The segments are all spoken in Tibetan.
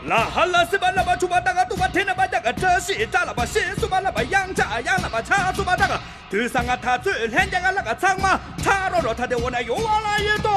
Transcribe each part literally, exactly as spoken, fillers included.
ལ་ཧ་ལ་སི་བ་ལ་བ་ཆུ་བ་ད་ག་ཏུ་བ་ཐེ་ན་བ་ད་ག་བཀྲ་ཤིས་བཀྲ་ལ་བ་ཤེས་སུ་བ་ལ་བ་ཡང་ཆ་ཡང་ལ་བ་ཆ་སུ་བ་ད་ག་དུས་སང་ང་ད་ཚོད་ལྷན་རྒྱ་ག་ལ་ག་ཚང་མ་ཁྲ་རོ་རོ་ཐ་དེ་འོ་ན་ཡོང་བ་ལ་ཡོད་དོ།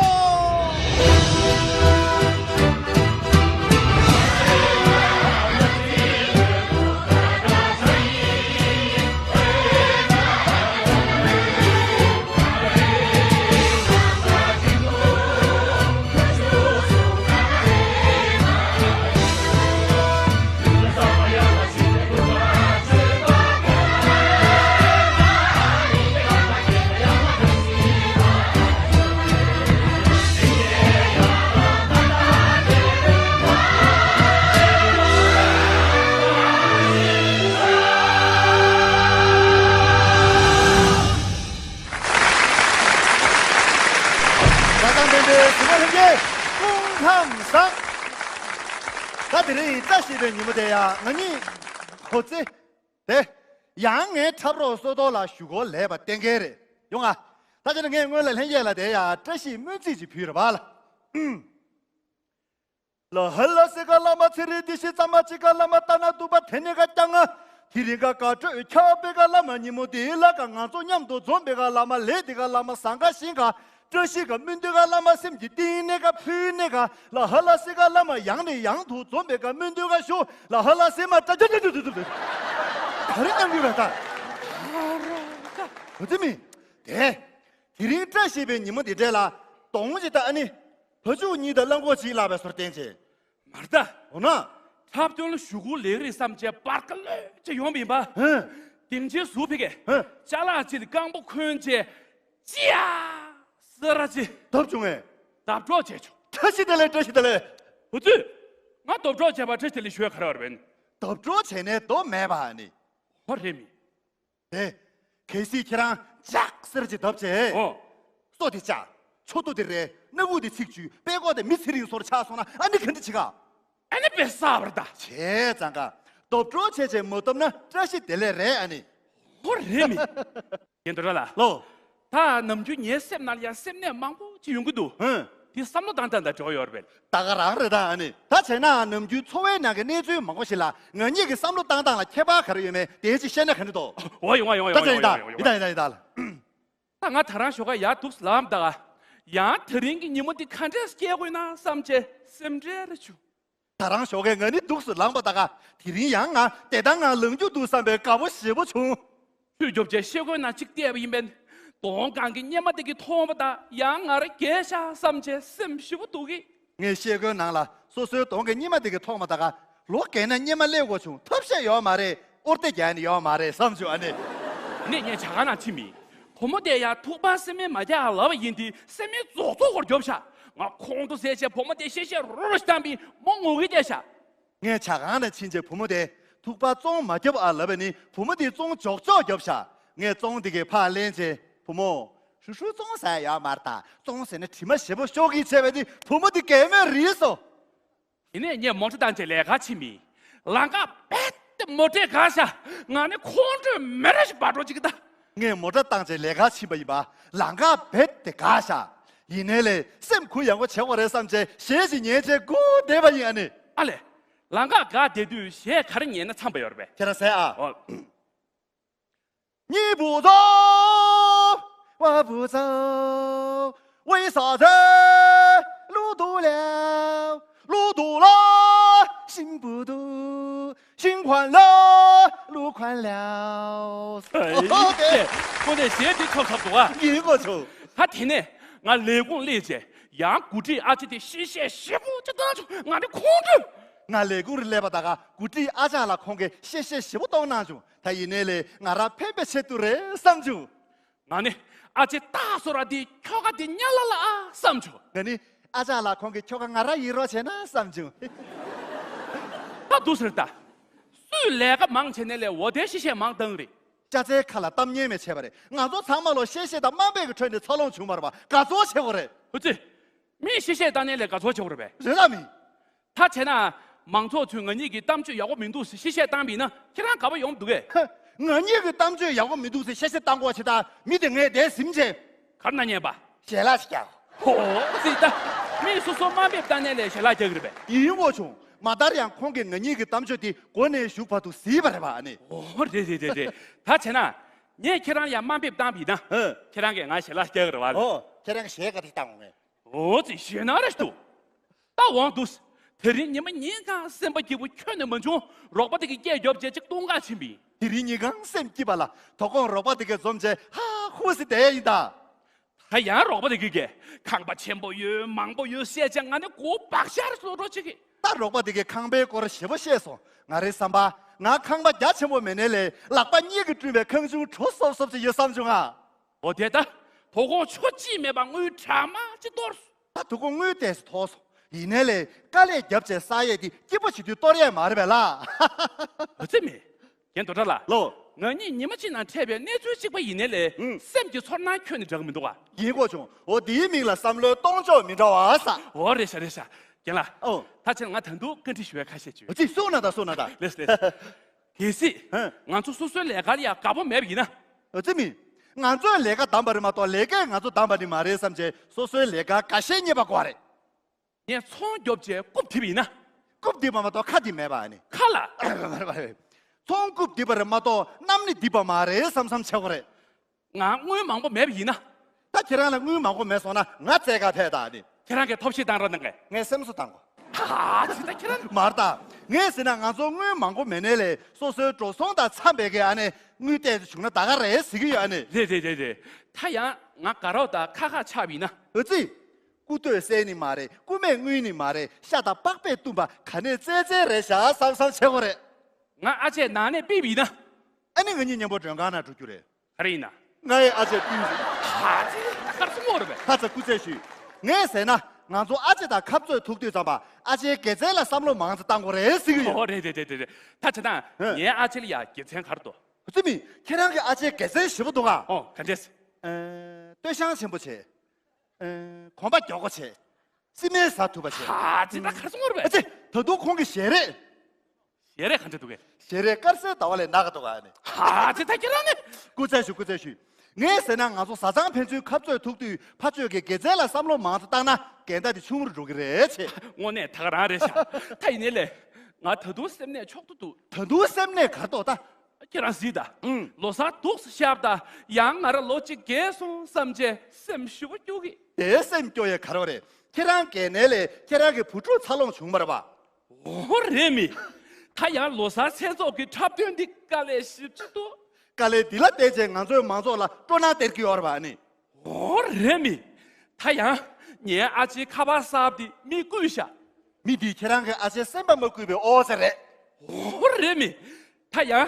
བཀྲ་ཤིས་པའི་ཉིན་མོ་དེ་ཡང་ང་གཉིས་ཧོ་ཙེ། དེ། ཡང་ངའི་འཁྲབ་རོགས་བསོད་རྡོར་ལགས་གཞུག་གུར་ལས་པ་གཏན་འཁེལ་རེད། ཡོང་ང་། ད་ཆ་ནི་ངས་སྔོན་ལ་ལྷན་རྒྱས་ལ་དེ་ཡང་བཀྲ་ཤིས་སྨོན་ཚིག་ཅིག་ཕུལ་རེད་པ་ལ། ཨུམ། ལ་ཧ་ལ་སི་ཀ་བླ་མ་ཚེ་རིང་བདེ་གཤེགས་གཙང་མ་ཅི་ཀ་བླ་མ་ཏཱ་ན་ཏུ་པ་དེ་ནི་ཀ་ཀྱང་ང་ དེ་རིང་ཀ་དགའ་སྤྲོས་ཁྱབ་པའི་ཀ་བླ་མ་ཉིན་མོ་དེའི་ལ་ཀ་ང་ཚོ་མཉམ་དུ་འཛོམས་པའི་ཀ་བླ་མ་ལས་དེ་ཀ་བླ་མ་ཟང་ཀ་ཤིང་ཀ་བཀྲ་ཤིས་ཀ་སྨོན་འདུན་ཀ་བླ་མ་སེམས་ཀྱི་གཏིང་ནས་ཀ་ཕུལ་ནས་ཀ་ལ་ཧ་ལ་སེ་ཀ་བླ་མ་ཡང་ནས་ཡང་དུ་འཛོམས་པའི་ཀ་སྨོན་འདུན་ཀ་ཞུ་ལ་ཧ་ལ་སེ་མ་ཏྲ་ཏྲ་ཏྲ་ཏྲ་ཏྲ་ཏྲ། ག་རེ་གནང་གི་རེད་ད། འོ་དེ་མིན། དེ། དེ་རིང་བཀྲ་ཤིས་པའི་ཉིན་མོ་འདི་གྲས་ལ་གདོང་ཅིག་ད་ཨ་ནི། བ་ཕྱུགས་གཉིས་དང་གླང་གོག་གཅིག་བརླག་པའི་ཟུར་བསྟན་ཆེ། མར་ད། འོ་ན། འཁྲབ་སྟོན་ལ་ཞུ་སྒོ་ལེགས་རེད་བསམ་བྱས་པར་ཀ་ལོས་ཅེ་ཡོང་བིན་པ། ཧན། སྡིངས་ཆའི་ཟུར་ཕི་གས། ཧན། ཅ་ལག་ཅིག་ལ་རྐང་པ་འཁོན་བྱས། ཅི་ཡ། ཟེར་ར་ཅི། ལྡབ་བྱུང་ངས། ལྡབ་གྲོགས་བྱས་བྱུང་། བཀྲ་ཤིས་བདེ་ལེགས། བཀྲ་ཤིས་བདེ་ལེགས། བུ་ཚུ། ང་ལྡབ་གྲོགས་བྱས་པ་བཀྲ་ཤིས་བདེ་ལེགས་ཞུ་ཡ་ག་རེ་བར་བན། ལྡབ་གྲོགས་བྱས་ནས་ལྡོག་མེད་པ་ནི། ཧོ་རེད་མི། དེ། གལ་སྲིད་ཁྱེད་རང་ལྕགས་ཟེར་གྱི་ལྡབ་བྱས། ཨོ། སོ་དེ་ལྕགས། མཆུ་ཏོ་དེ་རལ། སྣ་བུག་དེ་ཚིགས་ཆུ། པད་ཀོག་དེ་མི་ཚེ་རིང་སོར་ཆགས་སོང་ན་ཨ་ནི་ག་འདྲ་བྱེད་ག་ཨ་ནི་དཔེ་གསར་པ་རེད་ད། བྱས་ཙང་ཀ་ལྡབ་གྲོགས་བྱས་བྱས་མ་ལྡབ་ན་བཀྲ་ཤིས་བདེ་ལེགས་རེད་ཨ་ནི། ཧོ་རེད་མི། རྒན་རྡོ་ར་ལགས། ལོ། ད་ནམ་རྒྱུན་ངའི་སེམས་ནང་ལ་ཡང་སེམས་ནད་མང་པོ་ཅིག་ཡོང་གི་འདུག་ཧུན། དེ་བསམ་བློ་བཏང་སྟངས་དང་འབྲེལ་བ་ཡོད་རེད་པས། ད་ག་རང་རེད་ད་ཨ་ནི། ད་བྱས་ན་ནམ་རྒྱུན་འཚོ་བའི་ནང་གི་གནས་ཚུལ་མང་པོ་ཞིག་ལ་ང་གཉིས་ཀྱི་བསམ་བློ་བཏང་སྟངས་ལ་ཁྱད་པར་ག་རེ་ཡོད་མེད་དེ་ཅིག་བཤད་ན་ག་འདྲ་འདུག་འོ་ཡོང་བ་ཡོང་བ་ད་ཡོང་བ་ཡིན་ད་ཡོང་བ་ཡིན་ད་ཡོང་བ་ཡིན་ད་ཡིན་ད་ཡིན་ད་ལ། ད་ང་ད་རང་ཞོགས་ཀ་ཡར་འདུག་སེ་ལངས་པ་ད་ག་ཡང་དེ་རིང་གི་ཉིན་མོ་འདི་ག་འདྲས་སྐྱེལ་དགོས་ན་བསམ་བྱས་སེམས་ཁྲལ་རེ་བྱུང་། ད་རང་ཞོགས་ཀས་ང་ནི་འདུག་སེ་ལངས་པ་ད་ག་དེ་རིང་ཡང་ང་བདེ་ཐང་ངང་ལངས་རྒྱུ་འདུག་བསམ་པའི་དགའ་པོ་ཞེ་པོ་བྱུང་། ཆུ་རྒྱོབ་བྱས་ཤེལ་སྒོའི་ནང་གཅིག་བལྟས་པ་ཡིན་པས། གདོང་གང་གི་གཉེར་མ་དེ་གི་མཐོང་བ་ད་ཡང་ང་རང་རྒས་ཤག་བསམ་བྱས་སེམས་ཞེ་པོ་སྡུག་གི། ངས་ཤེལ་སྒོའི་ནང་ལ་སོ་སོའི་གདོང་གི་གཉེར་མ་དེ་གི་མཐོང་བ་ད་ག་ལོ་རྒས་ན་གཉེར་མ་སླེབས་དགོས་བྱུང་ཐབས་ཤེས་ཡོད་མ་རེད། ཨོར་ཏེ་རྒྱག་ནི་ཡོད་མ་རེད་བསམ་བྱུང་ཨ་ནི། ནས་ངས་ཇ་ཁང་ནང་ཕྱིན་མི། བུ་མོ་དེ་ཡང་ཐུག་པ་སེམས་མེད་མ་རྒྱག་ལབ་པ་ཡིན་དེ་སེམས་མེད་རྫོགས་རྫོགས་ཧོར་རྒྱོབ་ཤག་ང་ཁོང་ཁྲོ་ཟས་བྱས་བུ་མོ་དེ་ཤེ་ཤེ་རོ་རོ་ཞིག་བཏང་པའི་མོ་ངུ་གི་བསྡད་ཤག་ངས་ཇ་ཁང་ནང་ཕྱིན་རྗེས་བུ་མོ་དེ་ཐུག་པ་བཙོང་མ་རྒྱབ་ཨ་ལབ་པ་ནི་བུ་མོ་དེ་བཙོང་ཅོག་ཅོག་རྒྱབ་ཤག་ངས་བཙོང་དེ་གའི་ཕར་ལེན་རྗེས་བུ་མོ། ཧྲུ་ཧྲུ་བཙོང་ཟ་ཡ་ཡོད་མ་རེད་ད། བཙོང་ཟེར་ན་དྲི་མ་ཞེ་པོ་ཤོར་གི་བྱས་པ་ནི་བུ་མོ་དེ་གད་མོས་རིལ་སོང་། དེ་ནས་ངས་མོ་ཊ་བཏང་བྱས་ལས་ཀར་ཕྱིན་མི། ལམ་ཁ་རྦད་དེ་མོ་ཊས་བཀག་ཤག་ང་ནི་ཁོང་ཁྲོས་མེ་རེ་ཞིག་འབར་འགྲོ་ཅིག་གི་ད། ངས་མོ་ཊ་བཏང་བྱས་ལས་ཀར་ཕྱིན་པ་ཡིན་པ། ལམ་ཁ་རྦད་དེ་བཀག་ཤག་ཡིན་ནའི་ལས་སེམས་གུ་ཡངས་པོ་བྱེད་དགོས་རེད་བསམ་བྱས་གཞས་ཤིག་ཉན་བྱས་སྒུག་བསྡད་པ་ཡིན་ཨ་ནི། ཨ་ལས། ལམ་ཁ་བཀག་བསྡད་དུས་གཞས་ག་རེ་ཉན་ན་འཚམ་པ་ཡོད་རེད་པས། ཁྱེད་རང་ཟེར་ཨ། ཨོ། 你不走，我不走，为啥子？路堵了，路堵了，心不堵，心宽了，路宽了。哎，OK。 ཁོ་ནས་གཞས་འདི་ཚོ་ཚབ་འདུག་ཨ། ཡིན་གོ་ཆུ། ད་དེ་ནས་ང་ལས་ཁུངས་སླེབས་རྗེས་ཡང་འགོ་ཁྲིད་ཨ་ཅེ་དེ་གཤེ་གཤེ་ཞེ་པོ་ཅིག་བཏང་བྱུང་ང་ནི་ཁོང་ཁྲོས། ང་ལས་ཁུངས་རུ་སླེབས་པ་ད་ག་འགོ་ཁྲིད་ཨ་ཅག་ལགས་ཁོང་གིས་གཤེ་གཤེ་ཞེ་པོ་གཏོང་གནང་བྱུང་། ད་ཡིན་ནའི་ལས་ང་རང་ཕན་པའི་ཆེད་དུ་རེད་བསམ་བྱུང་། ང་ནི་ཨ་ཅེ་སྟག་བཟོ་ར་དེའི་ཁྱོ་ག་དེ་ཉ་ལ་ལ་ཨ་བསམ་བྱུང་། ང་ནི་ཨ་ཅག་ལགས་ཁོང་གི་ཁྱོ་ག་ང་རང་ཡིན་རོགས་བྱས་ན་བསམ་བྱུང་། ད་འདུག་ཟེར་ད། སུས་ལས་ཀ་མང་བྱས་ནའི་ལས་འོ་དེ་གཤེ་གཤེ་མང་བཏང་རེད། ཤ་ཚའི་ཁ་ལ་གཏམ་ངན་མེད་བྱས་པ་རེད། ང་ཚོ་ཚང་མ་ལོ་གཤེ་གཤེ་དང་དམའ་འབེབས་ཀྱི་ཁྲོད་ནས་འཚར་ལོངས་བྱུང་བ་རེད་པ། དགའ་ཚོར་བྱེད་དགོས་རེད། ཧུ་ཙི། མིས་གཤེ་གཤེ་བཏང་ནའི་ལས་དགའ་ཚོར་བྱེད་དགོས་རེད་པས། རེད་ལ་མི། ད་བྱས་ན། མང་ཚོགས་ཚོས་ང་གཉིས་ཀྱི་གཏམ་བརྗོད་ཡག་པོ་མི་འདུག་ཟེར་གཤེ་གཤེ་བཏང་པ་ཡིན་ན་ཁྱེད་རང་དགའ་པོ་ཡོང་མི་འདུག་གས། ཧ། ང་གཉིས་ཀྱི་གཏམ་བརྗོད་ཡག་པོ་མི་འདུག་ཟེར་གཤེ་གཤེ་བཏང་དགོས་བྱེད་ད་མི་དེ་ངས་བསྡད་ཟིན་བྱས། གར་ན་ཉན་པ། ཞལ་ལག་ཞིག་རྒྱག་ཧོ། ཙི་ད། མིས་སོ་སོ་དམའ་འབེབས་བཏང་ནའི་ལས་ཞལ་ལག་རྒྱག་གི་རེད་པས། ཡིན་དགོས་བྱུང་། མ་མཐར་ཡང་ཁོང་གིས་ང་གཉིས་ཀྱི་གཏམ་བརྗོད་དེ་མགོ་ནས་མཇུག་བར་དུ་གཟིགས་པ་རེད་པ་ཨ་ནི། ཨོ་རེད་རེད་རེད་རེད། ད་བྱས་ན། ངས་ཁྱེད་རང་ཡང་དམའ་འབེབས་བཏང་བ་ཡིན་ན། ཧ། ཁྱེད་རང་གིས་ང་ཞལ་ལག་རྒྱག་གི་རེད་པ་ཨ་ནི། ཨོ། ཁྱེད་རང་གིས་ཞལ་ག་དེ་བཏང་འོང་ངས། ཨོ་ཙི་ཞེད་སྣང་རེ་ཞིག་འདུག་ད་འོང་འདུག་དེ་རིང་ཉི་མ་ཉིན་གང་སེམས་པ་སྐྱིད་པོ་ཁྱོན་ནས་མ་བྱུང་། རོགས་པ་དེ་གིས་སྐད་རྒྱོབ་བྱས་གཅིག་བཏུང་ག་ཕྱིན་པ་ཡིན། དེ་རིང་ཉིན་གང་སེམས་སྐྱིད་པ་ལ་དོ་དགོང་རོགས་པ་དེ་གས་འཛོམས་བྱས་ཧ་ཧུ་ཟེར་བསྡད་ཡིན་ད། ད་ཡང་རོགས་པ་དེ་གིས་གས་ཁང་པ་ཆེན་པོ་ཡོད་མང་པོ་ཡོད་བཤད་བྱས་ང་ནི་མགོ་བག་ཤ་རེ་སློག་འགྲོ་བྱེད་ཀྱི། ད་རོགས་པ་དེ་གིས་ཁང་པའི་སྐོར་ཞེ་པོ་བཤད་སོང་། ང་རའི་བསམ་པ། ང་ཁང་པ་རྒྱ་ཆེན་པོ་མེད་ནའི་ལས་ལག་པ་གཉིས་ཀྱིས་བསྐྲུན་པའི་ཁང་ཆུང་བྲོ་སོབ་སོབ་ཅིག་ཡོད་བསམ་བྱུང་ང་། འོ་དེ་ད། དོ་དགོང་ཆུ་གཅིག་མེད་པར་དངུལ་གྲངས་མང་ཅིག་གཏོར་སོང་། ད་དོ་དགོང་དངུལ་ཏོག་ཙམ་ཐོགས་སོང་། ཡིན་ནའི་ལས་དཀའ་ལས་བརྒྱབ་བྱས་བསགས་ཡས་དེ་སྐྱིད་པོ་བྱེད་དུས་གཏོར་ཡས་མ་རེད་པས་ལགས། འོ་ཙི་མེད། རྒན་རྡོ་གྲགས་ལགས། ལོ། ང་གཉིས་ཉི་མ་གཅིག་ནང་འཕྲད་པའི་གནས་ཚུལ་གཅིག་པ་ཡིན་ནའི་ལས། ཨང་། སེམས་ཀྱི་ཚོར་སྣང་ཁྱོན་ནས་འདྲ་གི་མི་འདུག་ག་ཡིན་དགོས་བྱུང་། འོ་དེའི་མིང་ལ་བསམ་བློའི་གཏོང་ཕྱོགས་མི་འདྲ་བ་ཟེར། འོ་རེད་ཤག་རེད་ཤག་རྒན་ལགས། ཨོ། ད་ཕྱིན་ང་ད་དུང་བཀའ་འདྲི་ཞུ་བའི་ཁ་ཤས་བྱོས། ཅི་གསུང་ན་ད་གསུང་ན་ད། ལེས་ལེས། གལ་སྲིད། ཧན། ང་ཚོ་སོ་སོའི་ལས་ཀར་ཡང་དགའ་པོ་མེད་པ་ཡིན་ན། ཨོ་ཙི་མི། ང་ཚོའི་ལས་ཀ་བདམས་པ་རེད་མ་གཏོགས་ལས་ཀས་ང་ཚོ་བདམས་པ་ནི་མ་རེད་བསམ་བྱས་སོ་སོའི་ལས་ཀ་འགའ་ཤས་རྙེད་པ་དགོས་རེད། ངས་ཚོང་རྒྱོབ་བྱས་རྐུབ་རྡིབ་པ་ཡིན་ན། རྐུབ་རྡིབ་པ་མ་གཏོགས་ཁ་རྡིབ་མེད་པ་ཨ་ནི། ཁ་ལ། མ་རེད་མ་རེད། མཐོང་རྐུབ་རྡིབ་པ་རེད་མ་གཏོགས་གནམ་ནི་རྡིབ་པ་མ་རེད་བསམ་བསམ་བྱེད་དགོས་རེད། ང་དངུལ་མང་པོ་མེད་པ་ཡིན་ན། ད་ཁྱེད་རང་ལ་དངུལ་མང་པོ་མེད་སོང་ན་ང་བཙལ་ག་ཕེབས་དང་ནི། ཁྱེད་རང་གིས་ཐབས་ཤེས་བཏང་རོགས་གནང་གས། ངས་སེམས་གསོ་བཏང་གོ། ཨ་ཙི་ད་ཁྱེད་རང་། མར་ད། ངས་ཟེར་ན་ང་ཚོ་དངུལ་མང་པོ་མེད་ནའི་ལས་སོ་སོའི་འགྲོ་སོང་དང་འཚམས་པའི་གི་ཨ་ནི་དངུལ་གཏད་དེ་བྱུང་ན་ད་ག་རེད་ཟེར་གི་ཡོད་ཨ་ནི། རེད་རེད་རེད་རེད། ད་ཡང་ང་དགའ་རོགས་དང་ཁ་ཁ་ཆགས་པ་ཡིན་ན། ཨ་ཙི། སྐུ་སྟོད་གསལ་ནི་མ་རེད། སྐུ་སྨད་དངུལ་ནི་མ་རེད། ཤ་དང་པགས་པས་བཏུམས་པ་ག་ནས་བཙལ་བཙལ་རེད་ཤག་བསམ་བསམ་བྱེད་དགོས་རེད། ང་ཨ་ཅེ་ནང་ནས་ཕུད་པ་ཡིན་ན། ཨ་ནི་ང་གཉིས་མཉམ་པོ་མགྲོན་ཁང་ནང་འགྲོ་རྒྱུ་རེད། ག་རེ་ཡིན་ན། ང་ཡི་ཨ་ཅེ་ཕུད་ཟིན། ཧ་ཅེ་ཁར་སོང་བ་རེད་པས། ཁ་ཚ་སྐུ་ཚེ་ཞུས། ངས་ཟེར་ན་ང་ཚོ་ཨ་ཅེ་དང་ཁ་རྩོད་ཐུག་དུས་ཙམ་པ་ཨ་ཅེའི་དགེ་མཚན་ལ་བསམ་བློ་མང་ཙམ་བཏང་དགོས་རེད་ཟེར་གི་ཡོད། ཨོ་རེད་རེད་རེད་རེད། ད་བྱས་ན་ཧེ། ངའི་ཨ་ཅེ་ལ་ཡ་དགེ་མཚན་ག་རེ་འདུག་ཙི་མི་ཁྱེད་རང་གི་ཨ་ཅེའི་དགེ་མཚན་ཞེ་པོ་འདུག་ག་ཨོ་ག་འདྲས། ཨ། སྟོད་ཞང་ཆེན་པོ་བྱས། ཨ། གོམ་པ་མགྱོགས་པོ་བྱས། རྩིས་མེད་ཟ་ཐུབ་པ་བྱས། ཧ་ཅེ་ད་གར་སོང་བ་རེད་པས། ཨ་ཙི། ད་དུང་ཁོང་གི་ཞལ་རས། ཞལ་རས་ག་འདྲ་འདུག་གས། ཞལ་རས་དཀར་གསལ་ཟླ་བ་ལས་ནག་ག་འདུག་ག་ཨ་ནི། ཧ་ཅེ་ད་ཁྱེད་རང་ནི། སྐུ་ཚེ་ཞུ་སྐུ་ཚེ་ཞུ། ངས་ཟེར་ན་ང་ཚོ་བཟའ་ཚང་ཕན་ཚུན་ཁ་རྩོད་ཐུག་དུས་ཕ་ཆོས་ཀྱི་དགེ་མཚན་ལ་བསམ་བློ་མང་དུ་བཏང་ན་འགལ་ཟླ་དེ་ཆུང་རུ་འགྲོ་གི་རེད་ཆེ། དངོས་གནས་ད་ག་རང་རེད་ཤག་ད་ཡིན་ནའི་ལས། ང་ད་དུང་སེམས་ནད་ཆོག་ཏུ་འདུག་ད་དུང་སེམས་ནད་ག་རེ་འདུག་ད། ཁྱེད་རང་གཟིགས་དང་། ཨང་། ལོ་གསར་འདུག་སེ་ཤར་བ་དང་ཡང་ང་རང་ལོ་གཅིག་རྒས་སོང་བསམ་བྱས་སེམས་ཞེ་པོ་སྐྱོ་གི། དེ་སེམས་སྐྱོ་ཡས་ག་རེ་རེད། ཁྱེད་རང་རྒས་ནའི་ལས་ཁྱེད་རང་གི་བུ་ཕྲུག་འཚར་ལོངས་བྱུང་བ་རེད་པ། འོ་རེད་མི། ད་ཡང་ལོ་གསར་མཚན་ཚོགས་ཀྱི་འཁྲབ་སྟོན་འདི་དཀའ་ལས་ཞེ་པོ་ཅིག་འདུག་དཀའ་ལས་འདི་ལ་བརྟེན་བྱས་ང་ཚོའི་མང་ཚོགས་ལ་སྤྲོ་སྣང་སྟེར་གྱི་ཡོད་རེད་པ་ཨ་ནི། འོ་རེད་མི། ད་ཡང་ངའི་ཨ་ཅེའི་ཁ་པར་གསར་པ་འདི་མིས་བརྐུས་ཤག་མི་འདིས་ཁྱེད་རང་གི་ཨ་ཅེ་སེམས་པ་མ་བརྐུས་པའི་ཨོ་ཙེ་རེད། འོ་རེད་མི། ད་ཡང་།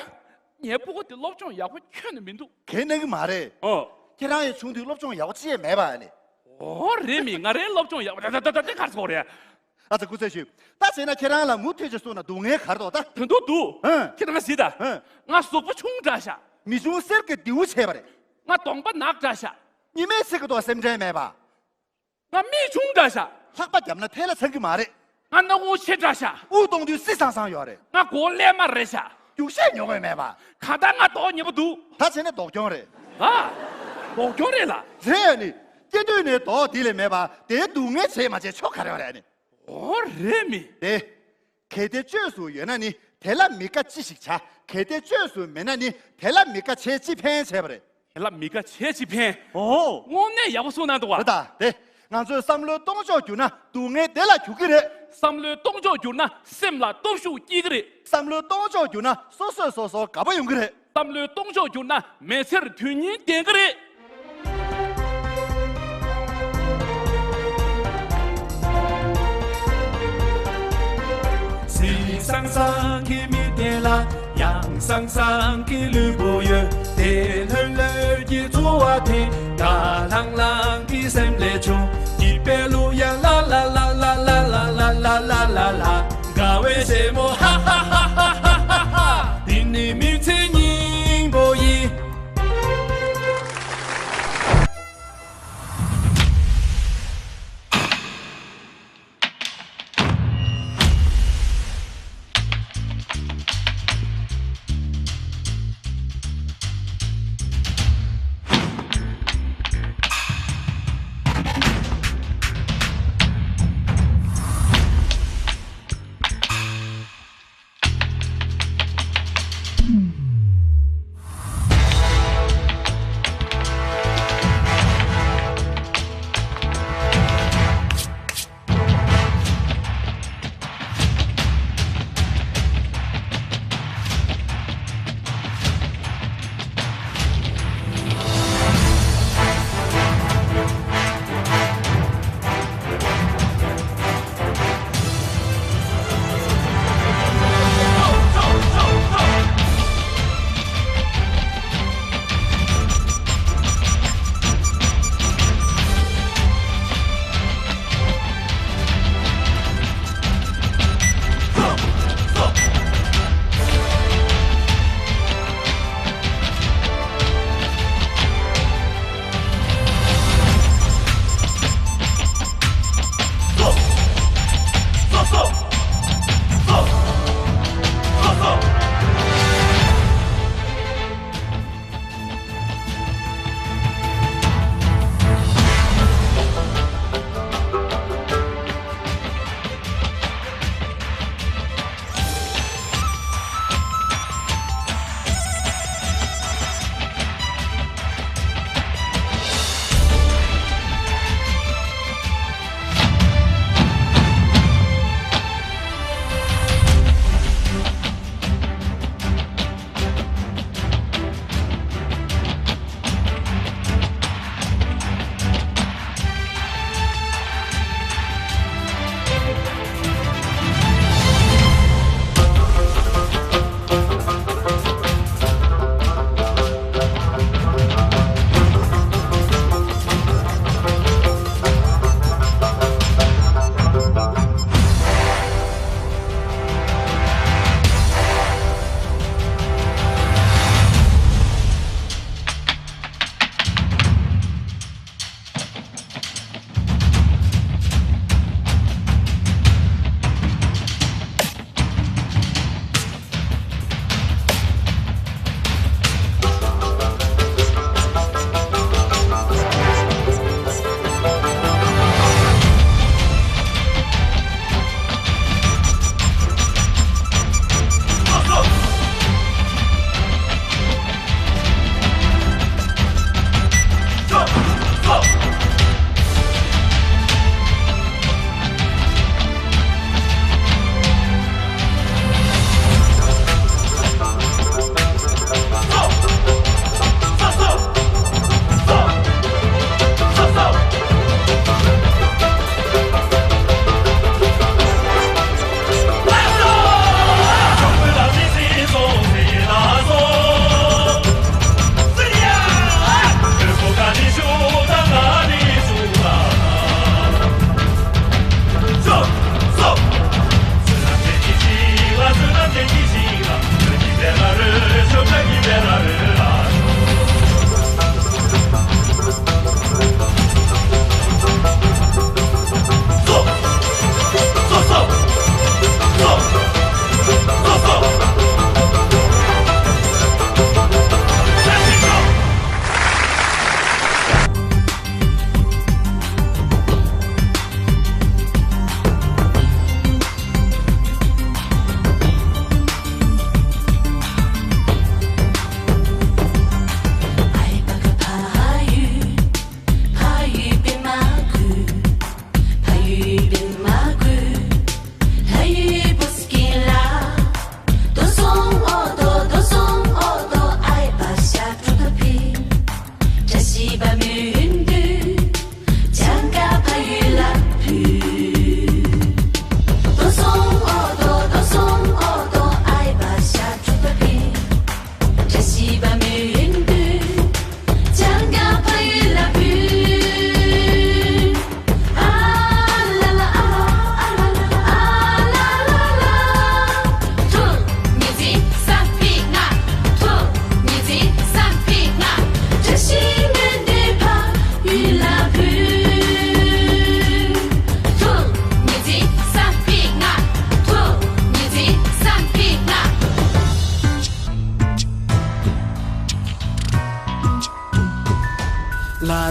ངའི་ཕྲུ་གུ་དེ་སློབ་སྦྱོང་ཡག་པོ་ཁྱོན་ནས་མི་འདུག་གན་གནང་གི་མ་རེད། ཨོ། ཁྱེད་རང་ཡི་ཆུང་དུས་སློབ་སྦྱོང་ཡག་པོ་ཅི་ཡང་མེད་པ་ཨ་ནི། འོ་རེད་མི། ང་རའི་སློབ་སྦྱོང་ཡག་པོ་ད་ད་ད་ད་དེ་གར་སོང་རེད། ཨ་ཙི་སྐུ་ཚེ་ཞུ། ད་བྱས་ན་ཁྱེད་རང་ལ་མུ་མཐུད་ཅིག་གསུངས་ན་སྡུག་བསྔལ་ག་རེ་འདུག་ད། དོན་དུ་འདུག་ཧང་། ཁྱེད་རང་གཟིགས་དང་། ཧང་། ང་གཟུགས་པོ་ཆུང་དྲགས་ཤག་མི་ཆུང་གསེར་གྱི་མདེའུ་བྱས་པ་རེད། ང་གདོང་པ་ནག་དྲགས་ཤག་ཉི་མའི་ཚིག་གི་ཐོག་སེམས་ཁྲལ་མེད་པ། ང་མིག་ཆུང་དྲགས་ཤག་ལྷགས་པ་བརྒྱབ་ན་ཐལ་ལ་ཚང་གི་མ་རེད། ང་སྣ་ཁུང་ཆེ་དྲགས་ཤག་དབུགས་གཏོང་དུས་སི་སང་སང་ཡོད་རེད། ང་མགོ་ཀླད་མ་རེད་ཤག་རྒྱུག་ཤད་ཉོ་དགོས་མེད་པ། གང་ལྟར་ང་མདོག་ཉེས་པོ་འདུག་ད་བྱས་ན་མདོག་གྱོང་རེད། ཨ། མདོག་གྱོང་རེད་ལ། རེད་ཨ་ནི། སྐྱེ་དུས་ནས་མདོག་འདི་ལས་མེད་པ་དེའི་སྡུག་བསྔལ་བྱས་མ་བྱས་ཆོ་ག་རེ་བ་རེད་ཨ་ནི། འོ་རེད་མི། དེ། གལ་ཏེ་བཅོས་སུ་ཡོད་ན་ནི་དེ་ལ་མི་དགའ་ཅི་ཞིག་བྱ། གལ་ཏེ་བཅོས་སུ་མེད་ན་ནི་དེ་ལ་མི་དགའ་བྱས་ཅི་ཕན་བྱས་པ་རེད། དེ་ལ་མི་དགའ་བྱས་ཅི་ཕན། ཨོ། དངོས་གནས་ཡག་པོ་གསུངས་གནང་འདུག་བ། རེད་ད་དེ། ང་ཚོས་བསམ་བློའི་གཏོང་ཕྱོགས་བསྒྱུར་ན་སྡུག་བསྔལ་དེ་ལ་གྱུར་གི་རེད། བསམ་བློའི་གཏོང་ཕྱོགས་བསྒྱུར་ན་སེམས་ལ་སྟོབས་ཤུགས་སྐྱེ་གི་རེད། བསམ་བློའི་གཏོང་ཕྱོགས་བསྒྱུར་ན་སོ་སོས་སོ་སོར་དགའ་པོ་ཡོང་གི་རེད། བསམ་བློའི་གཏོང་ཕྱོགས་བསྒྱུར་ན་མི་ཚེར་དོན་སྙིང་ལྡན་གི་རེད། དགའ་བའི་སེར་མོ་ཧ་ཧ་ཧ། འདི་ནི་མི་ཚེ་སྙིང་པོ་ཡིན།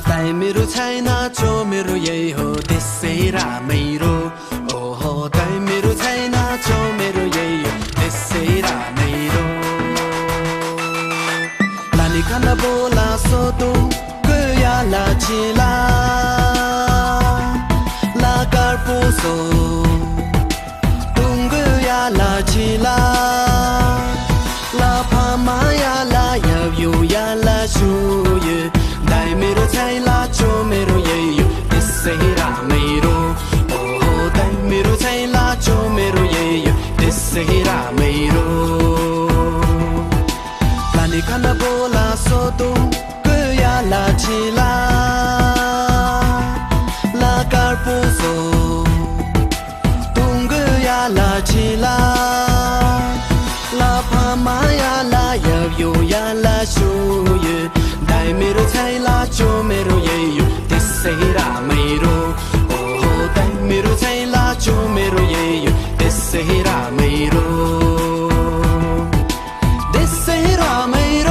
带没路菜那就没路也有的谁啦没路，哦吼，带没路菜那就没路也有的谁啦没路。拉尼卡那波拉索东，格亚拉吉拉，拉卡尔波索。 东哥呀啦起啦，啦帕玛呀啦呀哟呀啦树叶，带没路菜啦就没路也有，的谁啦没路，哦，带没路菜啦就没路也有，的谁啦没路。拉尼卡那波拉索东哥呀啦起啦，拉卡尔波索。 东哥呀啦起啦，啦帕玛呀啦呀哟呀啦树叶，带没路菜啦就没路也有，的谁啦没路，哦，带没路菜啦就没路也有，的谁啦没路，的谁啦没路。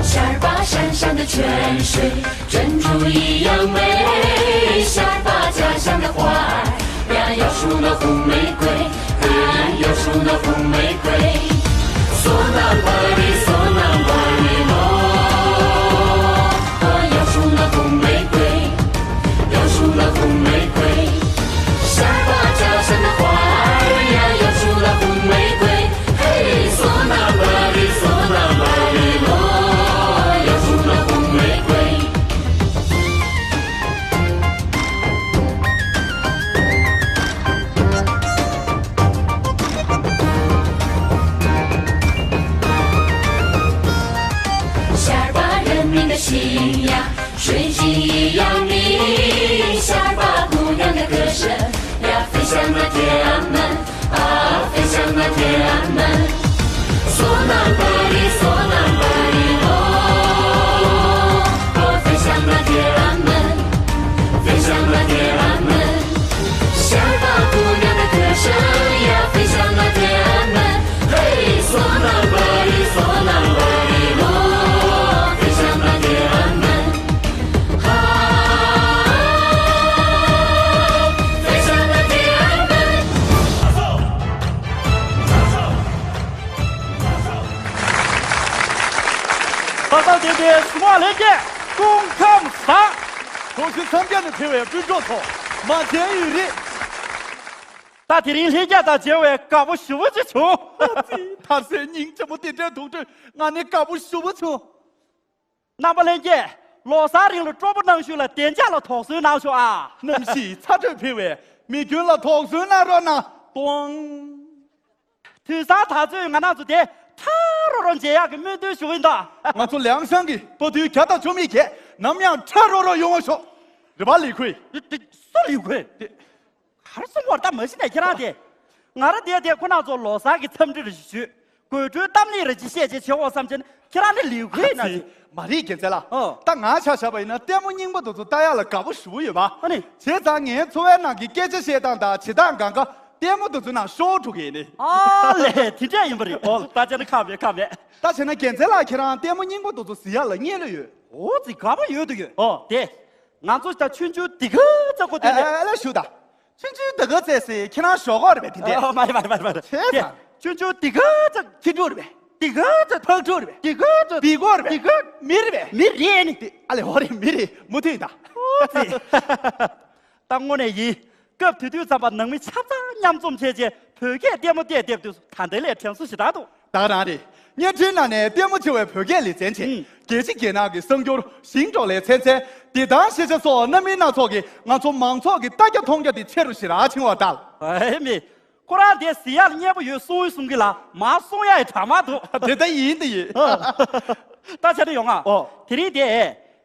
ཤར་པ་ཤར་ཤར་དུ་ཆོས་ཤོད། 珍珠一样美，下巴家乡的花儿呀，要数那红玫瑰，哎，要数那红玫瑰。索南巴里，索南巴里喽，我要数那红玫瑰，要数那红玫瑰。下巴家乡的花儿呀，要数那红玫瑰。 下巴人民的信仰，水晶一样明，下巴姑娘的歌声呀，飞向那天安门。 啊，飞向那天安门。索南巴里，索南巴里喽，哦，飞向那天安门，飞向那天安门。下巴姑娘的歌声呀，飞向那天安门。嘿，索南巴里，索南巴里喽，飞向那天安门。 ས་ས་དེ་དེ་སུ་མ་ལེན་གྱི་སྐུ་ཁམས་བཟང་། གོང་ཞུས་མཚམས་བརྒྱབ་ནས་ཕེབས་པའི་སྤུན་གྲོགས་ཚོ་མ་མཇལ་ཡུན་རིང་། ད་དེ་རིང་ལྷན་རྒྱས་དང་མཇལ་བའི་དགའ་པོ་ཞེ་པོ་ཅིག་བྱུང་། ཨ་ཙི། ཐར་སའི་སྙིང་རྗེ་མོ་དེ་འདྲའི་དུག་སྦྲུལ་ང་ནི་དགའ་པོ་ཞེ་པོ་བྱུང་། རྣམ་པ་ལྷན་རྒྱས། ལོ་གསར་རིང་ལ་སྤྲོ་པོ་གནང་ཤུལ་ལ་བདེ་འཇགས་ལ་དོགས་ཟོན་གནང་ཤོག་ཨ། གནམ་གཤིས་ཚ་དྲོད་འཕེལ་བས་མི་རྒྱུན་ལ་དོགས་ཟོན་གནང་རོགས་གནང་། ཏོང་། དུས་སང་ད་ཚོད་ང་རང་ཚོ་དེ་ཁྲ་རོ་རོ་མཇལ་ཡག་གི་སྨོན་འདུན་ཞུ་གི་ཡིན་ད། ང་ཚོ་ལིའང་ཤང་གི་བུ་དུས་བརྒྱ་དང་བཅུ་མེད་ཀྱིས་ནམ་ཡང་ཁྲ་རོ་རོ་ཡོང་བ་ཤོག་རེད་པ་ལི་ཁུའི། དེ་དེ་སུ་ལི་ཁུའི། དེ། གར་སོང་བར་ད་མ་གཞི་ནས་ཁྱེད་རང་དེ། ང་རང་དེ་དེ་ཁོ་རང་ཚོ་ལོ་གསར་གྱི་འཚམས་འདྲི་རེ་ཞིག་ཞུས། དགོད་བྲོའི་གཏམ་གླེང་རེ་ཅིག་བཤད་ཅེས་བྱེད་འོ་བསམ་བྱས་ན་ཁྱེད་རང་ནི་ལིའུ་ཁུའི་ཡིན་ན་ཟེར། མ་རིག་རྒྱལ་མཚན་ལགས། ཨོ། ད་ང་ཆ་བཞག་པ་ཡིན་ན་ལྟད་མོ་རྙིང་པ་དེ་ཚོ་ལྟ་ཡག་ལ་དགའ་པོ་ཞེ་པོ་ཡོད་པ། ཨ་ནི། བྱས་ཙང་ངའི་འཚོ་བའི་ནང་གི་སྐད་ཆ་བཤད་སྟངས་དང་བྱེད་སྟངས་སྒང་ག་ལྟད་མོ་དེ་ཚོ་ནང་ཤོག་བུ་འཁྲུག་གི་ཡིན་ནི། ཨ་ལས། དེ་འདྲ་ཡིན་པ་རེད། ཨོ། ད་བྱས་ན་ཁག་མེད། ཁག་མེད། ད་བྱས་ན་རྒྱལ་མཚན་ལགས། ཁྱེད་རང་ལྟད་མོ་རྙིང་པ་དེ་ཚོ་གཟིགས་ཡག་ལ་རྙེད་ལོས་ཡོད། ཨོ་ཙི། དགའ་པོ་ཡོད་དུ་ཡོད། ཨོ་དེ། ང་ཚོ་ད་ཆུང་ཆུང་དེ་ག་ཙམ་གོ་དུས། ཨ་ཨ་ཨ་ལ་ཞུ་ད། ཆུང་ཆུང་དེ་ག་ཙམ་ཟེར་ཁྱེད་རང་ཞོགས་ཁོག་རེད་པས། དེ་འདྲས། ཨ་མ་རེད། མ་རེད། མ་རེད། མ་རེད། བྱས་དེ་ཙང་། ཆུང་ཆུང་དེ་ག་ཙམ་ཁྱི་ཕྲུག་རེད་པས། དེ་ག་ཙམ་ཕག་ཕྲུག་རེད་པས། དེ་ག་ཙམ་བི་གོ་རེད་པས། དེ་ག་མི་རེད་པས། མི་རེད་ནི། དེ་ཨ་ལས། འོ་རེད། མི་རེད། མུ་མཐུད་ད། ཨོ་ཙི། ད་དངོས་གནས་ཡིན། སྐབས་དེ་དུས་ཙམ་པ་ནང་མི་ཆ་ཚང་མཉམ་འཛོམས་བྱས་རྗེས་བོད་སྐད་ལྟད་མོ་བལྟས་བསྡད་དུས་ད་ལྟའི་ལས་དྲན་གསོ་ཞེ་དྲག་འདུག་ད་རང་རེད། བརྙན་འཕྲིན་ནང་ནས་ལྟད་མོ་བྱེད་པའི་བོད་སྐད་ལེ་ཚན་བྱས། ཨང་། རྒྱལ་སྤྱི་རྒྱལ་ནང་གི་གསར་འགྱུར། ཞིང་འབྲོག་ལས་ཚན་ཚན། འདི་དང་ཤེས་བྱ་སོགས་རྣམ་སྨིན་སྣ་ཚོགས་ཀྱིས་ང་ཚོ་མང་ཚོགས་ཀྱི་ལྟ་རྒྱ་མཐོང་རྒྱ་དེ་ཆེ་རུ་ཞེ་དྲག་ཕྱིན་པ་ལྟར། ཨེ་མི། ཁོ་རང་དེ་གཟིགས་ཡག་ལ་སྙན་པོ་ཡོད་གསུང་གསུང་གི་ལ་མ་གསུང་ཡག་ཡི་དྲག་མ་འདུག་དེ་ལྟ་ཡིན། དེ་ཡིན། ད་བྱས་ན་ཡོང་ང་། ཨོ། དེ་རིང་དེ།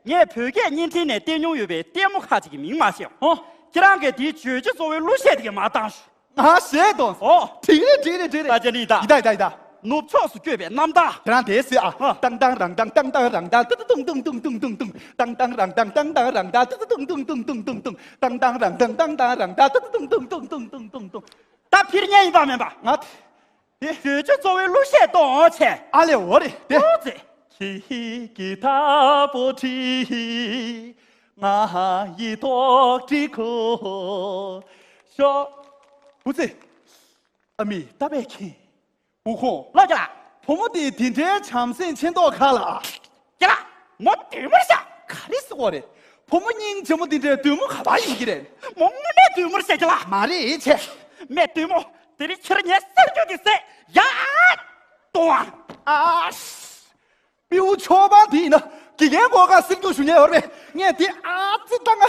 ངས་བོད་སྐད་བརྙན་འཕྲིན་ནས་བལྟས་མྱོང་ཡོད་པའི་ལྟད་མོ་ཁག་ཅིག་གི་མིང་མ་ཤེས། ཨོ། ཁྱེད་རང་གིས་དེའི་བརྗོད་བྱ་གཙོ་བོའི་གླུ་གཞས་དེ་ག་མར་བཏང་ཤོག་ང་གཞས་གཏོང་། ཨོ། འགྲིག་རེད། འགྲིག་རེད། འགྲིག་རེད། ད་བྱས་ན་ཡིན་ད། ཡིན་ད། ཡིན་ད། ཡིན་ད། ནུབ་ཕྱོགས་སུ་བསྐྱོད་པའི་གནམ་བདག་དེ་རང་དེ་ཟེར་ཨ། ཨ། ཏང་ཏང་རང་ཏང་ཏང་ཏང་རང་ཏང་ཏུ་ཏུ་ཏུང་ཏུང་ཏུང་ཏུང་ཏུང་ཏུང་། ཏང་ཏང་རང་ཏང་ཏང་ཏང་རང་ཏང་ཏུ་ཏུ་ཏུང་ཏུང་ཏུང་ཏུང་ཏུང་ཏུང་། ཏང་ཏང་རང་ཏང་ཏང་ཏང་རང་ཏང་ཏུ་ཏུ་ཏུང་ཏུང་ཏུང་ཏུང་ཏུང་ཏུང་། ད་ཕྱིར་ཉན་ཡིན་པ་མིན་པ། ང་དེ། བརྗོད་བྱ་གཙོ་བོའི་གླུ་གཞས་གཏོང་བྱས། ཨ་ལེ། འོ་རེད་དེ། ཨོ་ཙི། ཁྱེད་ཀྱི་ཐ་པོ་ཁྲི། ང་ཡི་ཏོག་ཁྲི་ཁོ། ཤོ། བུ་ཚེ། ཨ་མི་ད་པས་ཁྱེད། འུ་ཁོང་། ལོ་རྒྱ་ལགས། བུ་མོ་དེ་དེ་འདྲའི་བྱམས་སེམས་ཆེ་མདོག་ཁ་ལ། རྒྱ་ལགས། མོ་བདུད་མོར་ཤག་ག་རེ་ཟེར་བ་རེད། བུ་མོ་སྙིང་རྗེ་མོ་དེ་འདྲའི་བདུད་མོ་ག་པར་ཡོང་གི་རེད། མོ་དངོས་གནས་བདུད་མོར་ཤག་རྒྱ་ལགས། མ་རེད་ཆེ། མེད་བདུད་མོ། དེ་རིང་ཕྱིར་ངའི་གསེར་འགྱུར་དེ་ཟས་ཡ། གཏོང་བ། ཨ་ཤ། སྤྲེའུ་ཆོས་པ་འདི་ཡིན་ན་དགེ་རྒན་མགོ་ཁ་སེར་རྒྱུག་ཞུ་མཁན་ཡོད་རེད། ངས་འདི་ཨ་ཙི་ལྟ་ང་།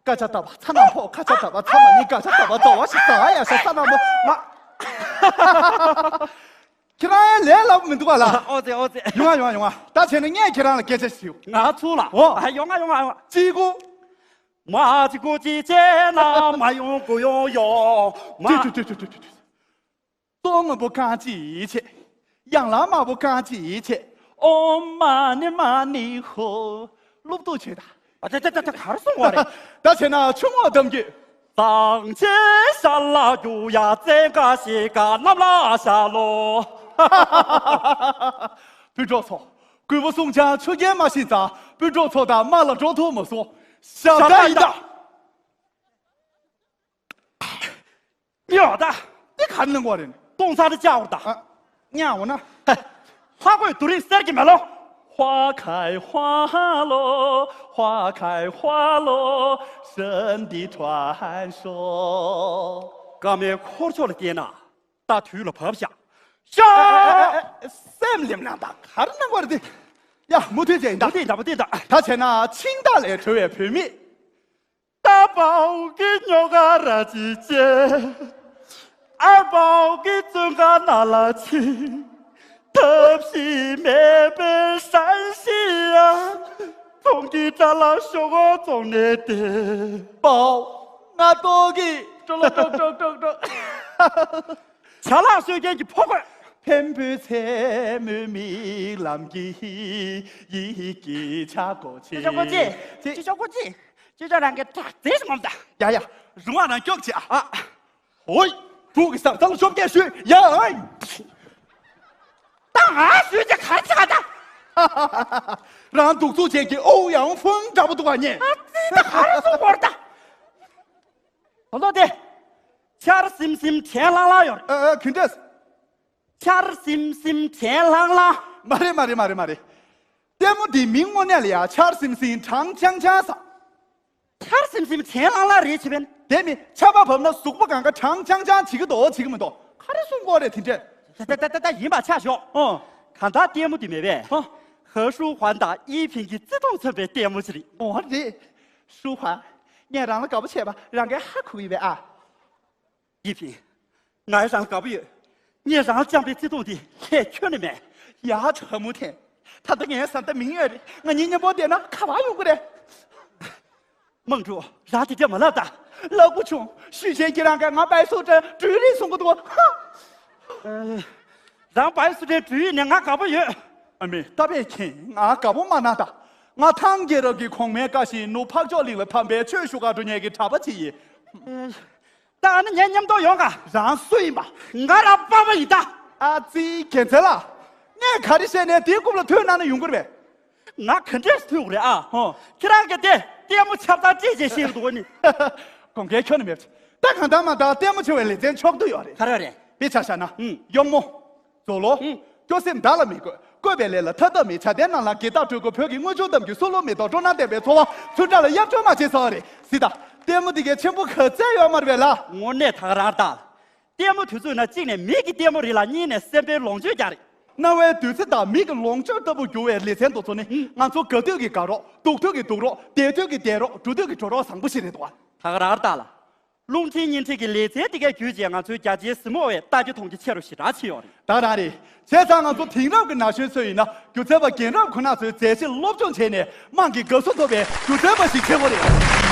སྐད་ཆ་ལྟ་བ་ཚ་ན་ཕོ། ཁ་ཆ་ལྟ་བ་ཚ་མ་ནི། སྐད་ཆ་ལྟ་བ་ཚ་བ་ཞིག་ཟ་ཡ་ཤ་ས་ན་མོ་ང་། ཁྱེད་རང་ལས་སླ་པོ་མི་འདུག་ག་ལ། ཨོ་ཙེ། ཨོ་ཙེ། ཡོང་ང་། ཡོང་ང་། ཡོང་ང་། ད་བྱས་ན་ངས་ཁྱེད་རང་ལ་སྐད་ཆ་ཞིག་ཞུ། ང་ཚུར་ལ། འོ། ཨ། ཡོང་ང་། ཡོང་ང་། ཡོང་ང་། ཅི་གུ། མ་ཅི་གུ་ཅི་བྱས་ན་མ་ཡོང་གུ་ཡོང་ཡོང་མ། ཅི་ཅི་ཅི་ཅི་ཅི་ཅི། ཏོ་ང་པོ་གང་ཅི་བྱེད། ཡང་ལ་མ་པོ་གང་ཅི་བྱེད། ཨོཾ་མ་ཎི་མ་ཎི་ཧོ། སློབ་ཏུ་བྱེད་ད། ཨ་ཅ་ཅ་ཅ་ཅ། ག་རེ་གསུང་བ་རེད། ད་བྱས་ན་ཆུ་ངོགས་གཏམ་རྒྱུད། གཙང་ཆེ་ཤ་ལ་རྒྱུ་ཡ་བཙན་ཀ་ཤི་ཀ་གནམ་ལ་ཤ་ལོ། སྤུན་གྲོགས་ཚོ། རྒོད་པོ་སྲུང་བྱ་ཆུ་རྐྱལ་མ་ཤེས་ཙང་སྤུན་གྲོགས་ཚོ་དང་དམག་ལ་འགྲོ་ཐུབ་མ་སོང་། ཞབས་ཏ་ཡིན་ད། ཉོ་ད། འདི་ག་རེ་གནང་གི་ཡོད་རེད། སྟོང་ཚར་དུ་བཅག་འོར་ད། ཨ། ཉ་འོ་ན། ལྷ་གོས་དུ་རིང་གསེར་གྱི་མེ་ལོང་། 花开花落，花开花落，神的传说。 སྐར་མའི་འཁོར་ཕྱོགས་ལ་བལྟས་ན་ད་དུས་ལ་བབ་ཤག་ཤག་ཨ། ཨ། ཨ། སེམས་ལེམ་ན་ད་ག་རེ་གནང་གི་ཡོད་རེད། ཡ། མུ་མཐུད་བྱས་ཡིན་ད། མུ་མཐུད་ད། མུ་མཐུད་ད། ད་བྱས་ན་ཆིང་ཏ་ལས་གྲོལ་བའི་བུད་མེད། 大宝给牛嘎拉鸡姐，二宝给尊嘎那拉亲，特批没被山西啊，从给扎拉说我从那的。宝，俺都给，中了，中中中中。 བྱ་ལག་གསོད་མཁན་གྱི་ཕོ་རྒོད། འཕན་པོའི་མཚན་མོའི་རྨི་ལམ་གྱི་ཡི་གེ་ཆག་སྒོ་ཆེ། ཅི་ཆག་སྒོ་ཆེ། ཅི་ཆག་སྒོ་ཆེ། ཅི་ཆག་རང་གི་བྲག་རྩེ་ཞིག་ངོམ་ད། ཡ་ཡ། རུང་བ་རང་སྐྱོབ་བྱེད་ཨ། ཨ། ཧོ་ཡི། དུག་གི་ས་ཚང་ཤོབ་རྒྱས་ཞུས་ཡ། ཨ། ད་ང་ཞུས་ཀྱི་ག་རེ་ཆག་ད། རང་དུག་ཚུགས་ཅན་གྱི་ཨོ་ཡང་ཧྥུང་འདྲ་པོ་འདུག་ག་ཉེ། ཨ་ཙི། ད་ག་རེ་གསུང་བོར་ད། ད་ལོ་དེ། ཆར་སིམ་སིམ་དྲན་ལྷང་ལྷང་ཡོད་རེད། ཨ། ཨ། གུན་ཏེས། ཆར་སིམ་སིམ་དྲན་ལྷང་ལྷང་། མ་རེད། མ་རེད། མ་རེད། མ་རེད། ལྟད་མོ་འདིའི་མིང་དངོས་གནས་ལ་ཡ་ཆར་སིམ་སིམ་གྲང་ཆང་ཆང་ཟེར། ཆར་སིམ་སིམ་དྲན་ལྷང་ལྷང་རེད་བྱས་པས། དེ་མིན་ཆར་པ་བབས་ན་གཟུགས་པོ་གང་ག་གྲང་ཆང་ཆང་བྱེད་ཀྱི་འདུག་བྱེད་ཀྱི་མི་འདུག་ག་རེ་གསུང་གི་ཡོད་རེད་དེ་འདྲས། ད་ད་ད་ད་ཡིན་པ་ཆ་ཞོག་ཨོ། གང་ལྟར་ལྟད་མོ་འདི་མེད་པས། ཧོ། ཧེ་ཧྲུའུ་ཧུན་དང་དབྱི་ཕིང་གི་བརྩེ་དུང་མཚོན་པའི་ལྟད་མོ་ཞིག་རེད། ཨོ་རེད། ཧྲུའུ་ཧུན། ངས་རང་ལ་དགའ་པོ་བྱས་པ་རང་གིས་ཧ་གོ་གི་ཡོད་པས་ཨ། དབྱི་ཕིང་། ང་ཡང་རང་ལ་དགའ་པོ་ཡོད། ངས་རང་ལ་བཅངས་པའི་བརྩེ་དུང་འདི་ལྷད་ཁྱོན་ནས་མེད། ཡ། ཁྲ་མུ་ཐེན། ད་ལྟ་ངའི་བཟའ་ཟླ་མིང་ཡོད་རེད། ང་གཉིས་མཉམ་པོ་བསྡད་ན་ག་པར་ཡོང་གི་རེད། དམངས་ཕྲུག་རང་དེ་འདྲ་མ་ལབ་ད། ལབ་དགོས་བྱུང་། ཞུས་ཅན་ཁྱེད་རང་གིས་ང་པའི་སུ་ཏྲ་འགྲུལ་རེད་གསུང་གི་འདུག་ཧ། རང་པའི་སུ་ཏྲ་འགྲུལ་ཡིན་ནས་ང་དགའ་པོ་ཡོད། ཨ་མའི་ད་པས་ཁྱེད་ང་དགའ་པོ་མ་གནང་ད། ང་ཐང་རྒྱལ་རབས་ཀྱི་གོང་མའི་བཀའ་བཞིན་ནུབ་འཕགས་མཆོག་གླིང་ལ་ཕམ་པའི་ཆོས་ཞུ་གར་འགྲོ་མཁན་གྱི་གྲྭ་པ་ཅིག་ཡིན། ད་ ཨ་ནི་ངའི་མཉམ་དུ་ཡོང་ག། རང་སུ་ཡིན་པ། ང་རང་པ་ཕ་ཡིན་ད། ཨ་ཙི་རྒྱལ་མཚན་ལགས། ངས་ག་རེ་བཤད་ནས་དེའི་རྐུབ་ལ་ཐོན་གནང་ན་ཡོང་གི་རེད་པས། ང་ག་འདྲས་ཐོན་དགོས་རེད་ཨ། ཧོ། ཁྱེད་རང་གིས་དེ་ལྟད་མོ་ཆ་ཚང་བཀྲེས་བཅས་ཤེས་འདུག་ནི། དགོངས་འགལ་ཁྱོན་ནས་མེད། ད་གང་ལྟར་མ་ལྟར་ལྟད་མོ་བྱེད་པའི་ལེ་ཚན་ཆོག་ཏུ་ཡོད་རེད། ག་རེ་རེད། དཔེ་ཆ་བཞག་ན། ཨུམ། གཡོག་མོ། མཛོ་ལོ། ཨུམ། སྐྱོ་སེམས་བདག་ལ་མི་དགོས། བཀོད་པའི་ལས་ལ་མཐའ་དག་མེད། བྱ་ལྡན་ནང་ལ་དགེ་རྟགས་སྤྲོད་དགོས། བོད་ཀྱི་དངུལ་ཆུ་འདམ་གྱི་བསོད་སློབ་མེ་ཏོག་སྤྲོ་སྣང་ལྡན་པའི་འཚོ་བ་ཚུར་བཀྲ་ལ་གཡབ་སྐྱོར་མ་བྱས་ཚར་བ་རེད། སྲིད་ད། ལྟད་མོ་འདི་གའི་ཆེན་པོ་ག་ཚད་ཡོད་མ་རེད་པས་ལ། དངོས་གནས་ད་ག་རང་རེད་ད། ལྟད་མོ་དུས་ཚོད་ན་གཅིག་ནས་མིག་གི་ལྟད་མོ་རེད་ལ། གཉིས་ནས་སེམས་པའི་ལོངས་སྤྱོད་རྒྱག་རེད། རྣ་བའི་བདུད་རྩི་དང་མིག་གི་ལོངས་སྤྱོད་ལྟ་བུ་འགྱུར་བའི་ལེ་ཚན་དེ་ཚོ་ནི། ཨུམ། ང་ཚོ་དགའ་སྡུག་གི་དགའ་རོགས། སྡུག་དུས་ཀྱི་སྡུག་རོགས། བདེ་དུས་ཀྱི་བདེ་རོགས། འགྲོ་དུས་ཀྱི་འགྲོ་རོགས་བཟང་པོ་ཞིག་རེད་འདུག་བ། ད་ག་རང་རེད་ད་ལ། རླུང་འཕྲིན་བརྙན་འཕྲིན་གྱི་ལེ་ཚན་དེ་གའི་བརྒྱུད་བྱས་ང་ཚོའི་རྒྱ་ཆེའི་གཟིགས་མོ་བའི་ལྟ་རྒྱ་མཐོང་རྒྱ་ཆེ་རུ་ཞེ་དྲག་ཕྱིན་ཡོད་རེད། ད་རང་རེད། བྱས་ཙང་ང་ཚོ་དེང་རབས་ཀྱི་ན་གཞོན་ཚོ་ཡིན་ན། སྒྱུ་རྩལ་པ་རྒན་རབས་ཁོ་ན་ཚོའི་མཛད་རྗེས་སློབ་སྦྱོང་བྱས་ནས། དམངས་ཀྱི་དགའ་བསུ་ཐོབ་པའི་སྒྱུ་རྩལ་པ་ཞིག་བྱེད་དགོས་རེད།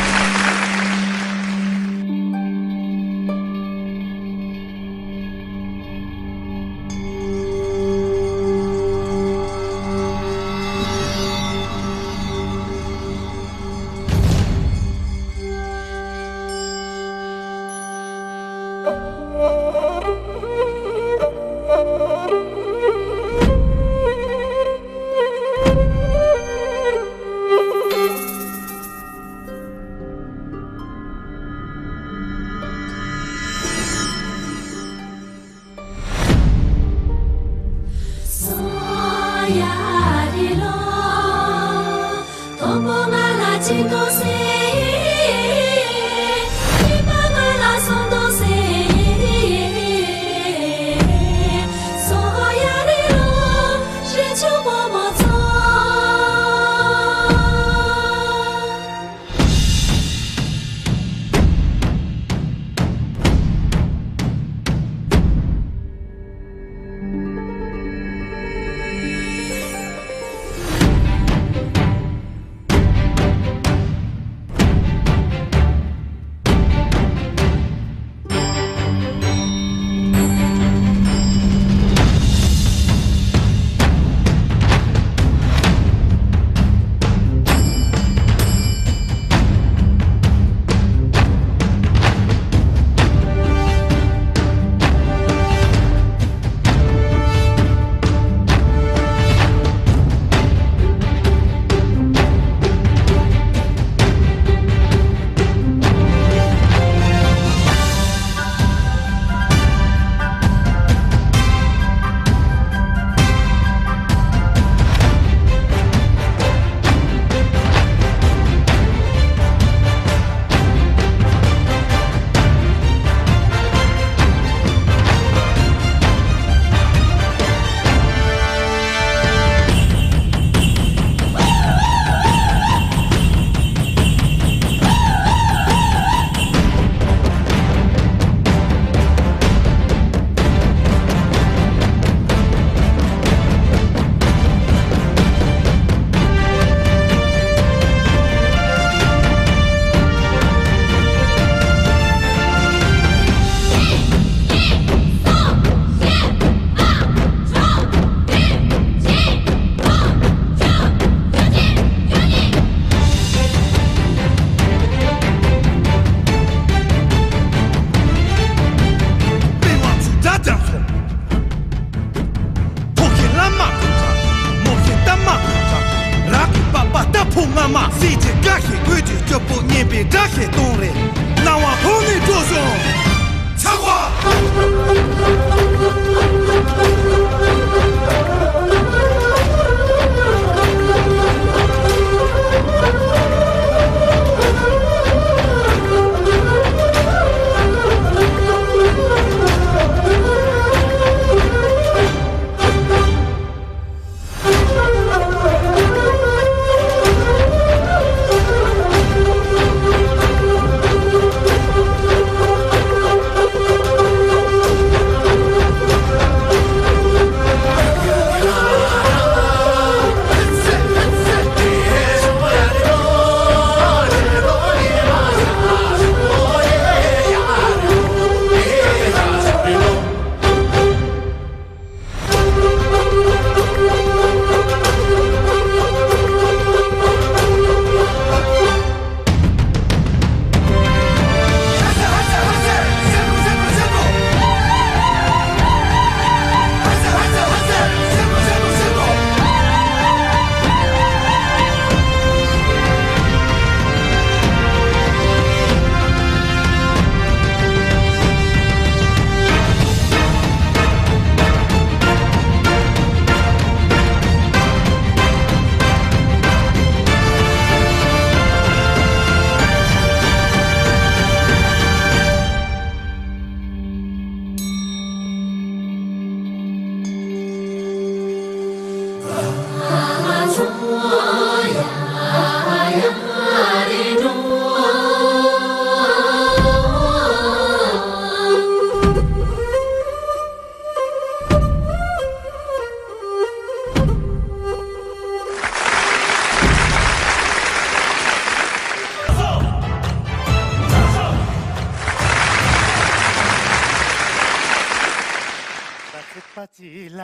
ཅི་ལ།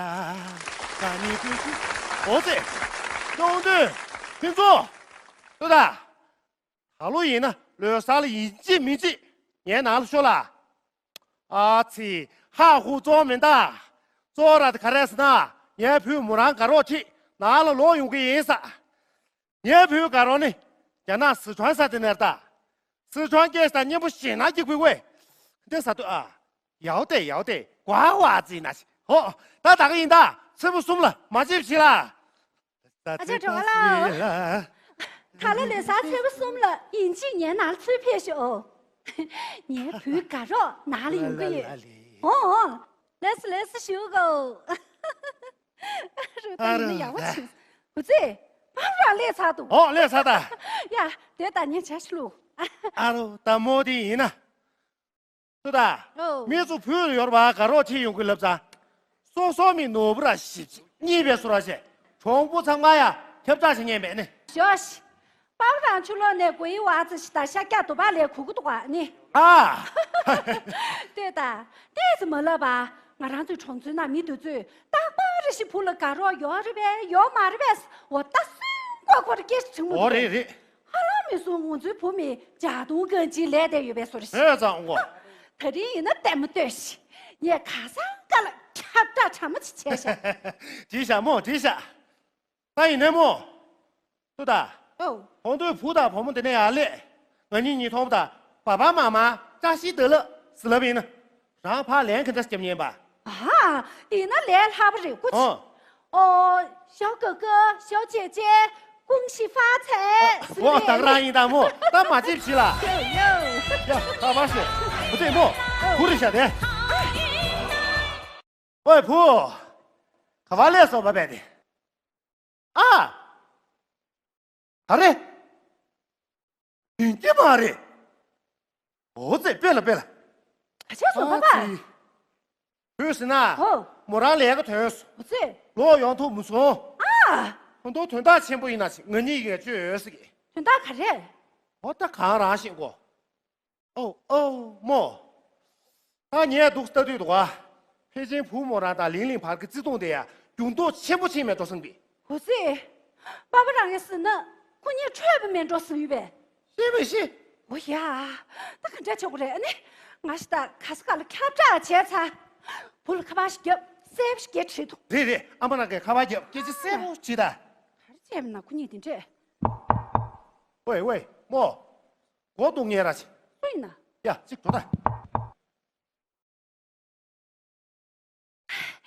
ད་ནི་ཀུན་གྱིས། འོ་ཙི། སྟོང་དུས། ཕུན་ཚོགས། ལྟོས་དང་། ད་ལོ་ཡིན་ན་ལོ་གསར་ལ་ཡིན་གཅིག་མིན་གཅིག་ངའི་ནང་ལ་ཤོག་ལ། ཨ་ཙི། ཧ་ཧུ་གཙོ་བོ་མིན་ད། གཙོ་བོ་ར་དེ་ག་རེ་ཟེར་ན། ངའི་བུས་མོ་རང་དགའ་རོགས་ཁྲིད་ནང་ལ་ལོག་ཡོང་གི་ཡིན་ས། ངའི་བུའི་དགའ་རོགས་ནི་རྒྱ་ནག་སི་ཁྲོན་ས་དེ་ནས་རེད་ད། སི་ཁྲོན་སྐད་ས་སྙན་པོ་ཞེ་ན་གི་བུ་ཝེ། འདི་ས་དུ་ཨ། ཡའོ་ཏེ་ཡའོ་ཏེ་ཀོ་ཝ་ཙི་ན་ཤི། ཧོ། ད་ད་ག་ཡིན་ད། ཚེས་པ་གསུམ་ལ་མ་ཅིབ་ཤི་ལ། ཨ་ཅག་གྲོགས་ལ། ད་ལོ་ལོ་གསར་ཚེས་པ་གསུམ་ལ་ཡིན་གཅིག་ངའི་ནང་ལ་ཚུར་ཕེབས་ཤོག་ངའི་བུའི་དགའ་རོགས་ནང་ལ་ཡོང་གི་ཡོད། ཨོ་ཨོ། ལེས་ལེས་ཞུ་གོ། རུ་ད་ཡིན་ན་ཡག་པོ་བྱུང་། བུ་ཚེ། པར་རང་ལས་ཚར་འདུག་ཨོ་ལས་ཚར་ད། ཡ། དེ་ད་ཉན་བྱ་ཞིག་ལུག་ཨ་རོ་ད་མོ་དེ་ཡིན་ན། སུ་ད། ཨོ། མི་ཚོ་བུ་ཡོར་བ་དགའ་རོགས་ཁྲིད་ཡོང་གི་ལབ་ཙང་། སོ་སོ་མི་ནོར་བུ་ར་ཞིབ་ཅིག་གཉིས་པའི་སུ་ར་བྱས། གྲོང་པོ་ཚང་མ་ཡ་ཁྱབ་བསྒྲགས་བྱེད་ཉན་པས་ནི། ཞོ་ཤི། པ་པ་རང་ཆུ་ལོག་ནས་གོ་ཡི་བ་ཙི་ཞི་ད་ཤ་རྒྱག་དུ་བ་ལས་གུ་གུ་དུ་བ་ནི། ཨ། ལྟོས་ད། ལྟས་ཙི་མ་ལབ་པ། ང་རང་ཚོའི་གྲོང་ཚོའི་ནང་མི་དུ་ཚོས་རྟག་པར་རེ་ཞིག་བུ་ལ་དགའ་རོགས་ཡོད་རེད་པས་ཡོད་མ་རེད་པས་འོ་ད་སུན་ཀོ་ཁོ་ར་སྐད་ཆ་དྲི་མོ་འོ་འདུག་རེད་རེད། ཧ་ལམ་མི་སོང་ང་ཚོའི་བུ་མི་ཇ་དུང་གང་ཅིའི་ལས་དེ་ཡོད་པའི་བཟོ་རེད། ཧེ་ཙང་འོ། ད་རིང་ཡིན་ན་ལྟད་མོ་ལྟོས་ཤིག་ངས་ཁ་སང་ཀ་ལ་ཁྱབ་བསྒྲགས་གྲ་མ་ཅིག་བྱས་ཤག་བྲིས་ཤག་མོ་བྲིས་ཤག་ད་ཡིན་ནས་མོ། ལྟོས་ད། ཨོ། ཁོང་ཚོའི་བུ་དང་བུ་མོ་དེ་ནས་ཡར་སླེབས། ང་གཉིས་གཉིས་མཐོང་བ་དང་། པ་པ་མ་མ་བཀྲ་ཤིས་བདེ་ལེགས་ཟེར་ལབ་ཡིན་ན། རང་ཕར་ལན་ག་འདྲ་སྐྱབས་ཉན་པ། ཨ། ཡིན་ན་ལས་སླ་པོ་རེད་ཀུ་ཅི། ཨོ། ཨོ། ཞའོ་ཀེ་ཀེ་ཞའོ་ཅེ་ཅེ། 恭喜发财 ཟེར་ཨོ་རེད། ད་ག་རང་ཡིན་ད་མོ། ད་མ་ཅིབ་ཤི་ལ། ཡོ་ཡོ། ཡ་ད་པ་ཤི། བུ་ཚེ་མོ། བུ་རེད་ཤག་དེ། ཨོའི་བུ། ག་བ་ལས་སོ་བ་བས་ཏེ། ཨ། ག་རེ། ཡིན་གྱི་མ་རེད། འོ་ཙེ་དཔེ་ལ་དཔེ་ལ། ག་ཆགས་སོང་ཨ་པ་པ། ཙི། བུས་ཟེར་ན། ཧོ། མོ་རང་ལས་ཀ་ཐོན་སོང་། འོ་ཙེ། ལོག་ཡོང་ཐུབ་མི་སོང་། ཨ། ཁོང་ཚོ་དོན་དག་ཆེན་པོ་ཡིན་ན་ང་གཉིས་ཀྱིས་བཅོས་ཡོད་ཟེར་གི། དོན་དག་ག་རེ། འོ་ད་གང་རང་ཤེས་གོ། ཨོ་ཨོ་མོ། ད་ངས་འདུག་ལྟ་དུས་འདུག་ག་ཕལ་ཆེར་བུ་མོ་རང་དང་ལིང་ལིང་བར་གྱི་བརྩེ་དུང་དེ་ཡང་འགྱུར་ལྡོག་ཆེན་པོ་ཕྱིན་མེད་འགྲོ་བསམ་གི། འོ་ཙི། པ་པ་རང་གིས་ཟེར་ན་ཁོ་གཉིས་འཕྲོད་པ་མེད་འགྲོ་བསམ་ཡོད་པས། ཤེས་མི་ཤེས། འོ་ཡ། ད་ག་འདྲ་བྱེད་དགོས་རེད་ཨ་ནི། ང་ཞིག་ད་ག་ས་ག་ལ་ཁྱབ་བསྒྲགས་བྱས་ཚར། བུ་ལ་ཁ་པར་ཞིག་རྒྱབ་གསལ་པོ་ཞིག་རྒྱག་བྲིས་འདུག་རེད་རེད། ཨ་མ་རང་གིས་ཁ་པར་རྒྱབ་སྐད་ཆ་གསལ་པོ་དྲིས་ད། ག་རེ་བྱས་མིན་ན་ཁོ་གཉིས་དེ་འདྲས། ཝེ་ཝེ་མོ། སྒོ་རྡུང་ཉན་ར་ཆེ། སུ་ཡིན་ན། ཡ་གཅིག་འགྲོ་ད།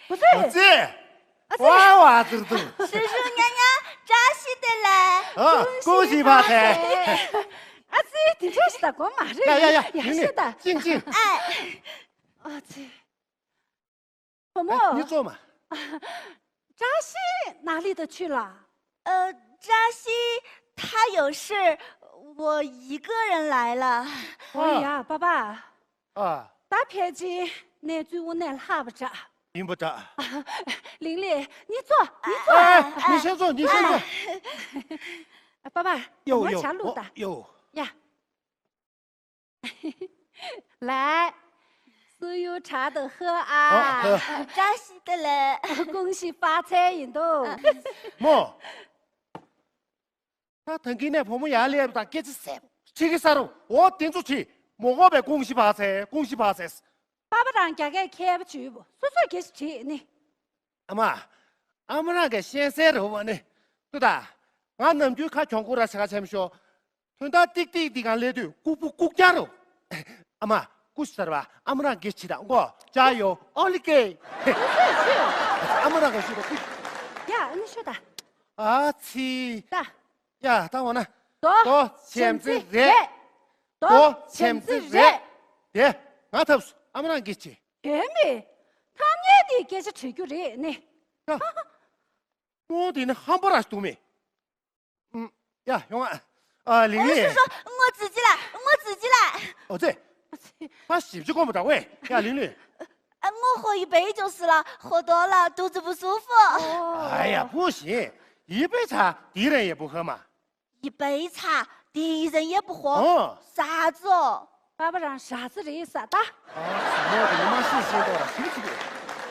ཨ་ཙི། ཨ་ཙི། ཝ་ཝ་ཙིར་ཙིར། 叔叔娘娘，扎西德来。 ཨ། 恭喜发财。 ཨ་ཙི་དེ་འདྲ་ཞིག་ད་གོ་མ་རེད། ཡ་ཡ་ཡ། ཡ་ཡིན་ཤི་ད། ཅིང་ཅིང་། ཨ་ཙི། བུ་མོ། ཨ། 你坐嘛。 扎西哪里的去了？呃，扎西他有事，我一个人来了。 ཨོ་ཡ་པ་པ། ཨ། ད་ཕལ་ཆེར་གནས་ཚུལ་དངོས་གནས་ལྷག་པ་འདྲ། ཡིན་པ་འདྲ། ལིང་ལིང་། 你坐，你坐。 ཨ། 你先坐，你先坐。 ཨ། པ་པ། 哟哟。 ང་ཇ་བླུགས་ད། 哟。 ཡ། ལའི། 酥油茶的喝啊。 ཨ། 扎西德来。 恭喜发财 ཡིན་འདུག་མོ། ད་ཐང་གི་ནས་བུ་མོ་ཡར་སླེབས་དང་སྐད་ཆ་ཟེར་ཁྲིད་ཀྱི་ས་རུ་འོ་དེ་ཚོ་ཁྲིད་མོ་གོ་བས་ཀུང་ཤི་ཕག་ཚེ་ཀུང་ཤི་ཕག་ཚེ། པ་པ་རང་རྒྱ་སྐད་མཁས་པ་བྱོས་བུ་སོ་སོས་སྐད་ཆ་དྲིས་ནི། ཨ་མ། ཨ་མ་རང་གི་ཤེས་གསལ་རེད་བ་ནི། ཏུ་ད། ང་ནམ་རྒྱུན་ཁ་གྱོང་ཁུ་ར་ཆ་ཁ་ཆེམ་ཤོ། དོན་དག་ཏིག་ཏིག་འདི་གང་ལས་དུས་ལྐུག་པོ་ལྐུག་རྐྱང་རུ། ཨ་མ། ཀུ་ཤི་ཟེར་བ་ཨ་མ་རང་གི་ཆི་དང་གོ་ཅ་ཡོ་ཨོ་ལི་ཀེ། ཨ་མ་རང་གི་ཤི་དང་ཀུ་ཤི། ཡ་ཨ་ནི་ཤོ་ད། ཨ་ཚི། ད། ཡ་ད་འོ་ན། དོ་ཆེམ་ཙི་རེད། དོ་ཆེམ་ཙི་རེད། དེ། ང་ཐབས་སུ་ཨ་མ་རང་གི་ཆི། དེ་མི། ཐམ་ཉེ་དེ་སྐད་ཆ་དྲི་རྒྱུ་རེད་ནི། ཡ། མོ་དེ་ནི་ཧམ་པ་ར་ཞིག་འདུག་མེད། ཨུམ། ཡ་ཡོང་ཨ། ཨ་ལིང་ལིང་། 叔叔，我自己来，我自己来。 ཨོ་ཙེ། ཨ་ཙེ། ཕ་ཞིབ་ཅིག་གོ་མ་འདྲ་ཝེ། ཡ་ལིང་ལིང་། 呃，我喝一杯就是了，喝多了肚子不舒服。 ཨ་ཡ་བུ་ཞིག་ཡི་པེ་ཚ་དེ་རེ་ཡེ་བུ་ཧ་མ། 一杯茶，第一人也不喝。 ཨོ། 啥子哦？ པ་པ་རང་ཞག་ཚི་རེད་ས་ད། ཨ་ཙི་མོ་དེ་ནི་མ་ཤེས་ཤེས་ཏོ་ར་ཞིབ་ཅིག་གོ།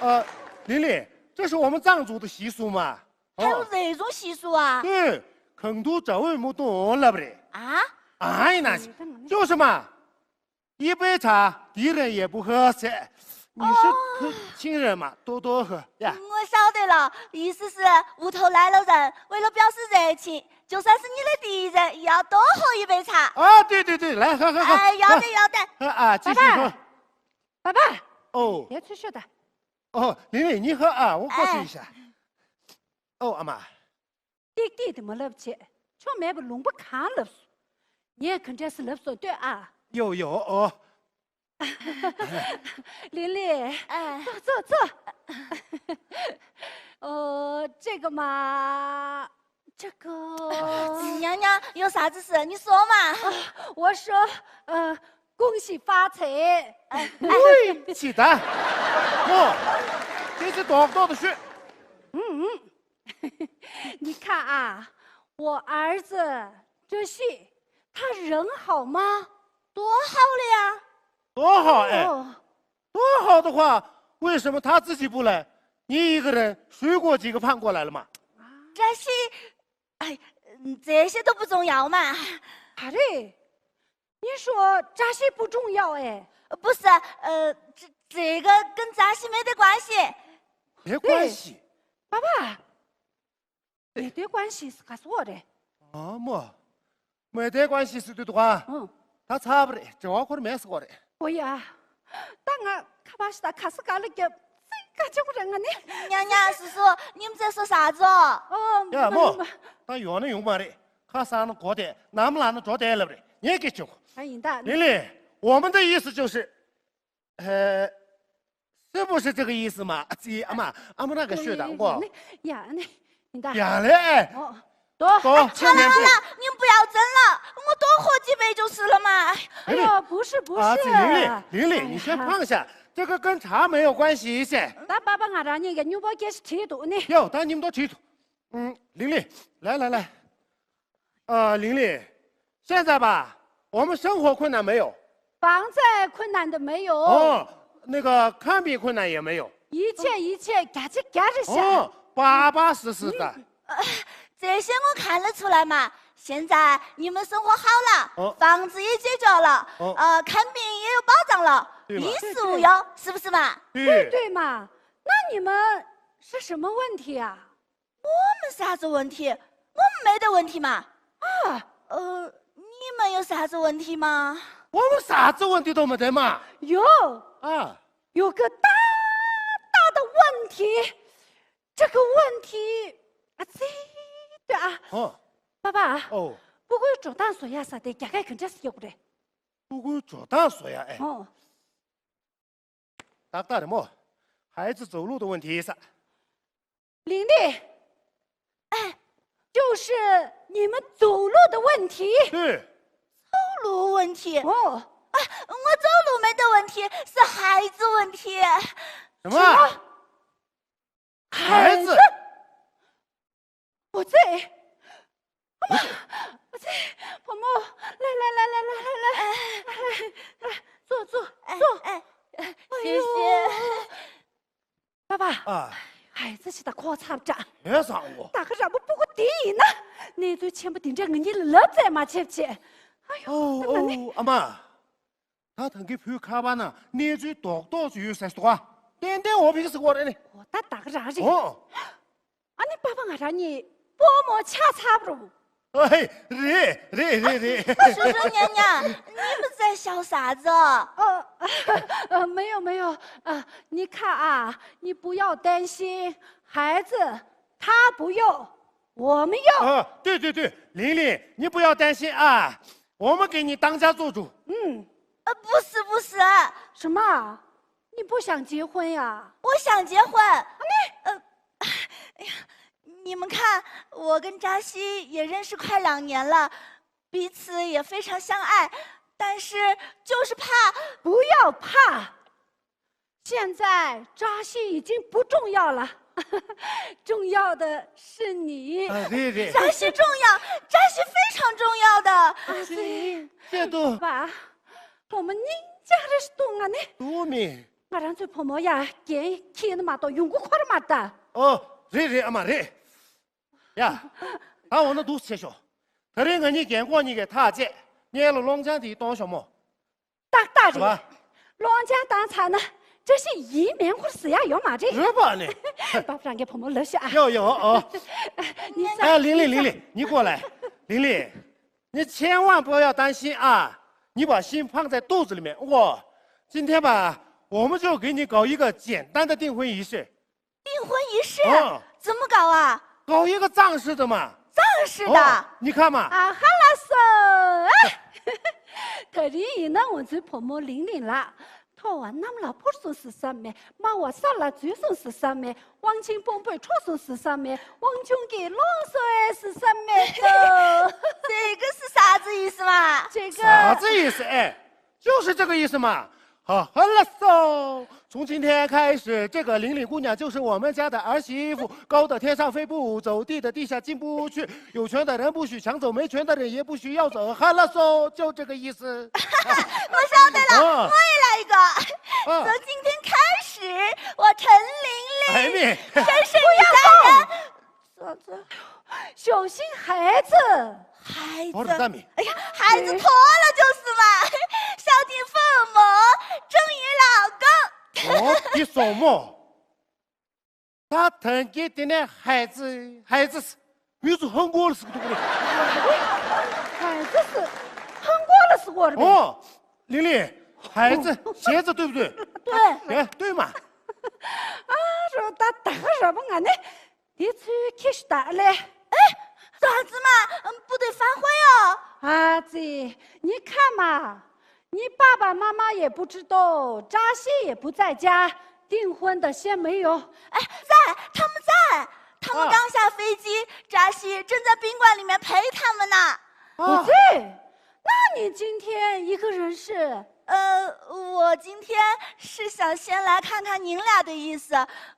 ཨ། 玲玲，这是我们藏族的习俗嘛。还有这种习俗啊？对，坑都找位木洞了不得。啊？哎，那就是嘛，一杯茶，敌人也不喝，这，你是亲人嘛，多多喝呀。我晓得了，意思是屋头来了人，为了表示热情，就算是你的敌人，也要多喝一杯茶。啊，对对对，来，喝喝喝。哎，要得要得。喝啊，继续喝。爸爸，爸爸，哦，别吹嘘的。哦，玲玲，你喝啊，我过去一下。哦，阿妈。 ཏིག་ཏིག་དེ་མ་ལབ་བྱས། ཆོ་མེད་པ་ལུང་པ་གང་ལབ་སོང་། ངས་ག་འདྲས་སེ་ལབ་སོང་ལྟོས་ཨ། ཡོ་ཡོ་ཨོ། ལིན་ལིན། ཨ། 坐坐坐。哦，这个嘛，这个。娘娘，有啥子事？你说嘛。我说，呃，恭喜发财。哎，哎， 气的。哦，这是多多的事。嗯嗯。 你看啊，我儿子这些，他人好吗？多好了呀！多好哎！哦。多好的话，为什么他自己不来？你一个人水果几个盼过来了吗？这些，哎，嗯，这些都不重要嘛。啊嘞，你说这些不重要哎？不是，呃，这，这个跟这些没得关系。没关系。爸爸， 没得关系是干啥的？啊，没，没得关系是对的话。嗯。他差不多，这话可没事过的。对呀，当然，卡巴西达卡斯卡了个，这个就人啊你。娘娘，叔叔，你们在说啥子哦？哦，呀，没，没，没。他远了用嘛的，卡桑那过的，那么懒得着得了的，你给救。哎，应当。玲玲，我们的意思就是， 呃，是不是这个意思嘛？这阿妈，阿妈那个学的，我。呀，那，你大。呀嘞，哎。哦，多。多，好了好了，你们不要争了，我多喝几杯就是了嘛。哎呦，不是不是。啊，这玲玲，玲玲，你先放下，这个跟茶没有关系噻。咱爸爸俺让你个牛宝给是提督呢。哟，咱你们都提督。嗯，玲玲，来来来。 呃，玲玲，现在吧，我们生活困难没有？房贷困难的没有。哦，那个看病困难也没有。一切一切，嘎吱嘎吱响。哦，巴巴适适的。这些我看得出来嘛。现在你们生活好了，哦。房子也解决了，哦。呃，看病也有保障了，对嘛。衣食无忧，是不是嘛？对。对对嘛，那你们是什么问题啊？ 我们啥子问题？我们没得问题嘛。啊，呃，你们有啥子问题吗？我们啥子问题都没得嘛。有。啊。有个大大的问题，这个问题啊，这个啊。哦。爸爸。哦。不过做当所呀啥的，大概肯定是有的。不过做当所呀，哎。哦。 打打的么？孩子走路的问题噻。玲玲，哎，就是你们走路的问题。对。走路问题？哦。啊，我走路没得问题，是孩子问题。什么？什么？孩子？孩子？ 我这，阿妈，我这，婆婆，来来来来来来来，来来，坐坐坐。哎，谢谢。爸爸，啊。孩子是他可惨着。别伤我。大个人不不过第一呢，你最全部顶着我，你乐在嘛去不去？哎呦，哦哦，阿妈。 ད་ཐང་གི་བུ་ཁ་བ་ན་གནས་ཚུལ་རྡོག་རྡོག་ཅིག་ཡོད་ཟེར་སོང་ཨ། ཏན་ཏན་འོ་ཕིག་སི་གོ་རེད་ནི། གོ་ད་ད་ག་རང་རེད། ཨོ། ཨ་ནི་པ་པ་ང་རང་གཉིས་སྤོ་མོ་ཆགས་ཚར་རོ། ཨ་ཧེ། རེད་རེད་རེད་རེད། 叔叔娘娘，你们在笑啥子哦？呃，呃，没有没有，啊，你看啊，你不要担心，孩子他不要，我们要。啊，对对对，玲玲，你不要担心啊， 我们给你当家做主。嗯。呃，不是，不是。什么？你不想结婚呀？我想结婚。啊，你……呃，哎呀，你们看，我跟扎西也认识快两年了，彼此也非常相爱，但是就是怕……不要怕， 现在扎西已经不重要了，重要的是你。啊，对对。扎西重要，扎西非常重要的。啊，对。这都……爸，我们人家的是懂啊呢。都没。ང་རང་ཚོའི་བུ་མོ་ཡ་རྒན་ཁྱེད་ནི་མ་གཏོགས་ཡོང་གི་ཁོ་ར་མ་ད། ཨོ། རེད་རེད། ཨ་མ་རེད། ཡ། ད་འོ་ན་འདུག་སེ་བྱེད་ཤོག་དེ་རིང་ང་གཉིས་རྒན་འཁོགས་གཉིས་ཀས་ཐག་བཅད། སྔོན་ལ་སློང་ཆང་དེ་གཏོང་ཤོག་མོ། ཏག་ཏག་རེད། རེད་པ། སློང་ཆང་བཏང་ཚར་ན་བཀྲ་ཤིས་ཡིན་མིན་ཁུར་ཟེར་ཡ་ཡོད་མ་རེད། རེད་པ་ནི། པ་ཕ་རང་གི་བུ་མོ་ལབ་ཤག་ཡོ་ཡོ་ཨོ། ཉི་ས། ཨ་ལིང་ལིང་ལིང་ལིང་། 你过来。 ལིང་ལིང་། 你千万不要担心啊，你把心放在肚子里面。我，今天吧，我们就给你搞一个简单的订婚仪式。 订婚仪式？哦。怎么搞啊？搞一个藏式的嘛。藏式的？哦，你看嘛。啊哈啦嗦！ད་རིང་ཡིན་ན་ང་ཚོའི་བུ་མོ་ལིང་ལིང་ལགས། ཐོ་བ་གནམ་ལ་འཕུར་སོང་ཟེར་ས་མེད། དམའ་བ་ས་ལ་འཛུལ་སོང་ཟེར་ས་མེད། དབང་ཆེན་དཔོན་པོས་འཕྲོག་སོང་ཟེར་ས་མེད། དབང་ཆུང་གིས་སློང་སོང་ཨེ་ཟེར་ས་མེད་དོ། 这个是啥子意思嘛？这个啥子意思？哎， 就是这个意思嘛。好，好了嗖。从今天开始，这个玲玲姑娘就是我们家的儿媳妇，高的天上飞不，走地的地下进不去，有权的人不许抢走，没权的人也不许要走。好了嗖，就这个意思。我晓得了，啊。我也来一个。啊。从今天开始，我陈玲玲，哎，你，神圣女家人。小心孩子。孩子。我是大米。哎呀，孩子妥了就是嘛，孝敬父母，忠于老公。 ཨོ་དེ་སོང་མོ། ད་ཐང་གི་དེ་ནས་孩子孩子是 མི་ཚོ་ཧང་གོ་ལ་ཟིག་འདུག་རེད། 孩子是 ཧང་གོ་ལ་ཟིག་འོ་རེད། ཨོ། ལིང་ལིང་། 孩子鞋子对不对？ 对。 ཨེ་对嘛། ཨ་རོ་ད་ད་ག་ར་བ་ང་ནི་དེ་ཚོའི་ཁྱི་ཞིག་ད་ལེ། 哎，嫂子嘛，嗯，不得反悔哦。 ཨ་ཙི། 你看嘛，你爸爸妈妈也不知道，扎西也不在家，订婚的先没有。 哎，在，他们在，他们刚下飞机，扎西正在宾馆里面陪他们呢。 ཨ། 对。 那你今天一个人是？呃，我今天是想先来看看您俩的意思，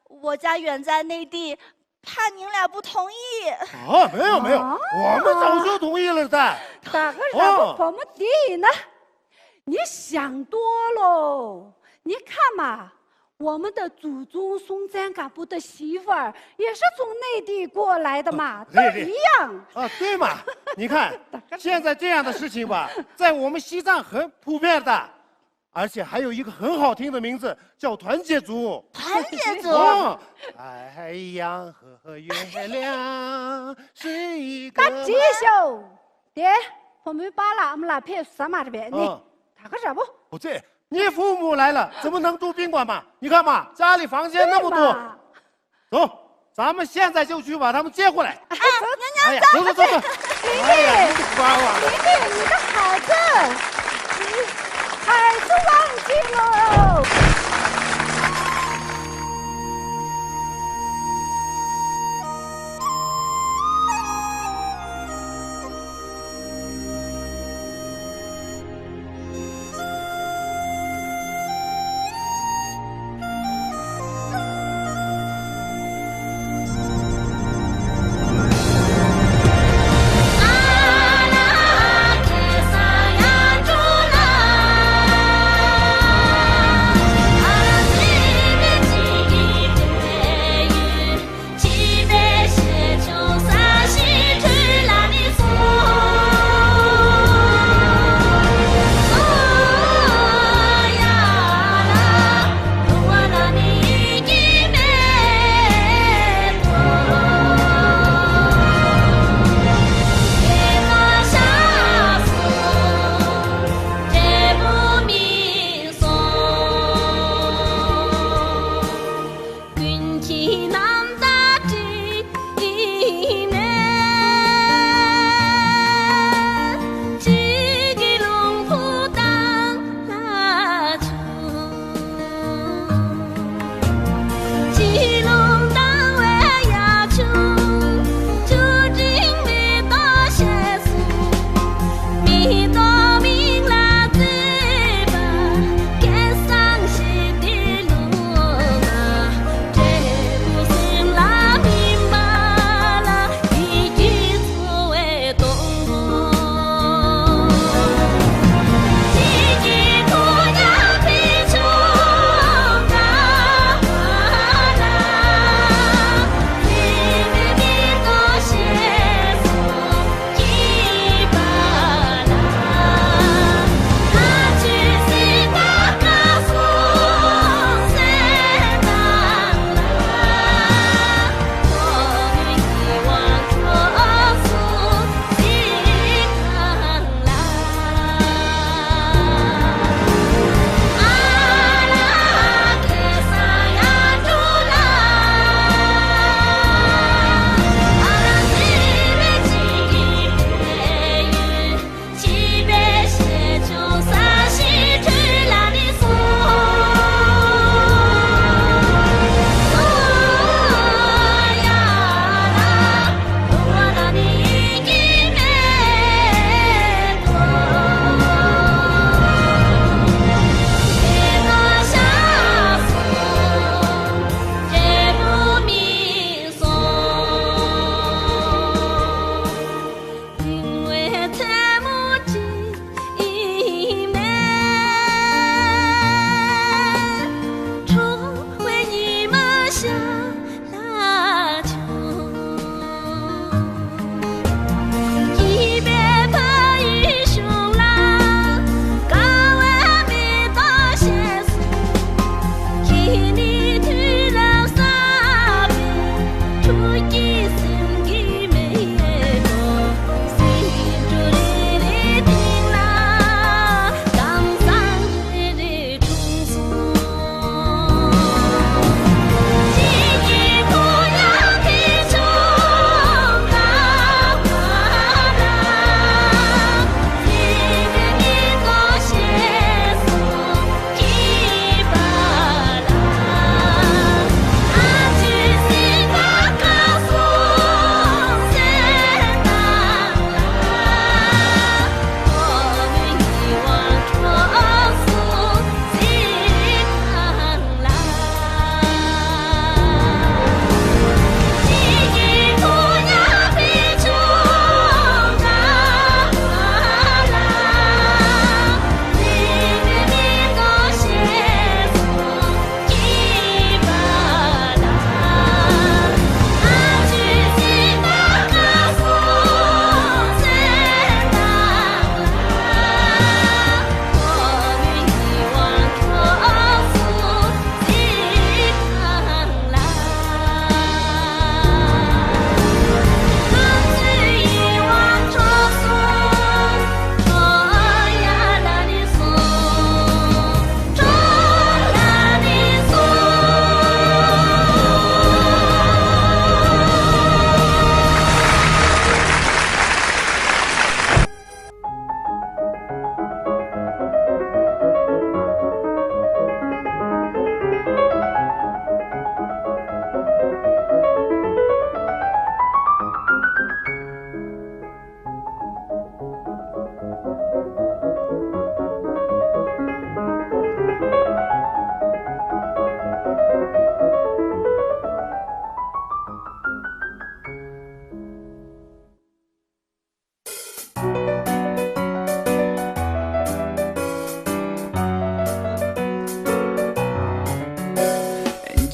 我家远在内地，怕您俩不同意。 아, 没有没有， 아. 我们早就同意了的。 ད་ག་ར་བ་བུ་མོ་འདི་ཡིན་ན། 你想多喽。 你看嘛，我们的祖宗松赞干部的媳妇儿也是从内地过来的嘛， 아, 都一样。 아, 对嘛。你看，现在这样的事情吧，在我们西藏很普遍的，而且还有一个很好听的名字，叫团结族。团结族？哦，太阳和月亮是一个 ད་ཅི་ཤོད། དེ། བུ་མོའི་པཱ་ལགས་ཨ་མ་ལགས་ཕེབས་ས་མ་རེད་པས་ནི། ཨ། ད་ག་ར་བ། 不对， 你父母来了，怎么能住宾馆嘛？你看嘛，家里房间那么多。 走，咱们现在就去把他们接过来。 哎，娘娘，哎呀，走走走走。 走。 哎呀，你这瓜娃。 你的孩子，你孩子忘记了。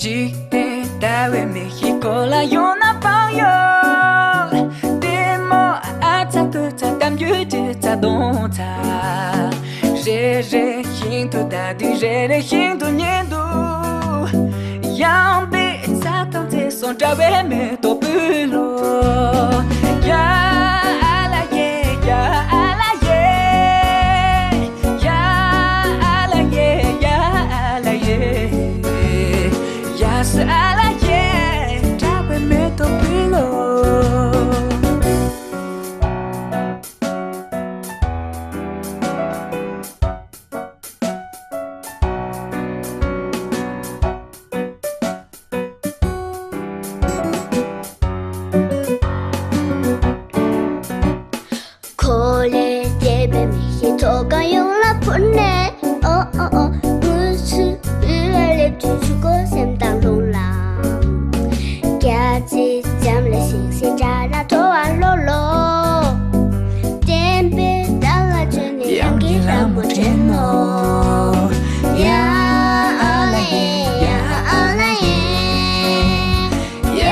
འཇིག་རྟེན་ཟླ་བའི་མིག་གི་སྐོར་ལ་ཡོང་ན་བག་ཡོད། ལྟད་མོ་ཨ་ཚ་ཀུ་ཚ་གཏམ་རྒྱུད་ཀྱི་ཚ་གདོང་ཚ། རེ་རེ་བཞིན་དུ་ལྟ་དུས་རེ་རེ་བཞིན་དུ་ཉན་འདུག་ཡངས་པའི་ཚ་གདོང་ཚེ་སོང་དྲ་བའི་མེ་ཏོག་སྤུས་ལོ། ཡ་ཨ་ལ་ཡེ་ཡ་ཨ་ལ་ཡེ། ཡ་ཨ་ལ་ཡེ་ཡ་ཨ་ལ་ཡེ། ཡ་སི་ཨ་ལ་ཡེ། དྲ་བའི་མེ་ཏོག་སྤུས་ལོ། འཁོར་ལོས་བརྒྱན་པའི་མིག་གི་ཐོག་ཁ་ཡོངས་ལ་འཕུར་ནས། ཨོ་ཨོ་ཨོ། དངུལ་ཆུ་ཡུལ་ལ་སླེབས་དུས་ཆུ་ཀོ་སེམས་དང་རླུང་ལ། རྒྱ་ཆེ་འཇམ་ལ་ཤིང་སེ་དྲ་ལ་དོ་བ་ལོ་ལོ། བསྟན་པའི་བདག་ལ་བཅོལ་ནས་ཡང་གི་ལ་མོ་དྲན་ནོ། ཡ་ཨ་ལ་ཡེ་ཡ་ཨ་ལ་ཡེ། ཡ་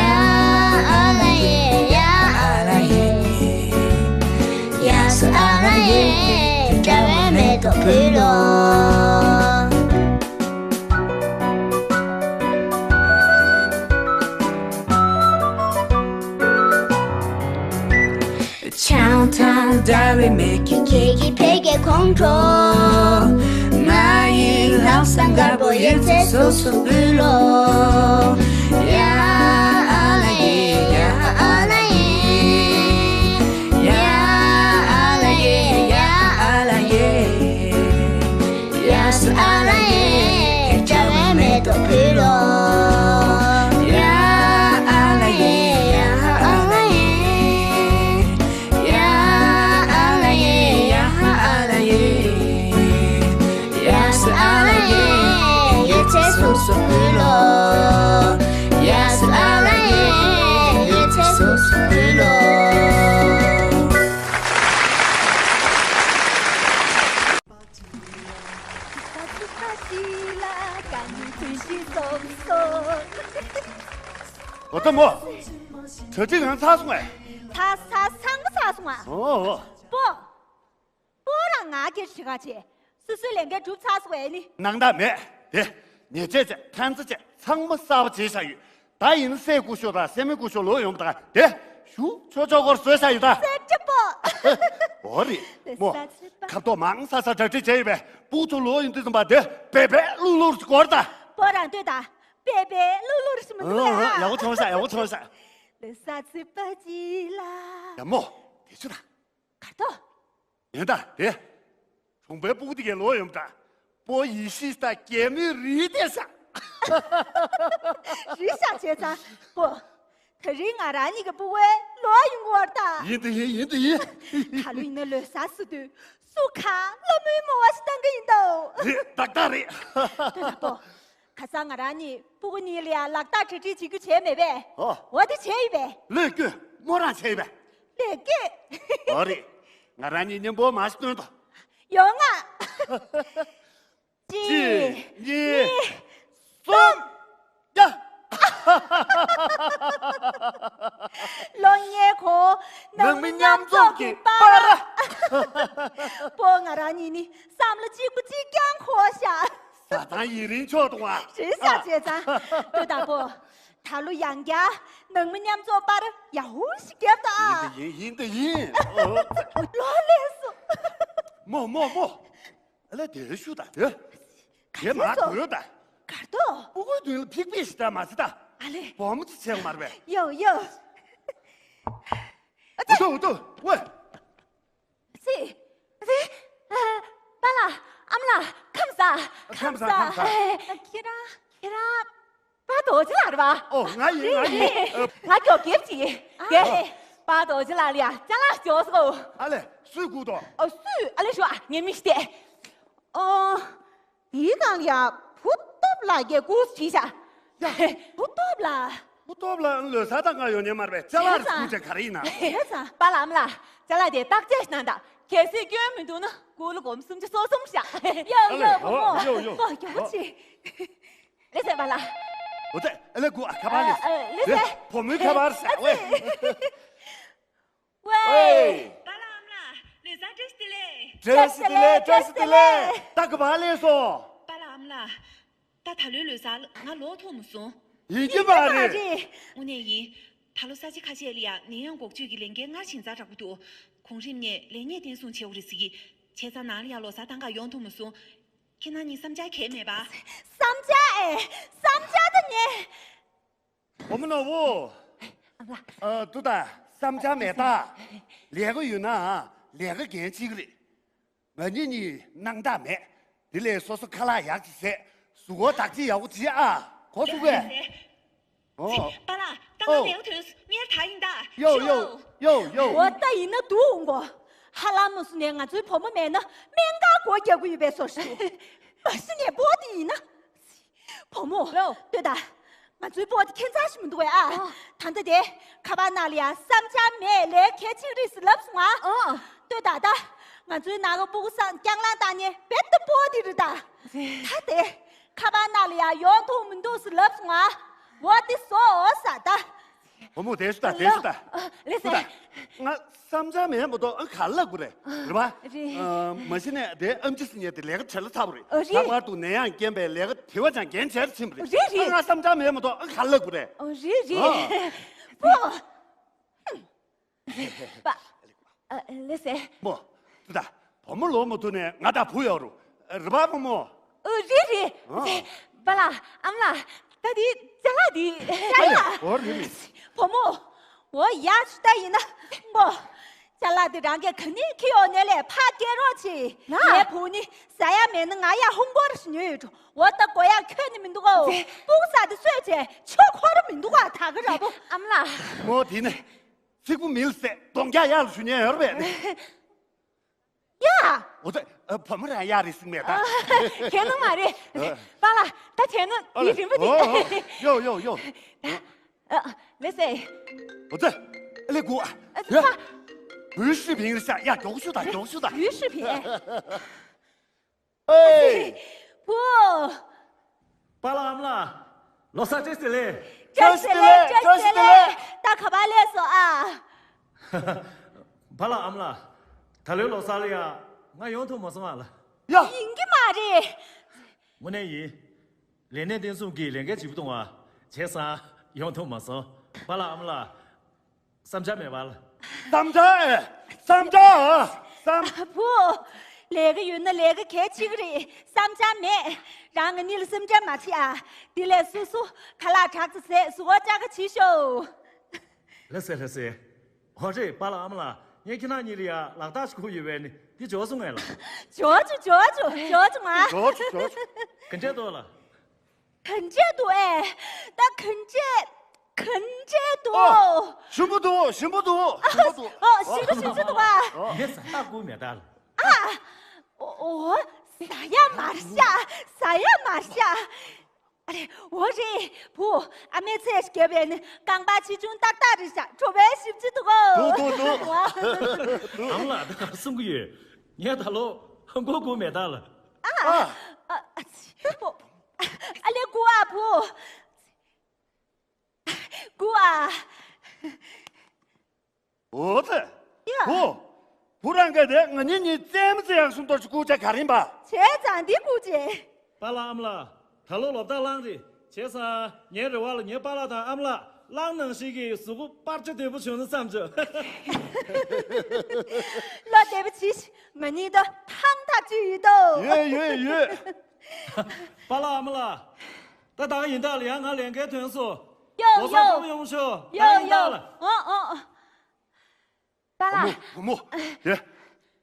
ཨ་ལ་ཡེ་ཡ་ཨ་ལ་ཡེ། ཡ་སི་ཨ་ལ་ཡེ། དྲ་བའི་མེ་ཏོག་སྤུས་ལོ། ཆང་ཐང་ཟླ་བའི་མིག་གི་ཁྱེད་ཀྱི་ཕ་གི་ཁོང་ཁྲོ། ང་ཡི་ལྷག་བསམ་དཀར་པོ་ཡོད་ཚད་སོ་སོ་འབུལ་ལོ། ཡ་ཨ་ལ་ཡེ་ཡ་ཨ་ལ་ཡེ། ཡ་ཨ་ལ་ཡེ་ཡ་ཨ་ལ་ཡེ། ཡ་སི་ཨ་ལ་ཡེ། དྲ་བའི་མེ་ཏོག་སྤུས་ལོ། ཡ་ཨ་ལ་ཡེ་ཡ་ཨ་ལ་ཡེ། ཡ་ཨ་ལ་ཡེ་ཡ་ཨ་ལ་ཡེ། ཡ་སི་ཨ་ལ་ཡེ། ཡོད་ཚད་སོ་སོ་འབུལ་ལོ། ཡ་སི་ཨ་ལ་ཡེ། ཡོད་ཚད་སོ་སོ་འབུལ་ལོ། འོ་ད་མོ། གྲ་སྒྲིག་ཡང་ཚར་སོང་ངས། ཚར་ཚར་ཚང་མ་ཚར་སོང་ཨ། ཨོ་ཨོ། པོ། པོ་རང་ང་སྐད་ཆ་ག་བྱེད། སོ་སོའི་ལས་འགན་གྲུབ་ཚར་སོང་ཨེ་ནི། སྣང་དག་མེད་དེ། ཉེས་ཆད་བཅད་ཕན་ཚུན་བཅད་ཚང་མ་གསར་པ་བྱས་བཞག་ཡོད། ད་ཡིན་སྲས་སྐུ་ཞབས་དང་སྲས་མོ་སྐུ་ཞབས་ལོག་ཡོང་བ་དང་དེ། ཞུ་ཆོག་ཆོག་སྐོར་བཟོས་བཞག་ཡོད་ད། སྲས་སྐྱ་པོ། འོ་རེད་མོ། ཁ་ཐོག་མང་ས་ས་གྲ་སྒྲིག་བྱས་ཡོད་པས་སྤུ་ཚོ་ལོག་ཡོང་དུས་ཙམ་པ་དེ་པེ་པེ་ལུག་ལུག་སྐོར་ད། པོ་རང་ལྟོས་དང་། པེ་པེ་ལུག་ལུག་ཞིག་མི་འདུག་ཨ། ཡག་པོ་བྱུང་ས་ཡག་པོ་བྱུང་ས། ལོ་གསར་ཚེས་པ་གཅིག་ལ། ཡ་མོ། དེ་ཆུ་དང་། གར་ཐོག་ཡིན་ད་དེ། གྲོང་པའི་སྤུ་གུ་དེ་གས་ལོག་ཡོང་ད། པོ་ཡེ་ཤེས་ད་གད་མོས་རིལ་བསྡད་ས། རིལ་ཤག་བྱས་ཙང་པོ། ད་རིང་ང་རང་གཉིས་ཀྱི་སྤུ་གུའི་ལོག་ཡོང་གི་བར་ད། ཡིན་ད་ཡིན་ཡིན་ད་ཡིན། ད་ལོ་ཡིན་ན་ལོ་གསར་ཟེར་དུས་སུ་གང་ལ་མོའི་མོ་བ་ཞིག་བཏང་གི་ཡིན་ད། རེད་ཏག་ཏག་རེད། ལྟོས་དང་པོ། ཁ་སང་ང་རང་གཉིས་སྤུ་གུ་གཉིས་ལ་ཡང་ལག་རྟགས་གྲ་སྒྲིག་བྱེད་རྒྱུ་བྱས་མེད་པས། ཨོ། འོ་དེ་བྱས་ཡོད་པས། ལས་སྐྱོན་མོ་རང་བྱས་ཡོད་པས། ལས་སྐྱོན། ཨོ་རེད། ང་རང་གཉིས་མཉམ་པོ་མ་ཞིག་སྟོན་ཏོ། ཡོང་ང་། གཅིག་གཅིག་གཉིས་གཉིས་གསུམ། ཡ། ལོ་ཉེ་འཁོར་ནང་མི་མཉམ་འཛོམས་ཀྱི་པར། པོ་ང་རང་གཉིས་ནི་བསམ་བློ་གཅིག་པུ་གཅིག་རྐྱང་འཁོར་བཞག་བཟའ་ཚང་ཡིན་རིང་ཆོག་འདུག་ཨ། རེད་ཤག་བྱས་ཙང་ལྟོས་དང་པོ། ད་ལོ་ཡང་བསྐྱར་ནང་མི་མཉམ་འཛོམས་པར་ཡག་པོ་ཞིག་བརྒྱབ་དང་། ཡིན་དེ་ཡིན་ཡིན་དེ་ཡིན། ལོ་ལེགས་སོ། མོ་མོ་མོ། ཨ་ལས་དེ་ཞུ་དང་དེ། དེ་མ་གོ་ཡོད་དང་། གར་ཏོ། སྤུ་གུའི་མདུན་ལ་ཕིག་ཕིག་ཞིག་ད་མ་ཟེར་ད། ཨ་ལས། སྦོམ་ཅིག་བྱས་མར་བས། ཡོ་ཡོ། འུ་ཐུ་འུ་ཐུ་ཝེ། སི། སི། ཨ། པཱ་ལགས། ཨ་མ་ལགས། ཁམས་བཟང་། ཁམས་བཟང་། ཁམས་བཟང་། ཨེ། ཁྱེད་རང་། ཁྱེད་རང་། པཱ་རྡོ་རྗེ་ལགས་རེད་པ། ཨོ། ང་ཡིན་ང་ཡིན། ཨ། ང་མགྱོགས་རྒྱབ་ཅིག་ཨ་ལས། པཱ་རྡོ་རྗེ་ལགས་ལ་ཡ་ཅ་ལག་འབྱོར་སོང་། ཨ་ལས། སུས་བསྐུར་དོ། ཨོ། སུས་ཨ་ལས་ཞུ་ཨ། ངས་མི་ཤེས་ཏེ། ཨོ། དེའི་སྒང་ལ་ཡ་བུ་སྟོབས་ལགས་ཀྱིས་བསྐུར་བྱས་ཤག་ཡ། བུ་སྟོབས་ལགས། བུ་སྟོབས་ལགས་ལོ་གསར་དང་སྔ་ཡོད་ཉན་མ་རེད་པས། ཅ་ལག་རེ་བསྐུར་བྱས་ག་རེ་ཡིན་ན། བྱས་ཙང་པཱ་ལགས་ཨ་མ་ལགས། ཅ་ལག་དེ་བརྟག་དཔྱད་གནང་དང་། གལ་སྲིད་སྐྱོན་མི་འདུག་ན་སྒོར་ལ་སྒོར་མོ་སུམ་ཅུ་སོ་གསུམ་བཞག་ཡོ་ཡོ་བུ་མོ། ཡོ་ཡོ། ཨོ་མགྱོགས་པོ་བྱེད། ལགས་སོ་པཱ་ལགས། འོ་དེ་ཨ་ལེ་གུ་ཨ་ཁ་པར་ལས། ཨ་ཨ་ལེ་ཟེར། བུ་མོའི་ཁ་པར་ཟེར་ཝེ། ཝེ། པཱ་ལགས་ཨ་མ་ལགས་ལོ་གསར་བཀྲ་ཤིས་བདེ་ལེགས། བཀྲ་ཤིས་བདེ་ལེགས། བཀྲ་ཤིས་བདེ་ལེགས། ད་ག་པར་སླེབས་སོང་། པཱ་ལགས་ཨ་མ་ལགས། ད་ད་ལོའི་ལོ་གསར་ང་ལོག་ཐུབ་མ་སོང་། ཡིན་གྱི་མ་རེད། དངོས་གནས་ཡིན། ད་ལོ་ས་ཆ་ཁ་ཤས་ལ་ཡང་ནད་ཡམས་འགོག་བཅོས་ཀྱི་ལས་འགན་སྔར་བཞིན་ཛ་དྲག་པོ་འདུག་གོང་རིམ་ནས་ལས་གནས་བརྟན་སྲུང་བྱེད་དགོས་རེད་ཟེར་གྱི། བྱས་ཙང་ནང་ལ་ཡང་ལོ་གསར་གཏོང་ག་ཡོང་ཐུབ་མ་སོང་། ཁྱེད་རང་གཉིས་བསམ་འཆར་གང་ཡང་མེད་པ། བསམ་འཆར་ཨེ། བསམ་འཆར་ད་ངས། བུ་མོ་ནོར་བུ། ཨ་ལ། ཨ་ཏུ་ད་བསམ་འཆར་མེད་ད། ལས་ཀ་ཡོད་ན་ལས་ཀ་འགན་འཁྱེར་གྱི་རེད། ང་གཉིས་གཉིས་སྣང་དག་མེད། དེ་ལས་སོ་སོ་ཁ་ལག་ཡག་ཅིག་བཟས། གཟུགས་པོ་དག་ཅིག་ཡག་པོ་བྱེད་ཨ། གོ་སོང་ངས། ཨོ། པཱ་ལགས་ད་ང་ཨོ། ལས་ཀ་དོན་སུ་གཉེར་ད་ཡིན་ད། ཡོ་ཡོ། ཡོ་ཡོ། འོ་ད་ཡིན་ན་འདུག་འོང་གོ། ཧ་ལམ་མ་སུ་ནས་ང་ཚོའི་བུ་མོ་མེད་ན་སྨན་ཁང་སྒོ་རྒྱག་གི་ཡོད་པའི་བཟོ་ཞིག་འདུག་མ་སུ་ནས་པོ་དེ་ཡིན་ན། བུ་མོ། ལོ། ལྟོས་དང་། ང་ཚོའི་པོ་དེ་ཁྱད་མཚར་ཞིག་མི་འདུག་བས་ཨ། ཨོ། ད་ལྟ་དེ་ཁ་པར་ནང་ལ་ཡང་བསམ་འཆར་མེད་ལས་གལ་ཆེ་རིགས་སུ་ལབ་སོང་ཨ། ཨོ། ལྟོས་དང་ད། ང་ཚོའི་ནང་གི་སྤུ་གུ་སང་སྐྱང་ལང་བཏང་ནས་བེད་དུ་པོ་དེ་རེད་ད། ད་དེ་ཁ་པར་ནང་ལ་ཡང་ཡོང་ཐུབ་མི་འདུག་སུ་ལབ་སོང་ཨ། འོ་དེ་བཟོ་ས་ད། བུ་མོ་དེ་སུ་ད་དེ་སུ་ད། ལེ་སེ། ང་བསམ་འཆར་མེད་མ་གཏོགས་ཨ་ག་ལབ་དགོས་རེད། རེད་པ། རེད། ཨ་མ་གཞི་ནས་དེ་ཨམ་ཆི་སི་ཉལ་དེ་ལས་ཀ་བྲེལ་ལ་ཚ་པོ་རེད། རེད། ལྷག་པར་དུ་ནད་ཡམས་རྐྱེན་པས་ལས་ཀ་དེ་བ་ཅང་འགན་ཆེར་ཕྱིན་པ་རེད། རེད་རེད། ཨ་ང་བསམ་འཆར་མེད་མ་གཏོགས་ཨ་ག་ལབ་དགོས་རེད། རེད་རེད། ཨ། པོ། པ། ཨ་ལེ་སེ། མོ། དེ་ད་བུ་མོ་ལོག་མ་ཐུབ་ནས་ང་དང་བུ་ཡོད་རུ། རེད་པ་བུ་མོ། ཨོ་རེད་རེད། ཨ། པཱ་ལགས་ཨ་མ་ལགས་ད་དེ་ཅ་ལག་དེ། ཅ་ལག་ཨོ་རེད་རེད། བུ་མོ། འོ་ཡ་ཆུ་ད་ཡིན་ན་མོ། ཅ་ལག་དེ་རང་གིས་ག་ནས་འཁྱེར་ཡོང་ནས་ལས་ཕར་སྐྱེལ་རོགས་བྱེད། ང་། ངའི་བུ་ནི་ཟ་ཡ་མེད་ན་ང་ཡ་ཧུང་པོ་རུ་ཞིག་ཉོས་ཡོད་འགྲོ། འོ་ད་དགོས་ཡ་ཁྱོན་ནས་མི་འདུག་གོ། སྤུ་གུ་ཟ་དེ་གསོས་བྱས་ཆོ་འཁོར་མི་འདུག་ག་ད་ག་ར་པོ། ཨ་མ་ལགས། མོ་དེ་ནི། ཚིག་པོ་མིལ་སེ་གདོང་རྒྱག་ཡག་ལ་ཞུ་ཉན་ཡོད་རེད་པས། ཡ། འོ་ད་ཨ་བུ་མོ་རང་ཡག་རེད་ཟིག་མེད་ད། ཨ། གལ་ནོ་མ་རེད། ཨ། པཱ་ལགས་ད་བྱས་ན་ཨ་ལེ། དེ་རིན་པོ་འདི། ཨོ་ཨོ། ཡོ་ཡོ་ཡོ། ཨ། ལེ་སེ། འོ་ད་ཨ་ལེ་གུ་ཨ། ཨ་ཡ། ཚ། བུའི་ཧྲི་ཕིང་རེད་ཤག་ཡ། མགྱོགས་ཤོག་ད། མགྱོགས་ཤོག་ད། བུའི་ཧྲི་ཕིང་། ཨེ། བུ། པཱ་ལགས་ཨ་མ་ལགས། ལོ་གསར་བཀྲ་ཤིས་བདེ་ལེགས། བཀྲ་ཤིས་བདེ་ལེགས། བཀྲ་ཤིས་བདེ་ལེགས། ད་ག་པར་སླེབས་སོང་ཨ། པཱ་ལགས་ཨ་མ་ལགས། ད་ལོའི་ལོ་གསར་ལ་ཡ་ང་ཡོང་ཐུབ་མ་སོང་ཨ་ལ། ཡ། ཡིན་གྱི་མ་རེད། དངོས་གནས་ཡིན། ལས་གནས་བརྟན་སྲུང་གི་ལས་འགན་ལྗིད་པོ་གཏོང་བ། བྱས་ཙང་ཡོང་ཐུབ་མ་སོང་། པཱ་ལགས་ཨ་མ་ལགས། བསམ་འཆར་མེད་པ་ལ། བསམ་འཆར་ཨེ། བསམ་འཆར་ཨ། བསམ། བུ། ལས་ཀ་ཡོད་ན་ལས་ཀ་གལ་ཆེ་གི་རེད། བསམ་འཆར་མེད། རང་ང་གཉིས་ལ་སེམས་ཁྲལ་མ་བྱེད་ཨ། དེ་ལས་སོ་སོ་ཁ་ལག་དྲག་ཙམ་བཟས་གཟུགས་པོ་ཅག་ག་བྱེད་ཤོག་ལེ་སེ་ལེ་སེ། འོ་རེད་པཱ་ལགས་ཨ་མ་ལགས། ངས་ཁྱེད་རང་གཉིས་ལ་ཡ་ལག་རྟགས་ཤིག་ཁུར་ཡོད་པས་ནི་འདི་འབྱོར་སོང་ངས་ལ། འབྱོར་བྱུང་འབྱོར་བྱུང་འབྱོར་བྱུང་ཨ། འབྱོར་བྱུང་འབྱོར་བྱུང་། ག་འདྲས་འདུག་ལ། ག་འདྲས་འདུག་ཨེ། ད་ག་འདྲས་ག་འདྲས་འདུག་ཨོ། ཞིམ་པོ་འདུག་ཞིམ་པོ་འདུག་ཞིམ་པོ་འདུག་ཨོ། ཞིམ་པོ་ཞིམ་པོ་འདུག་ཨ། ངས་ཟ་ཡག་ཁུར་མེད་ད་ལ། ཨ། ཨོ། ཟ་ཡག་མ་རེད་ཤག་ཟ་ཡག་མ་རེད་ཤག་ཨ་རེ། འོ་རེད། བུ། ཨ་མའི་ཚེ་རྒྱབ་པའི་ནི་རྐང་པ་ཆེ་ཆུང་ཏག་ཏག་རེད་ཤག་བྲོ་བའི་ཞིབ་ཅི་འདུག་གོ། འདུག་འདུག་འདུག་ཨ་མ་ལགས་ད་ག་གསུང་གི་ཡོད། ངས་ད་ལོ་ཧང་གོ་གོ་མེད་ད་ལ། ཨ། ཨ། ཨ་ཙི། བུ། ཨ་ལེ་གུ་ཨ་བུ། གུ་ཨ། འོ་ཙི། ཡ། བུ། བུ་རང་ག་དེ་ང་གཉིས་གཉིས་རྩེད་མོ་རྩེ་ཡག་སུམ་མདོ་ཅིག་སྐུལ་བྱ་ག་རིམ་པ། བྱས་ཙང་འདི་སྐུལ་བྱས། པཱ་ལགས་ཨ་མ་ལགས། ད་ལོ་ལོ་བདའ་བླངས་རེད། བྱས་ཙང་ངའི་རེ་བ་ལ་ངའི་པཱ་ལགས་དང་ཨ་མ་ལགས་གླང་ནང་བཞིན་གྱི་གཟུགས་པོ་སྤར་ཆ་དོད་པོ་བྱུང་ན་བསམ་བྱུང་། བློ་བདེ་པོ་བྱས་ཤིག་ང་གཉིས་ད་ཐང་ཐག་ཆོད་ཡོད་དོ། ཡོད་ཡོད་ཡོད། པཱ་ལགས་ཨ་མ་ལགས། ད་ད་ག་ཡིན་ད་ལ་ཡང་ང་ལས་འགན་ཐོན་སོང་། ཡོ་ལོ་གསར་ཡོ། ཐོབ་ཡོང་ཤོག་ད་ཡོ་ཡིན་ད་ཡོ། ལ། ཨོ་ཨོ་ཨོ། པཱ་ལགས། བུ་མོ་བུ་མོ། དེ།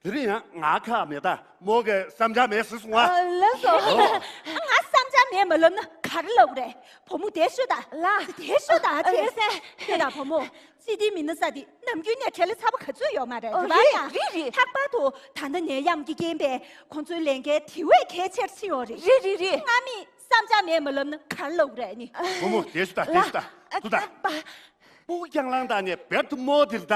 དེ་རིང་ཡང་ང་ཁག་མེད་ད་མོ་གི་བསམ་འཆར་མེད་ཟེར་སོང་ང་། ཨ་ལགས་སོ། ཨོ། ང་བསམ་འཆར་མེད་མ་ལབ་ན་ག་རེ་ལབ་དགོས་རེད། བུ་མོ་དེ་ཤོད་ད། ལ། དེ་ཤོད་ད་ཨ་ཅེ། ལགས་སེ། ཁྱེད་དང་བུ་མོ། སྤྱི་བདེ་མི་སྣ་ས་དེ་ནམ་རྒྱུན་ནས་བྲེལ་ལ་ཚ་པོ་ག་ཚོད་ཡོད་མ་རེད། ཨོ་རེད་པ་ཡ། རེད་རེད། ལྷག་པར་དུ་ད་ལྟ་ནད་ཡམས་ཀྱི་རྐྱེན་པས་ཁོང་ཚོའི་ལས་འགན་དེ་བས་གལ་ཆེར་ཕྱིན་ཡོད་རེད། རེད་རེད་རེད། སྔ་མི་བསམ་འཆར་མེད་མ་ལབ་ན་ག་རེ་ལབ་དགོས་རེད་ནི། བུ་མོ་དེ་ཤོད་ད་དེ་ཤོད་ད། ལ། ཨ་ཏུ་ད། ཨ་པ། སྤུ་གུ་རྐྱང་ལང་བཏང་ནས་བེར་དུ་རྨོ་དེར་ད།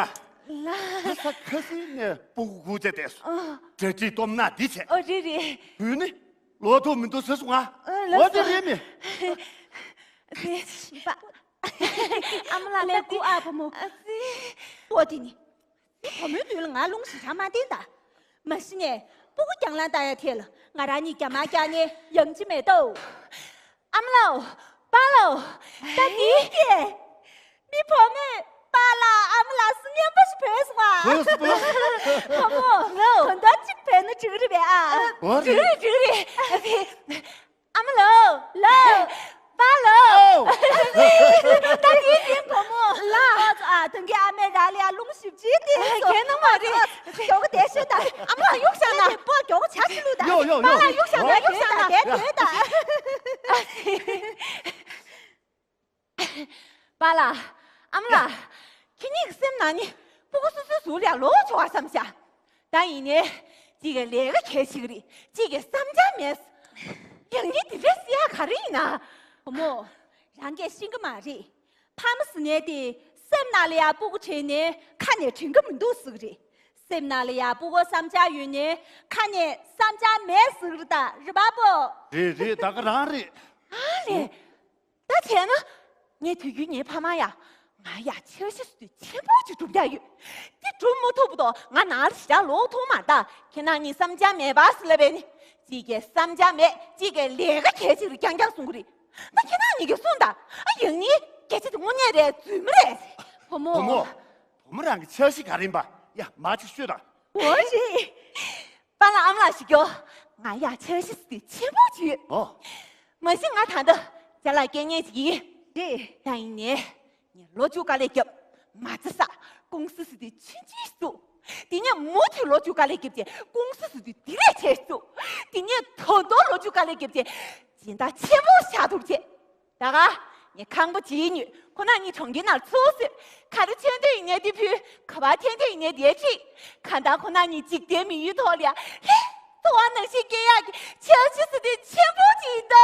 ལ། ཁ་ས་ཁ་སིལ་ནས་སྤུ་གུ་སྒུག་བྱས་བསྡད་སོང་། ཨ། གྲ་སྒྲིག་སྟོབས་ན་འདི་བྱས། ཨོ་རེད་རེད། བུ་ནི་ལོ་ཐོག་མི་འདུག་ཟེར་སོང་ང་། ཨ་ལགས་སོ། འོ་དེ་རེད་མི། བྱིས་པ། ཨ་མ་ལགས། ལས་ཀུ་ཨ་བུ་མོ། ཨ་ཙི། ཨོ་དེ་ནི། བུ་མོའི་མདུན་ལ་ང་རླུང་ཞེ་དྲག་མ་བསྟན་ད། མ་གཞི་ནས་སྤུ་གུ་རྒྱང་ལངས་བཏང་ཡ་དེ་ལ་ང་རང་གཉིས་རྒྱ་མ་རྒྱག་ནས་ཡང་ཅི་མེད་དོ། ཨ་མ་ལགས། པཱ་ལགས། ད་འདི་ཀྱེ། མི་བུ་མོས་པཱ་ལགས་ཨ་མ་ལགས་སུ་སྙན་པོ་ཞིག་བོས་སོང་ཨ། བོས་སོང་། བུ་མོ། ལོ། གང་འདྲ་ཅིག་བོས་ན་འགྲིག་གི་རེད་པས་ཨ། འོ་རེད། འགྲིག་རེད་འགྲིག་རེད། ཨ་ཕི། ཨ་མ་ལགས། ལགས། པཱ་ལགས། ཨོ། ད་དེའི་རིང་བུ་མོ། ལགས། ཨ་ད་གིན་ཨ་མས་རང་ལ་ཡ་རླུང་ཞིབ་ཅིག་བསྟན་སོང་། གན་ནོ་མ་རེད། མགྱོགས་པོ་བསྡད་ཤོག་ད། ཨ་མ་ལགས་གཡུག་བཞག་ན། པོ་མགྱོགས་པོ་ཇ་ཞིག་བླུགས་ད། ཡོ་ཡོ་ཡོ། པཱ་ལགས་གཡུག་བཞག་ན། ཨོ། གཡུག་བཞག་ན། བསྡད་སྡོད་ད། པཱ་ལགས། ཨ་མ་ལགས། ཁྱེད་གཉིས་ཀྱི་སེམས་ནང་ནས་སྤུ་གུ་སོ་སོའི་གཟུགས་ལ་ལོག་བྱུང་བ་བསམ་ཤག་ད་ཡིན་ནའི། གཅིག་གི་ལས་ཀ་གལ་ཆེ་གི་རེད། གཅིག་གི་བསམ་འཆར་མེད། ཡང་ནི་དེ་འདྲ་ཟེར་ཡག་ག་རེ་ཡིན་ན། བུ་མོ། རང་གིས་ཤེས་ཀྱི་མ་རེད། ཕ་མ་ཟེར་མཁན་དེ་སེམས་ནང་ལ་ཡ་སྤུ་གུ་དྲན་ནས་ཁ་ནས་དྲན་གྱི་མི་འདུག་ཟེར་གི་རེད། སེམས་ནང་ལ་ཡ་སྤུ་གུ་བསམ་འཆར་ཡོད་ནས་ཁ་ནས་བསམ་འཆར་མེད་ཟེར་གི་རེད་ད། རེད་པ་བུ། རེད་རེད། ད་ག་རང་རེད། ཨ་ལས། ད་བྱས་ན། ངས་དུས་རྒྱུན་ངའི་ཕ་མ་ཡ། ང་ཡ་འཆར་གཞི་ཟེར་དུས་ཆེན་པོ་ཅིག་སྒྲུབ་ཡ་ཡོད། དེ་སྒྲུབ་མ་ཐུབ་དོ་ང་ནང་ལ་ཞེ་དྲག་ལོག་ཐུབ་མ་ད། ཁྱེད་རང་གཉིས་བསམ་འཆར་མེད་པ་ཟེར་ལབ་པས་ནི། གཅིག་གིས་བསམ་འཆར་མེད། གཅིག་གིས་ལས་ཀ་གལ་ཆེ་རུ་རྐྱང་རྐྱང་གསུང་གི་རེད། ད་ཁྱེད་རང་གཉིས་ཀྱིས་གསུངས་ད། ཨ་ཡང་ནི་སྐད་ཆ་དེ་དངོས་གནས་རེད་རྫུན་མ་རེད། བུ་མོ། བུ་མོ། བུ་མོ་རང་གི་འཆར་གཞི་ག་རེ་ཡིན་པ་ཡ་མ་ཅིག་ཤོད་དང་། འོ་རེད། པཱ་ལགས་ཨ་མ་ལགས་ཞུ་རྒྱུ། ང་ཡ་འཆར་གཞི་ཟེར་དུས་ཆེན་པོ་ཅིག་ཡོད། ཨོ། མ་གཞི་ང་ད་ལྟ་ཅ་ལག་སྐྱེལ་མཁན་ཅིག་ཡིན། རེད། ད་ཡིན་ནའི། ངས་ལོ་བཅུ་དཀའ་ལས་བརྒྱབ། མ་རྩ་བསགས། ཀུང་སི་ཟེར་དུས་ཆུང་ཆུང་བཙུགས། དེ་ནས་མུ་མཐུད་ལོ་བཅུ་དཀའ་ལས་བརྒྱབ་རྗེས་ཀུང་སི་ཟེར་དུས་དེ་ལས་ཆེ་བཙུགས། དེ་ནས་ད་དུང་ལོ་བཅུ་དཀའ་ལས་བརྒྱབ་རྗེས་སྦྱིན་བདག་ཆེན་པོ་ཆགས་ཐུབ་རྗེས། ད་ག་ངས་ཁང་པ་གཅིག་ཉོས། ཁོ་ན་གཉིས་གྲོང་ཁྱེར་ནང་ཚུར་བསུས། ག་རེ་མཚོན་དོན་ཡིན་ནའི་དེ་ཕུལ། ག་པར་འཐེན་དོན་ཡིན་ནའི་དེ་ཁྲིད། གང་ལྟར་ཁོ་ན་གཉིས་འཇིག་རྟེན་མི་ཡུལ་ཐོག་ལ་ཡ་ལྷའི་འཚོ་བ་ནང་བཞིན་སྐྱེལ་ཡག་གི་འཆར་གཞི་ཟེར་དེ་ཆེན་པོ་ཅིག་ཡིན་ད།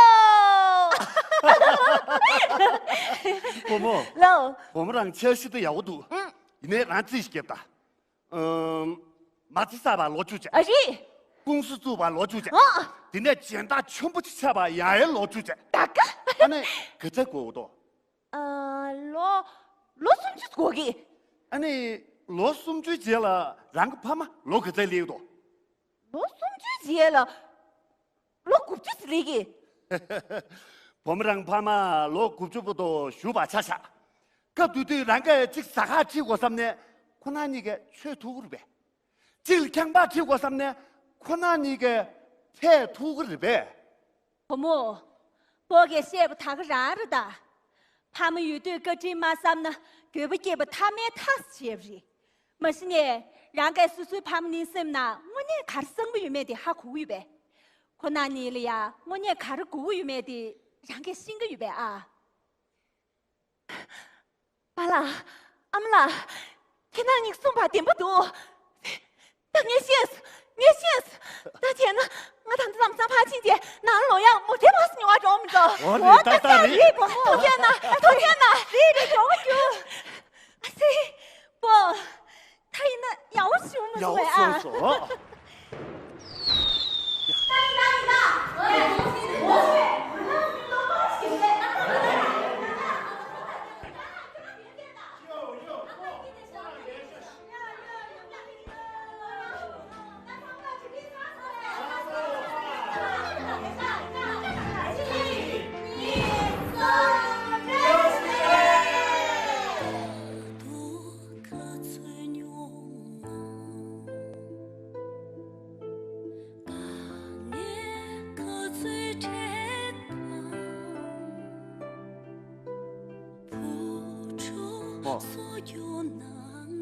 བུ་མོ། ལགས། བུ་མོ་རང་འཆར་གཞི་དེ་ཡག་པོ་འདུག་ཨང་། ཡིན་ནའི་རང་རྩིས་ཤིག་བརྒྱབ་དང་། ཨམ། མ་རྩ་བསགས་པ་ལོ་བཅུ་བྱས། ཨ་རེད། ཀུང་སི་བཙུགས་པ་ལོ་བཅུ་བྱས། ཨ། དེ་ནས་སྦྱིན་བདག་ཆེན་པོ་ཅིག་ཆགས་པ་ཡང་ཡང་ལོ་བཅུ་བྱས། ད་ག་ཨ་ནི་ག་ཚད་འགོར་འདུག་ཨ། ལོ། ལོ་སུམ་ཅུ་འགོར་གི། ཨ་ནི་ལོ་སུམ་ཅུའི་རྗེས་ལ་རང་གི་ཕ་མ་ལོ་ག་ཚད་སླེབས་འདུག་ལོ་སུམ་ཅུའི་རྗེས་ལ། ལོ་དགུ་བཅུ་ཙམ་སླེབས་གི། བུ་མོ་རང་ཕ་མ་ལོ་དགུ་བཅུ་བར་དུ་བཞུགས་པ་ཆ་བཞག་སྐབས་དེ་དུས་རང་གིས་གཅིག་ཟ་ཁང་ཁྲིད་དགོས་བསམ་ནས་ཁོ་ན་གཉིས་ཀས་མཆོད་ཐུབ་ཀྱི་རེད་པས། གཅིག་ལ་ཁང་པ་ཁྲིད་དགོས་བསམ་ནས་ཁོ་ན་གཉིས་ཀས་ཕེབས་ཐུབ་ཀྱི་རེད་པས། བུ་མོ། བོ་གས་བཤད་པ་ད་ག་རང་རེད་ད། ཕ་མ་ཡོད་དུས་བཀའ་དྲིན་མ་བསམ་ན་འགྱོད་པ་སྐྱེས་པ་ཐ་མའི་ཐག་བཅད་པ་རེད། མ་གཞི་ནས་རང་གིས་སོ་སོའི་ཕ་མ་ནི་སེམས་ནང་དངོས་གནས་ག་རེ་བསམ་གྱི་ཡོད་མེད་དེ་ཧ་གོ་གི་ཡོད་པས། ཁོ་ན་གཉིས་ལ་ཡ་དངོས་གནས་ག་རེ་དགོས་ཀྱི་ཡོད་མེད་དེ་རང་གིས་ཤེས་ཀྱི་ཡོད་པས་ཨ། པཱ་ལགས། ཨ་མ་ལགས། ཁྱེད་རང་གཉིས་གསུངས་པ་བདེན་པ་འདུག་ད་ངས་ཤེས། ངས་ཤེས། ད་བྱས་ན་ང་ད་ལྟ་ལམ་སང་ཕར་ཕྱིན་རྗེས་ནང་ལོགས་ཡག་མོ་དེ་བ་སུ་ཉོ་བ་འགྲོ་མི་འགྲོ། འོ་རེད། ད་ལྟ་རེད། ཐུགས་རྗེ་གནང་། ཐུགས་རྗེ་གནང་། རེད་རེད། མགྱོགས་པོ་རྒྱུགས། ཨ་ཙི། པོ། ད་ཡིན་ན་ཡག་པོ་བྱུང་མ་ཡག་སོང་བས་ཨ། པོ་བྱུང་སོང་། ཨོ།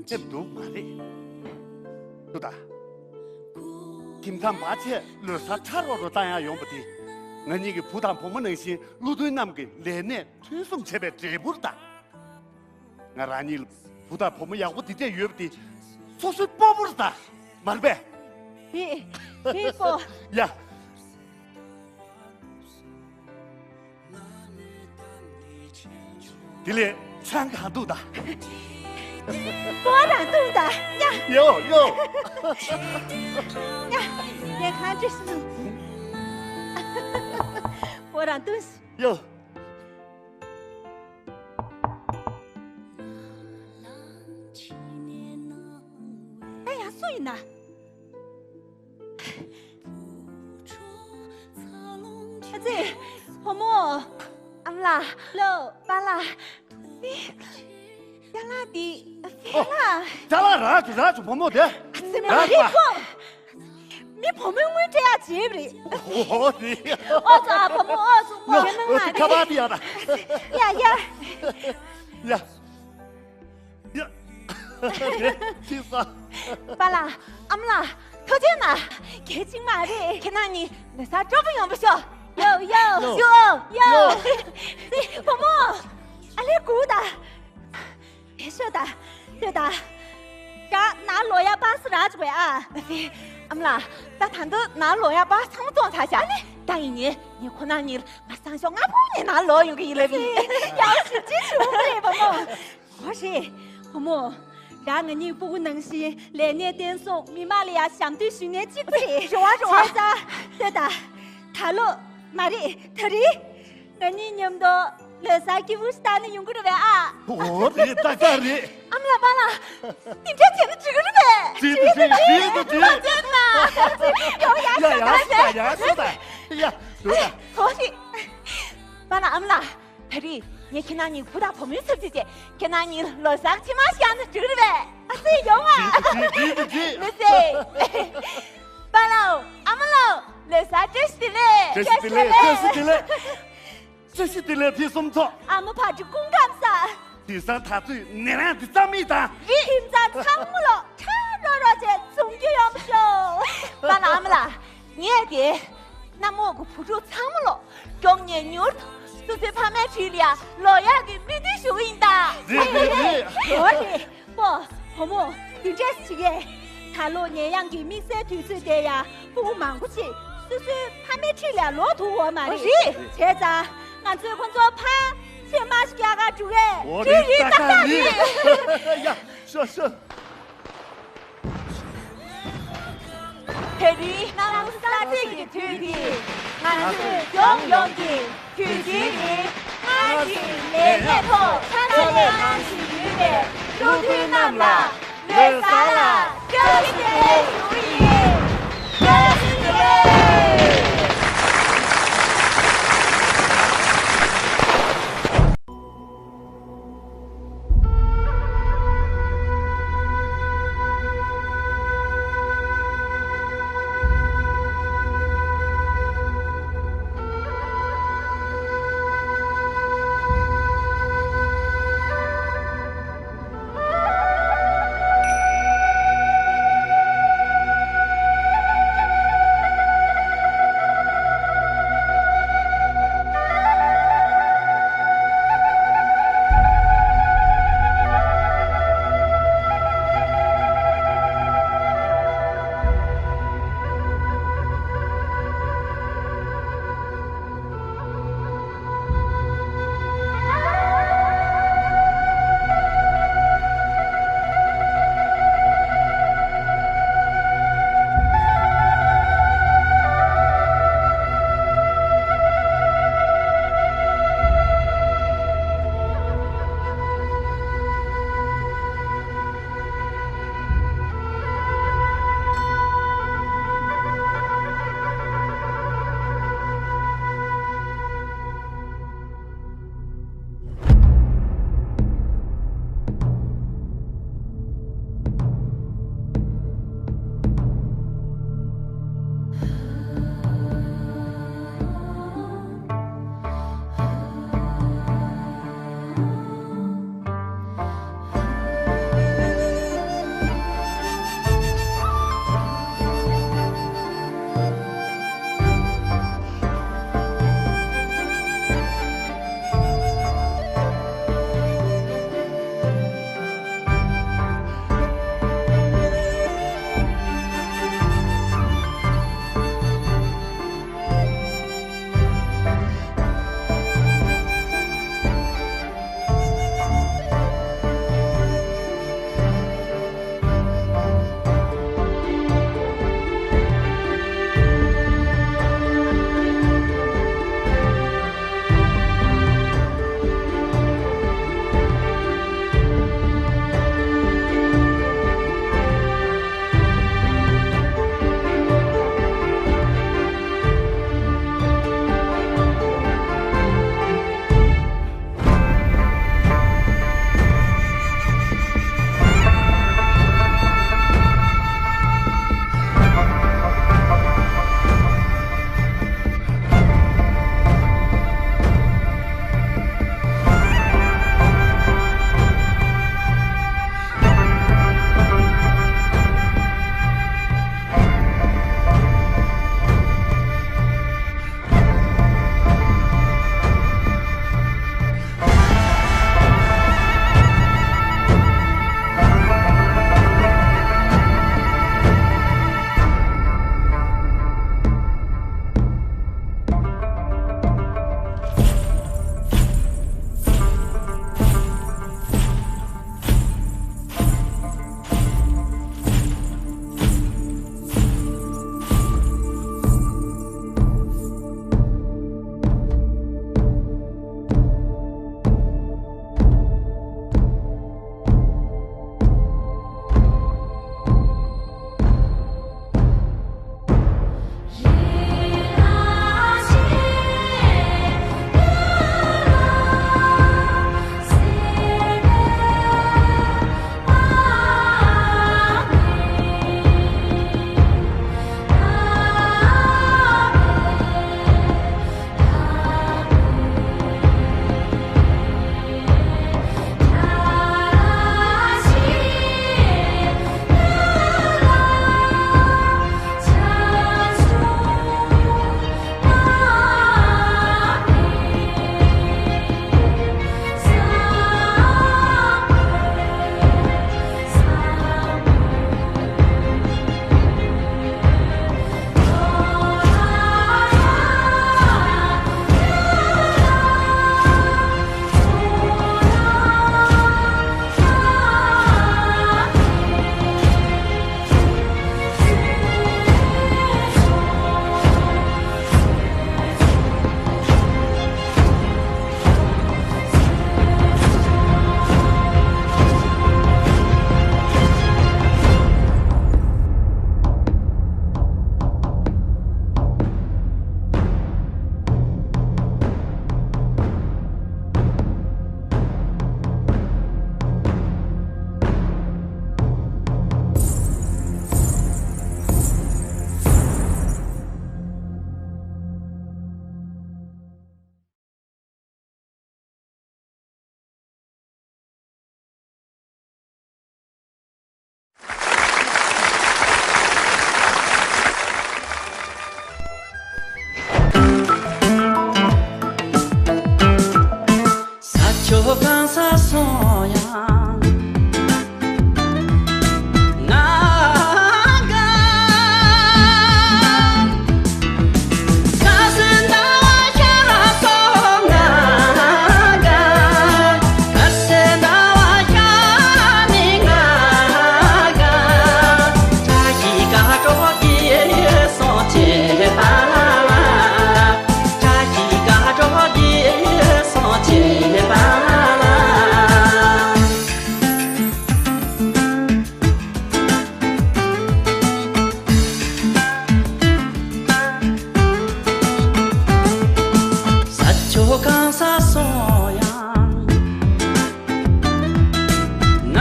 སླེབས་འདུག་མ་རེད། ལྟོས་དང་། ཁྱིམ་ཚང་མ་ཆེ་ལོ་གསར་ཁྲ་རོ་རོ་བཏང་ཡག་ཡོང་པ་དེ། ང་གཉིས་ཀྱི་བུ་དང་བུ་མོ་ནང་བཞིན་བློ་མཐུན་རྣམས་ཀྱི་ལས་གནས་མཐུན་སྲུང་བྱས་པའི་འབྲས་བུ་རེད་ད། ང་རང་གཉིས་ལ་བུ་དང་བུ་མོ་ཡག་པོ་འདི་འདྲས་ཡོད་པ་དེ་སོ་སོའི་སྤོབས་པ་རེད་ད། མ་རེད་པས། རེད། རེད་པོ། ཡ། དེ་ལས་ཆང་གང་འཐུང་དང་། པོ་རང་འཐུང་དང་། ཡ། ཡོ་ཡོ། ཡ། ངས་གང་བྱེད་སྲིད། པོ་རང་འཐུང་། ཡོ། ཡིན་ན། ཨ་ཙི། བུ་མོ། ཨ་མ་ལགས། ལོ། པཱ་ལགས། ཨ་ཙི། ཅ་ལག་འདི། ཨ་ཙི། ཨོ། ལགས། ཅ་ལག་རག་བྱུང་། རག་བྱུང་། བུ་མོ་དེ། ཨ་ཙི། མ་རེད་ཁོ། མི་བུ་མོའི་དངུལ་སྤྲད་ཡག་བྱས་པ་རེད། ཨོ་དེ། ཨོ་ཙི། ཨ། བུ་མོ། ཨོ་ཙི། ཨོ་ཙི། ཨ་ཙི། ཁ་པར་དེ་ཡག་ད། ཡ་ཡ། ཡ། ཡ། ཡ། ཁྱི་ས། པཱ་ལགས། ཨ་མ་ལགས། ཐུགས་རྗེ་གནང་། གལ་ཆེན་མ་རེད། ཁྱེད་རྣམ་གཉིས་ལོ་གསར་སྤྲོ་པོ་ཡོང་བ་ཤོག་ཡོ་ཡོ། ཡོ། ཡོ། ཡོ། ཡོ། བུ་མོ། ཨ་ལས་སྒུག་ད། དེ་ཤོད་ད། ལྟོས་ད། ད་ནང་ལོག་ཡག་པཱ་སི་རག་བྱུང་བས་ཨ། ཨ་ཙི། ཨ་མ་ལགས། ད་ད་དུང་ནང་ལོག་ཡག་པཱ་སི་ཚང་མ་བཙོངས་ཚར་ཤག་ཨ་ནི། ད་ཡིན་ནའི་ངས་ཁོ་རྣམ་གཉིས་ལ་ང་སང་ཞོགས་སྔ་པོ་ནས་ནང་ལོག་ཡོང་གི་ཡིན་ལབ་ཡིན། ཡག་ཞེ་ཅིག་བྱུང་བ་རེད་བུ་མོ། འོ་རེད། བུ་མོ། རང་ང་གཉིས་སྤུ་གུ་ནང་བཞིན་ལས་གནས་བརྟན་སྲུང་མི་མང་ལ་ཡང་ཞབས་འདེགས་ཞུ་མཁན་གཅིག་པུ་རེད། རེད་བ་རེད་བ། བྱས་ཙང་ལྟོས་དང་། ད་ལོ་མ་རེད། ད་རེས། ང་གཉིས་མཉམ་དུ་ལོ་གསར་སྐྱིད་པོ་ཞིག་གཏོང་ནས་ཡོང་གི་རེད་པས་ཨ། འོ་རེད། ཏག་ཏག་རེད། ཨ་མ་ལགས། པཱ་ལགས། འདི་འདྲ་བྱས་ན་འགྲིག་གི་རེད་པས། འགྲིག་འགྲིག་འགྲིག་འགྲིག་འགྲིག་ཡོ་ཡ་ཡ་ཡ་ཡ་ཡ་ཡ་ཡ་ཡ་ཡ་ཡ་ཡ་ཡ་ཡ། འོ་རེད། པཱ་ལགས། ཨ་མ་ལགས། ད་རེས་ངས་ཁྱེད་རྣམ་གཉིས་བུ་དང་བུ་མོའི་ཚབ་བྱས་བྱས་ཁྱེད་རྣམ་གཉིས་ལ་ལོ་གསར་ཕྱེ་མར་བཞག་ན་འགྲིག་རེད་པས། ཨ་ཙི། ཡོང་ཨ། འགྲིག་འགྲིག་འགྲིག་ལགས་སེ། པཱ་ལགས། ཨ་མ་ལགས། ལོ་གསར་བཀྲ་ཤིས་བདེ་ལེགས། བཀྲ་ཤིས་བདེ་ལེགས། བཀྲ་ཤིས་བདེ་ལེགས། བཀྲ་ཤིས་བདེ་ལེགས་ཕུན་སུམ་ཚོགས། ཨ་མ་ཕ་གྲུ་སྐུ་ཁམས་བཟང་། དེང་སང་ད་ཚོད་ནད་རིམས་འདི་རྩ་མེད་དང་། རེད། ཁྱིམ་ཚང་ཚང་མ་ལོ་ཁྲ་རོ་རོ་བྱས་འཛོམས་རྒྱུ་ཡོང་བ་ཤོག་པཱ་ལགས། ཨ་མ་ལགས། ངས་དེ། གནམ་འོག་གི་བུ་ཕྲུག་ཚང་མ་ལོ་མགྱོགས་མྱུར་མྱུར་དུ་སོ་སོའི་ཕ་མའི་འཁྲིས་ལ་ཡ་ལོག་ཡག་གི་སྨོན་འདུན་ཞུ་གི་ཡིན་ད། རེད་རེད་རེད། འོ་རེད། པོ། བུ་མོ། འདི་འདྲས་ཞིག་ཡས། ད་ལོ་ནད་ཡམས་ཀྱི་དམིགས་བསལ་དུས་ཚོད་དེ་ཡ་སྤུ་གུ་མང་པོ་ཞིག་སོ་སོའི་ཕ་མའི་འཁྲིས་ལ་ཡ་ལོག་ཐུབ་ཡོད་མ་རེད། རེད། བྱས་ཙང་ང་ཚོས་ཁོ་ཚོ་ཕར་ཕྱེ་མར་ཞིག་རྒྱག་གར་འགྲོ་གས། འོ་རེད། རེད་རེད། ཏག་ཏག་རེད། ཡ། ཤོག་ཤོག་དེ་རིང་གནམ་ས་གཅིག་གི་དུས་ཀྱིས་ང་ཚོས་ལྗོངས་ཡོངས་ཀྱི་དུས་ཆེན་རིང་སྔར་བཞིན་ལས་གནས་ཐོག་ཕྱག་ལས་གནང་བཞིན་ཡོད་པའི་བློ་མཐུན་རྣམས་ལ་ལོ་གསར་ལ་བཀྲ་ཤིས་བདེ་ལེགས་ཞུ་གི་ཡིན། བཀྲ་ཤིས་བདེ་ལེགས། ས་སོང་ཡང་ང་དགའ། ཁ་སེར་ཟླ་བ་ཤར་སོང་ང་དགའ། ཁ་སེར་ཟླ་བ་ཤར་ནས་ང་དགའ། བཀྲ་ཤིས་དགའ་སྤྲོ་གི་སོང་བྱེད་པ་ལ། བཀྲ་ཤིས་དགའ་སྤྲོ་གི་སོང་བྱེད་པ་ལ། ས་ཕྱོགས་གང་ས་སོང་ཡང་། ང་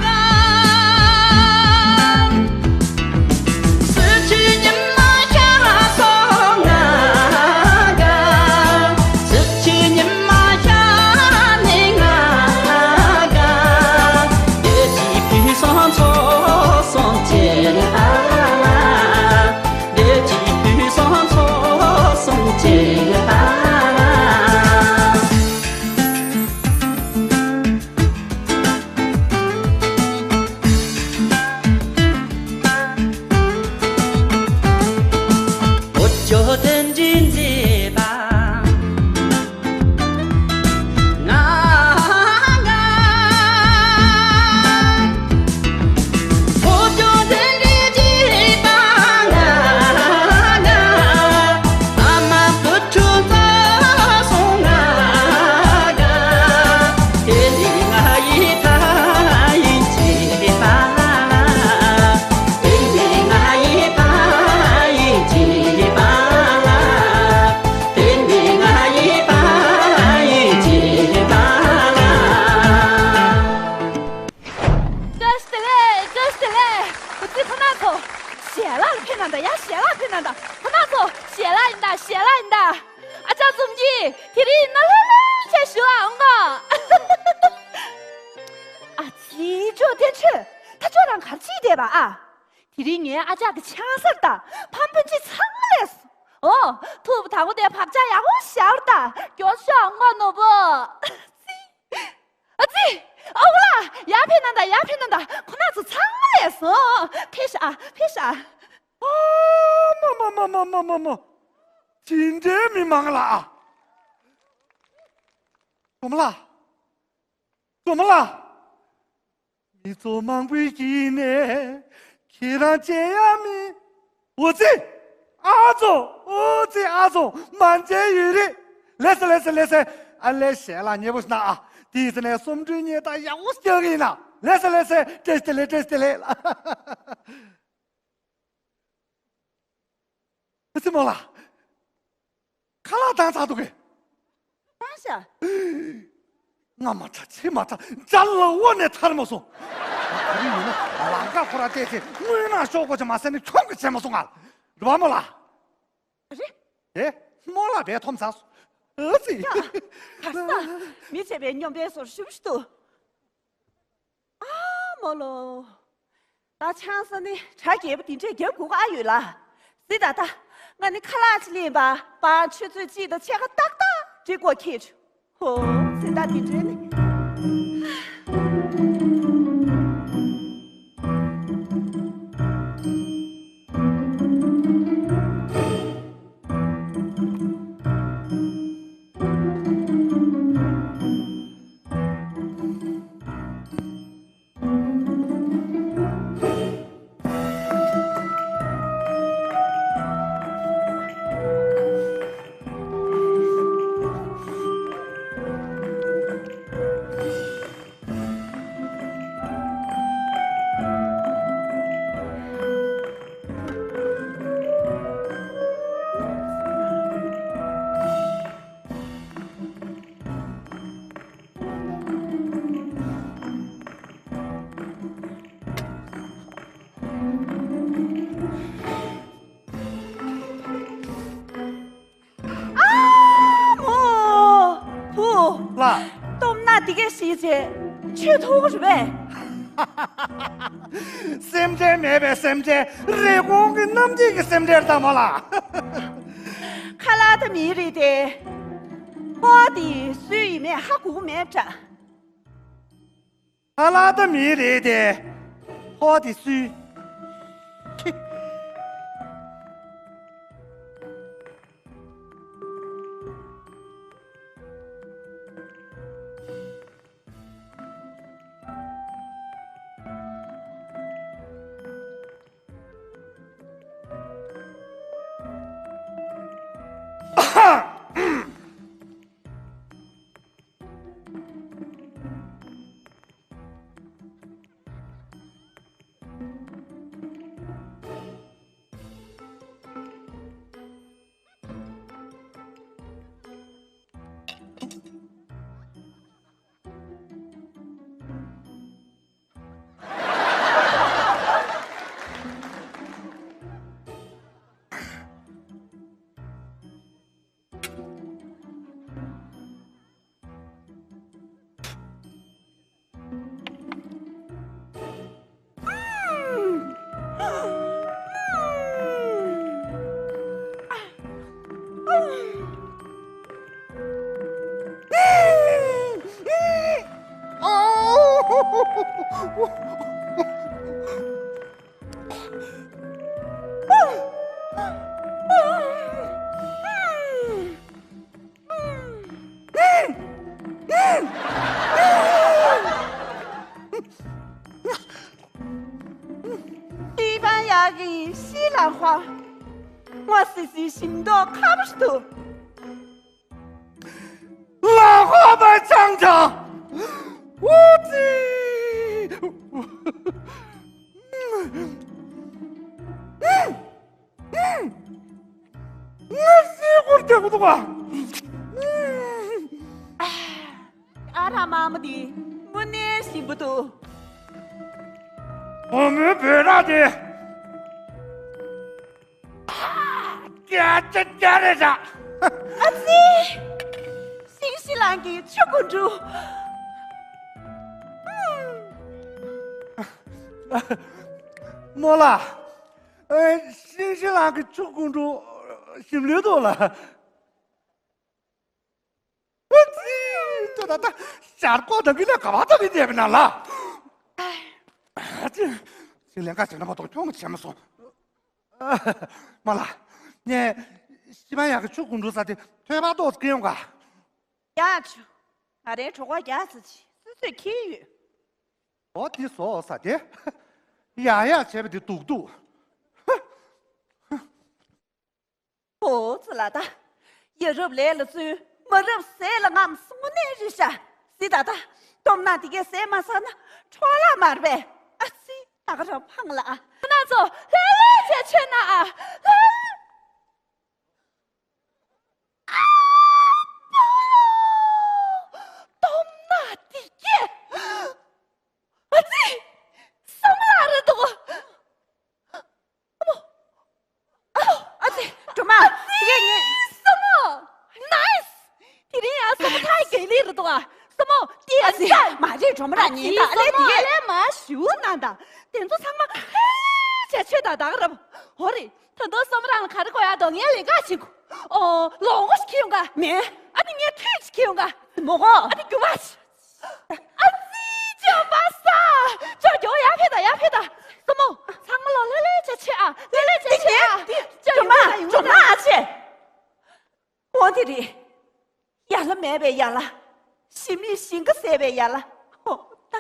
དགའ། སྲིད་ཕྱི་ཉི་མ་ཤར་སོང་ང་དགའ། སྲིད་ཕྱི་ཉི་མ་ཤར་ནས་ང་དགའ། བདེ་སྐྱིད་ཕུན་སུམ་ཚོགས་སོང་བྱེད་པ་ལ། བདེ་སྐྱིད་ཕུན་སུམ་ཚོགས་སོང་བྱེད་པ་ལ། བོད་ལྗོངས་མཐུན་སྒྲིལ་མཛེས་པ་ང་དགའ། བོད་ལྗོངས་མཐུན་སྒྲིལ་མཛེས་པ་ང་དགའ། ཨ་མ་བུ་ཕྲུག་བཟང་སོང་ང་དགའ། དེ་ནི་ང་ཡི་ཕ་ཡུལ་གྱི་པ་ལ། དེ་ནི་ང་ཡི་ཕ་ཡུལ་གྱི་པ་ལ། དེ་ནི་ང་ཡི་ཕ་ཡུལ་གྱི་པ་ལ། བཀྲ་ཤིས་བདེ་ལེགས། བཀྲ་ཤིས་བདེ་ལེགས། འོ་ཙི་ཁོ་ན་ཚོ། ཞལ་ལག་ལ་ཕེབས་གནང་དང་། ཡ། ཞལ་ལག་ཕེབས་གནང་དང་། ཁོ་ན་ཚོ། ཞལ་ལག་ཡིན་ད། ཞལ་ལག་ཡིན་ད། ཨ་ཅག་འཛོམས་སྐྱིད། དེ་རིང་ཡིན་ན་ལྷོད་ལྷོད་བྱས་བཞུགས་ཨ། འོང་ཨ། ཨ་ཙི་ཅོ་བསྟན་ཆོས། ད་ཅོ་རང་ག་རེ་བྱེད་བསྡད་པ་ཨ། དེ་རིང་ངའི་ཨ་ཅག་གི་ཆང་ས་རེད་ད། ཕ་སྤུན་མཆེད་ཚང་མ་སླེབས་སོང་། འོ། ཐུག་པ་དང་པོ་དེ་བག་ཆགས་ཡག་པོ་བཞག་རོགས་ད། མགྱོགས་ཤོག་ཨ། འོང་ཨ་ནོར་བུ། ཨ་ཙི། ཨ་ཙི། ཨ་ཁུ་ལགས། ཡར་ཕེབས་གནང་དང་། ཡར་ཕེབས་གནང་དང་། ཁོ་ན་ཚོ་ཚང་མ་སླེབས་སོང་། ཕེབས་ཤག་ཨ། ཕེབས་ཤག་ཨ། ཨ་མ་མ་མ་མ་མ་མ་མ། ཇི་འདྲའི་མི་མང་ལ་ཨ། འཛོམས་ལགས། འཛོམས་ལགས། མི་ཚོགས་མང་པོའི་དཀྱིལ་ནས་ཁྱེད་རང་མཇལ་ཡ་མི། འོ་ཙི། ཨ་ཙོ། འོ་ཙི། ཨ་ཙོ། མ་མཇལ་ཡུན་རིང་། ལེ་སེ་ལེ་སེ་ལེ་སེ། ཨ་ལེ། ཞལ་ལག་མཉེས་པོ་ཞིག་གནང་ཨ། དེའི་ཚེ་ནས་གསུམ་བདུན་གཉིས་དང་ཡག་པོ་རྒྱག་གི་ཡིན་ན། ལེ་སེ་ལེ་སེ། བཀྲ་ཤིས་བདེ་ལེགས། བཀྲ་ཤིས་བདེ་ལེགས། ཨ་ཙི་མོ་ལགས། ཁ་ལག་བཏང་ཚར་འདུག་གས། བཏང་ཤག་ང་མ་ཐག་ཁྱེད་མ་ཐག་འཇའ་ལ་འོག་ནས་ཐར་མ་སོང་། ད་རིང་ཡིན་ན་ལམ་ཁ་ཁོ་ར་བལྟས་ཚེ་དངོས་ནང་ཤོག་གོ་ཆ་མ་ཟད་ནས་ཁྱོང་གི་བྱས་མ་སོང་ང་། རེད་པ་མོ་ལགས། རེད། ཨེ། མོ་ལགས་བས་འཐོམ་ཚར་སོང་། ཨ་ཙི། ཡ། ག་ས། མི་བྱས་པའི་སྙོམ་པའི་ཟོར་ཞུ་ཞུ་འདུག་ཨ་མོ་ལོ། ད་ཆང་ས་ནི་གྲ་རྒྱས་པོ་དེ་འདྲས་རྒྱབ་དགོས་ཀྱི་ཨ་ཡོད་ལ། སི་ད་ད། ང་ནི་ཁ་ལག་ཅིག་ལེན་པ། པ་ཆུ་ཚོད་གཅིག་དང་ཕྱེད་ཀ་ཏག་ཏག་འགྲིག་གོ་ཁྱེད། ཧོ། སི་ད་དེ་འདྲས་ནི། ཨ་མོ། བུ། ལགས། སྟོབས་ན་འདི་གས་ཤིག་བྱས། ཆོས་ཐུག་གི་རེད་པས། སེམས་ཁྲལ་མེད་པའི་སེམས་ཁྲལ། རེབ་གོང་གི་གནམ་རྒྱུད་ཀྱི་སེམས་ཁྲལ་དང་མ་ལགས། ཁ་ལག་དང་མིའི་རིགས་དེ། ཕོ་དེ་སུའི་ཡིན་མེད་ཧ་གོ་གི་མེད་དྲ། ཨ་ལ་ད་མི་རེད་དེ། ཕོ་དེ་སུའི། སྤྱི་དཔོན་ཡག་གི་ཤི་ལང་ཧོ། ངོ་སི་སི་ཞིམ་མདོག་ཁ་པོ་ཞིག་འདུག་ལང་ཧོ་པ་ཆང་ཆང་། འུ་ཙི། ངས་སྲིད་སྐོར་རྒྱག་གི་འདུག་ག་ཨ་ར་མ་མ་དེ་དངོས་གནས་ཞིམ་པོ་འདུག་བུ་མོའི་བོད་ར་དེ། རྒྱ་ཆ་རྒྱ་རེད་ད། ཨ་ཙི། ཤིང་ཤི་ལང་གི་ཆུ་ཀུ་འབྲུ། རྨོ་ལགས། ཨེ། ཤིང་ཤི་ལང་གི་ཆུ་ཀུ་འབྲུ་ཞིམ་ལོས་འདུག་ལ། ཨ་ཙི། ད་ད་ད་ཞར་ཀོ་ད་གི་ལ་ག་བ་ད་གི་བསྡད་པ་ན་ལ། ཨ་ཙི། ཅིག་ལན་ཁ་བྱེད་ན་མ་གཏོགས་ཁྱོང་བྱེད་མ་སོང་། མ་ལ། ངས་ཤི་མ་ཡག་གི་ཆུ་ཀུ་འབྲུ་ཟ་དེ་ཐོས་པ་ཏོག་ཙམ་ཡོང་ག་ཡག་ཆུ། ང་རའི་གྲོགས་པ་རྒྱག་ཟེར་ཆེ་སུ་སུས་ཁྱེར་ཡོད། འོ་དེ་བཟོ་ས་དེ། ཡག་ཡག་བྱས་པ་དེ་སྡུག་སྡུག་ཧ། ཧ། ཨོ་ཙི་ལ་ད། ཡ་རབས་ལས་ལ་བཙུན་མ་རབས་ཟས་ལ་རྔམ་སོང་ནས་རི་ཤ། སི་ད་ད། སྟོབས་ན་དེ་གས་ཟས་མ་ཟ་ན་འཕྲོ་བརླག་མ་རེད་པས། ཨ་ཙི་ད་ག་རང་ཕང་ལ་ཨ། ཁྱེད་རང་ཚོ་ལྷོད་ལྷོད་བྱས་ཆོད་ན་ཨ། ལྷོད། ཨ་པ་ཡ། སྟོབས་ན་དེ་གས། ཨ་ཙི། སོམ་ལ་རེད་འདུག་ཨ་ཙི། སྒྲོལ་མ། དེ་གས་ངས། སོམ་མོ། ནའིས། དེ་རིང་ཡང་སོམ་མོ་ཐག་རྒྱལ་ལེ་རེད་འདུག་ཨ། སོམ་མོ། དེ་ཨ་ཙི། མ་རེད། སྒྲོལ་མ་རང་ཉིད་ད་ཨ་ལས་དེ་གས། ཨ་ལས་མ་ཞུ་ན་ད། དེ་ཚོ་ཚང་མ་ཧེ་བྱས་ཆོད་ད་ད་ག་རབ། འོ་རེད། ད་དུང་སོམ་མོ་རང་ལ་ག་རེ་དགོས་ཡ་འདུག་ངས་ལས་ཀ་བྱེད་དགོས། ཨོ། ལོ་ངོ་ཞིག་ཁྱེར་ཡོང་ག་མེད། ཨ་ནི་ངས་ཐུད་ཅིག་ཁྱེར་ཡོང་ག་མོ་གོ་ཨ་ནི་རྒྱུ་བ་ཞིག་ཨ་ཙི་ཅོ་པ་ས། ཅོ་ཅོ་ཡར་ཕེབས་དང་ཡར་ཕེབས་དང་། སོམ་མོ། ཚང་མ་ལོ་ལྷོད་ལྷོད་བྱས་ཆོད་ཨ། ལྷོད་ལྷོད་བྱས་ཆོད་ཨ། ཅོ་ཡོང་ན་ཡོང་ན་ཨ་ཅེ། འོ་དེ་རེད། ཡ་ལ་མེད་པའི་ཡ་ལ། ཞི་མིའི་ཞིང་ཁ་ཟད་པའི་ཡ་ལ། ཨོ་ད།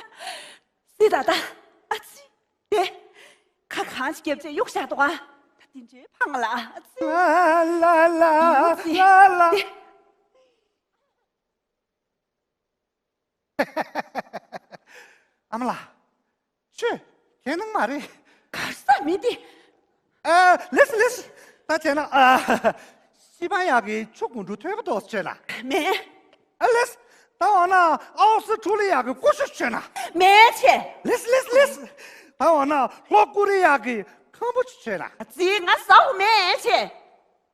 སི་ད་ད། ཨ་ཙི། དེ། ཁ་གང་ཅིག་རྒྱབ་ཅེས་གཡུག་བཞག་འདུག་ཨ། ད་དེ་འདྲའི་ཕང་ལ་ཨ་ཙི། ལ་ལ་ལ་ལ་ལ། དེ། ཨ་མ་ལགས། ཆུ། གྱེན་གནང་མ་རེད། གར་ས་མི་འདི། ཨ། ལེས་ལེས། ད་བྱས་ན་ཨ། ཤི་པ་ཡག་གི་ཆུ་ཀུ་འབྲུ་ཐོན་པ་ཏོག་ཙམ་ཆོད་ན། མེད། ཨ་ལེས། ད་འོ་ན་ཨའོ་སི་ཁྲུ་ལི་ཡག་གི་ཀུ་ཤུ་ཆོད་ན། མེད་ཆེ། ལེས་ལེས་ལེས། ད་འོ་ན་ལྷོ་ཀོ་རི་ཡག་གི་ཁམ་བུ་ཆུ་ཆོད་ན། ཙི་ང་ཟ་བོ་མེད་ཆེ།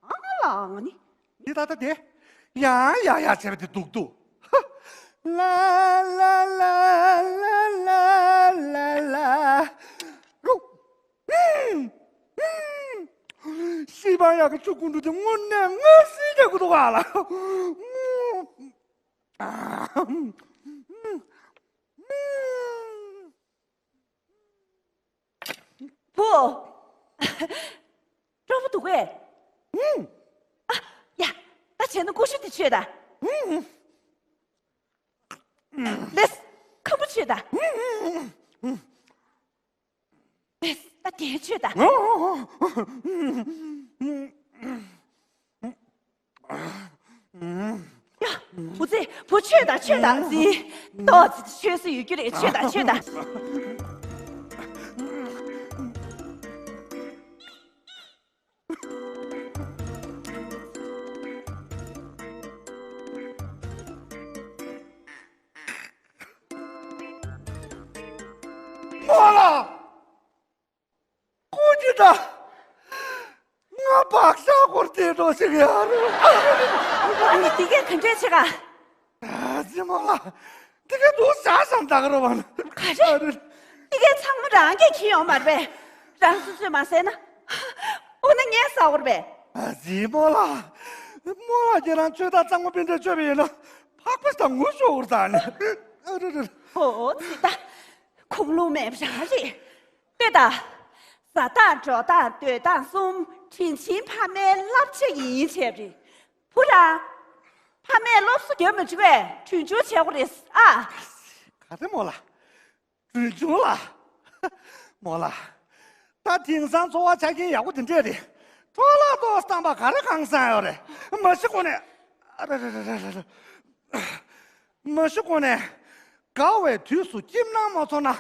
ཨ་ལ་ཨ་ནི། འདི་ད་ལྟ་དེ། ཡང་ཡང་ཡང་བྱས་པ་དེ་སྡུག་སྡུག་ཧ། ལ་ལ་ལ་ལ་ལ་ལ། ཤི་པ་ཡག་གི་ཆུ་ཀུ་འབྲུ་དེ་དངོས་གནས་ངར་སིལ་རྒྱག་གི་འདུག་ག་ལ། བུ། སྤྲོ་པོ་འདུག་གས། ཨ། ཡ། ད་བྱས་ན་ཀུ་ཤུ་དེ་མཆོད་ད། ལེས། ཁམ་བུ་མཆོད་ད། ལེས། ད་དེ་མཆོད་ད། ཡ། བུ་ཚེ། བུ་མཆོད་ད། མཆོད་ད། ཟི། ཏོག་ཙི་མཆོད་ས་ཡོད་རྒྱུ་རེད། མཆོད་ད། མཆོད་ད། མོ་ལ། ཁོ་ཅི་ད། ང་བག་ཤ་སྐོར་དེ་འགྲོ་ཞིག་ཡ་རེད། ཨ་ནི་འདི་གས་ག་འདྲས་བྱེད་ག། ཨ་ཙི་མོ་ལ། འདི་གས་འདུག་བཞག་བཞག་འདག་རོ་བ་ན། ག་རེ། འདི་གས་ཚང་མ་རང་གིས་ཁྱེར་ཡོང་མ་རེད་པས། རང་སོ་སོས་མ་ཟས་ན། འོ་ན་ངས་ཟ་དགོས་རེད་པས། ཨ་ཙི་མོ་ལ། མོ་ལ་ཁྱེད་རང་ཆོས་ད་གཙང་མ་སྤུན་ཟླས་མཆོད་པ་ཡིན་ན། ཕག་པ་ཞིག་དང་ངུ་ཤོར་བ་ད་ནི། ཨ་རེ་རེ། ཨོ་ཙི་ད། ཁུངས་ལུང་མེད་པ་རང་རེད། ལྟོས་དང་། ཟ་སྟངས་འགྲོ་སྟངས་སྡོད་སྟངས་གསུམ་དྲིན་ཆེན་ཕ་མའི་བསླབ་བྱ་ཡིན་བྱས་པ་རེད། བུ་རང་། ཕ་མས་སློབ་གསོ་རྒྱབ་མི་འགྲོ་བས་གྲོན་ཆུང་བྱེད་དགོས་རེད་ཨ། ག་རེ་མོ་ལ། གྲོན་ཆུང་ལ། མོ་ལ། ད་དེང་སང་འཚོ་བ་ཆ་རྐྱེན་ཡག་པོ་དེ་འདྲས་རེད། འཕྲོ་བརླག་ཏོག་བཏང་པ་ག་རེ་གང་བཟང་ཡོད་རེད། མ་གཞི་ཁོ་ནས། ཨ་རེ་རེ་རེ་རེ་རེ། མ་གཞི་ཁོ་ནས། དགའ་བའི་དུས་སུ་སྐྱིད་སྣང་མ་ཚོར་ན།